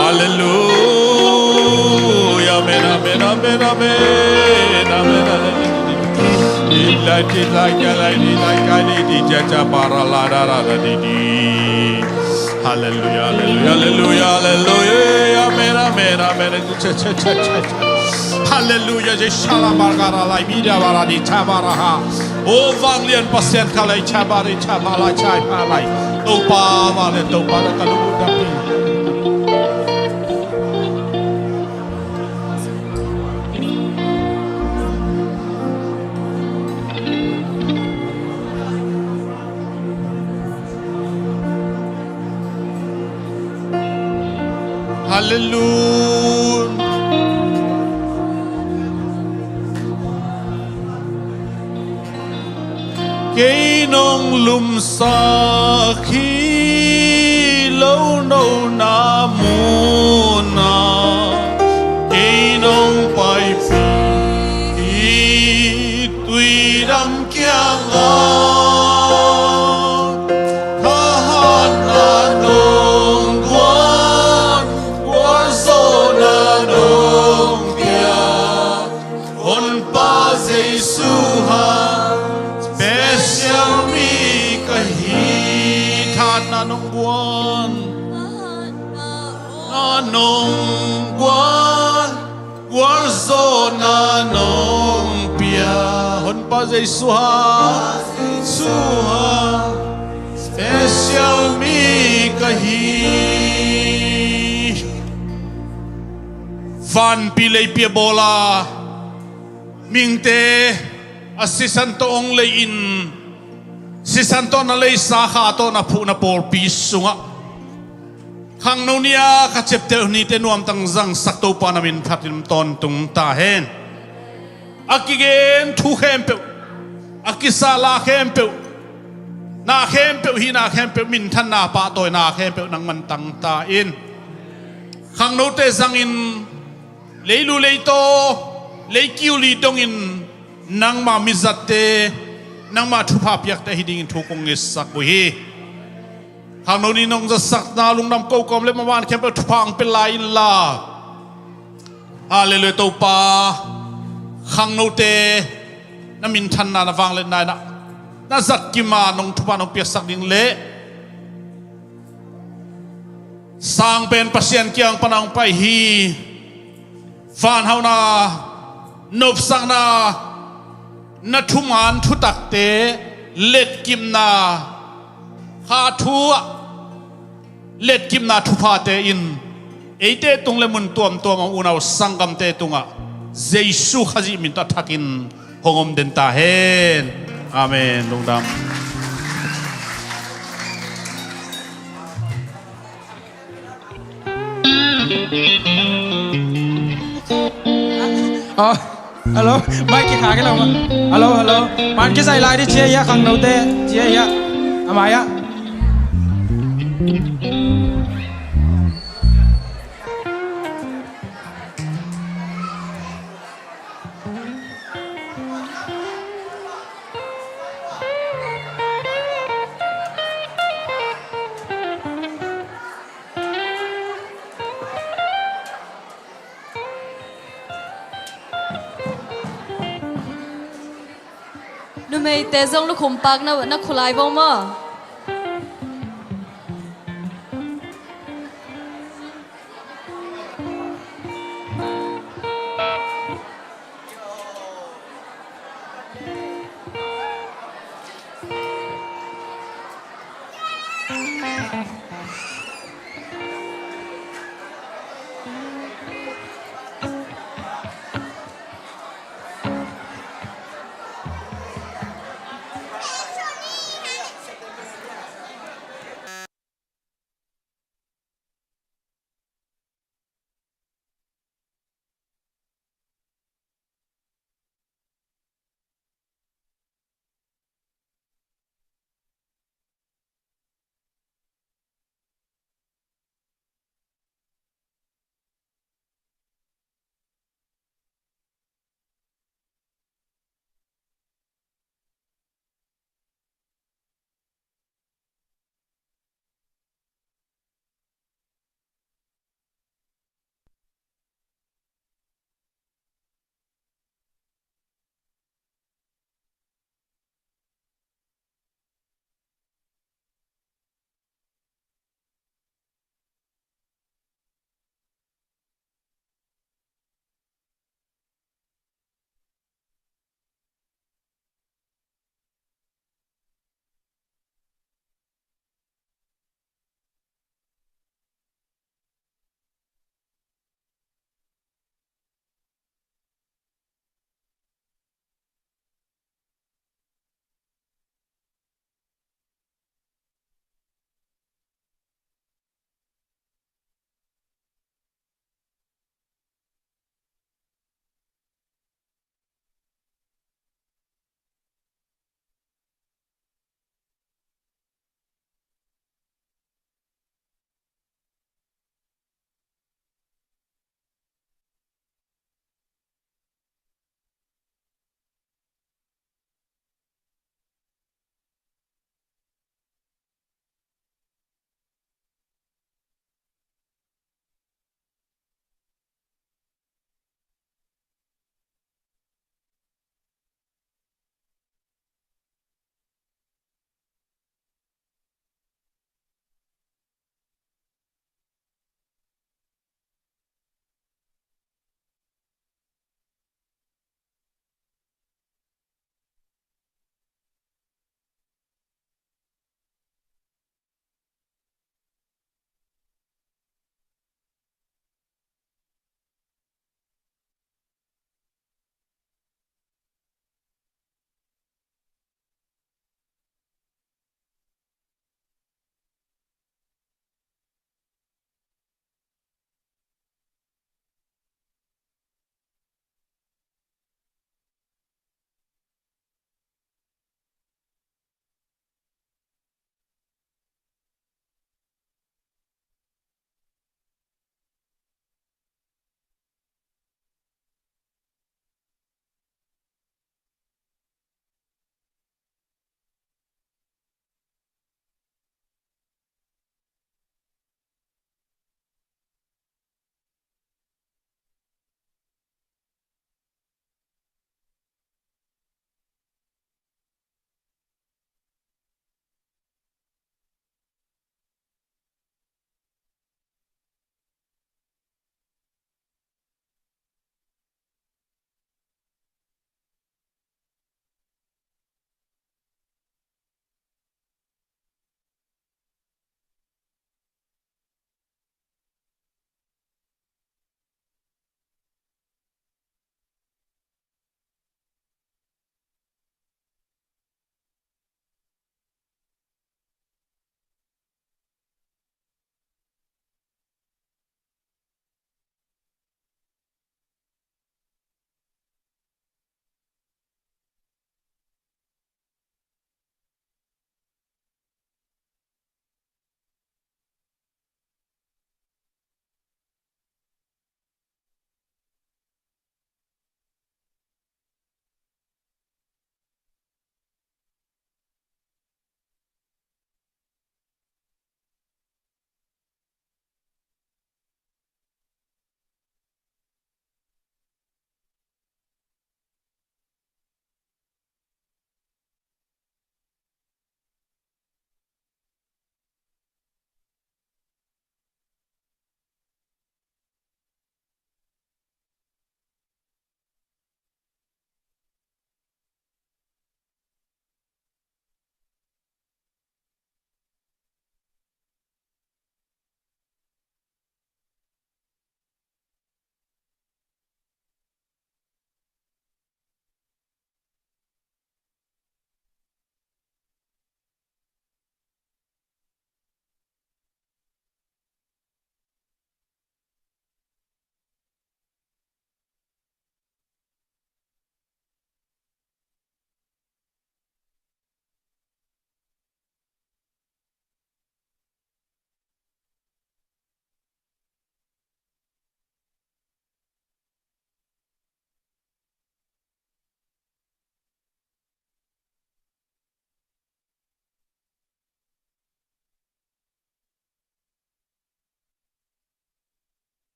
Halleluiah. Amen, amen, amen, amen, amen. Halleluiah, halleluiah, halleluiah, halleluiah. Amen, amen, amen. Halleluiah. Jeshala bargara lai bida baradi tabaraha. O vanglian Pasian khalai tabari tabalai tabalai. Topa vanglian Topa na ka lungdam hi. Halleluiah. Kei nong lumsak hi lo nona munah, kei nong paipih hi tuidam kiangah. Thahatna nong guan, gualzawhna nong pia, Honpa Jesu hang special mi ka hi. Thahatna nong guan, thahatna nong guan, gualzawhna nong pia, Honpa Jesu hang, Jesu hang special mi ka hi. Vanpi leipi a bawl a, mihingte a sisan tawh hong lei-in, sisan tawh na leisa, kha tawh na phuhna pawlpi sungah khangno ni-a ka ciapteh nite nuamtang zangsak Topa na min phatin tawntung ta hen. A kigen thu khempeuh, a kisa la khempeuh, na khempeuh, hihna khempeuh, minthanna, pahtawina khempeuh nangman tang ta in. Khangnote zangin, leilu leitaw, leikiu li dongin nangma mizatte, nangma thupha piakte hi dingin thu kong ngetsak uh hi. Khangno ni nong zatsakna lungdam ko kawm le maban khempeuh thupha hong pia lai inla. Halleluiah. Topa, khangnote na minthanna, na vangliatna in ah na zat kim a nong thupha nong piaksak ding le sang pen Pasian kiang pan a hong pai hi. Van hauhna, nopsakna, na thuman thutakte letkipna, kha thu ah letkipna thuphate in eite tung le mun tuamtuam a om unau sanggamte tungah Jesu Khazih min tawh a thakin hong om den ta hen. Amen. Lungdam. Aw, hello, mic kikhak hi lo mah. Hello, hello. Man kizai lai dih ci a hia, khangnote ci a hia? A mai ah. Numeite zong lukhum pak na, na khulai vong maw?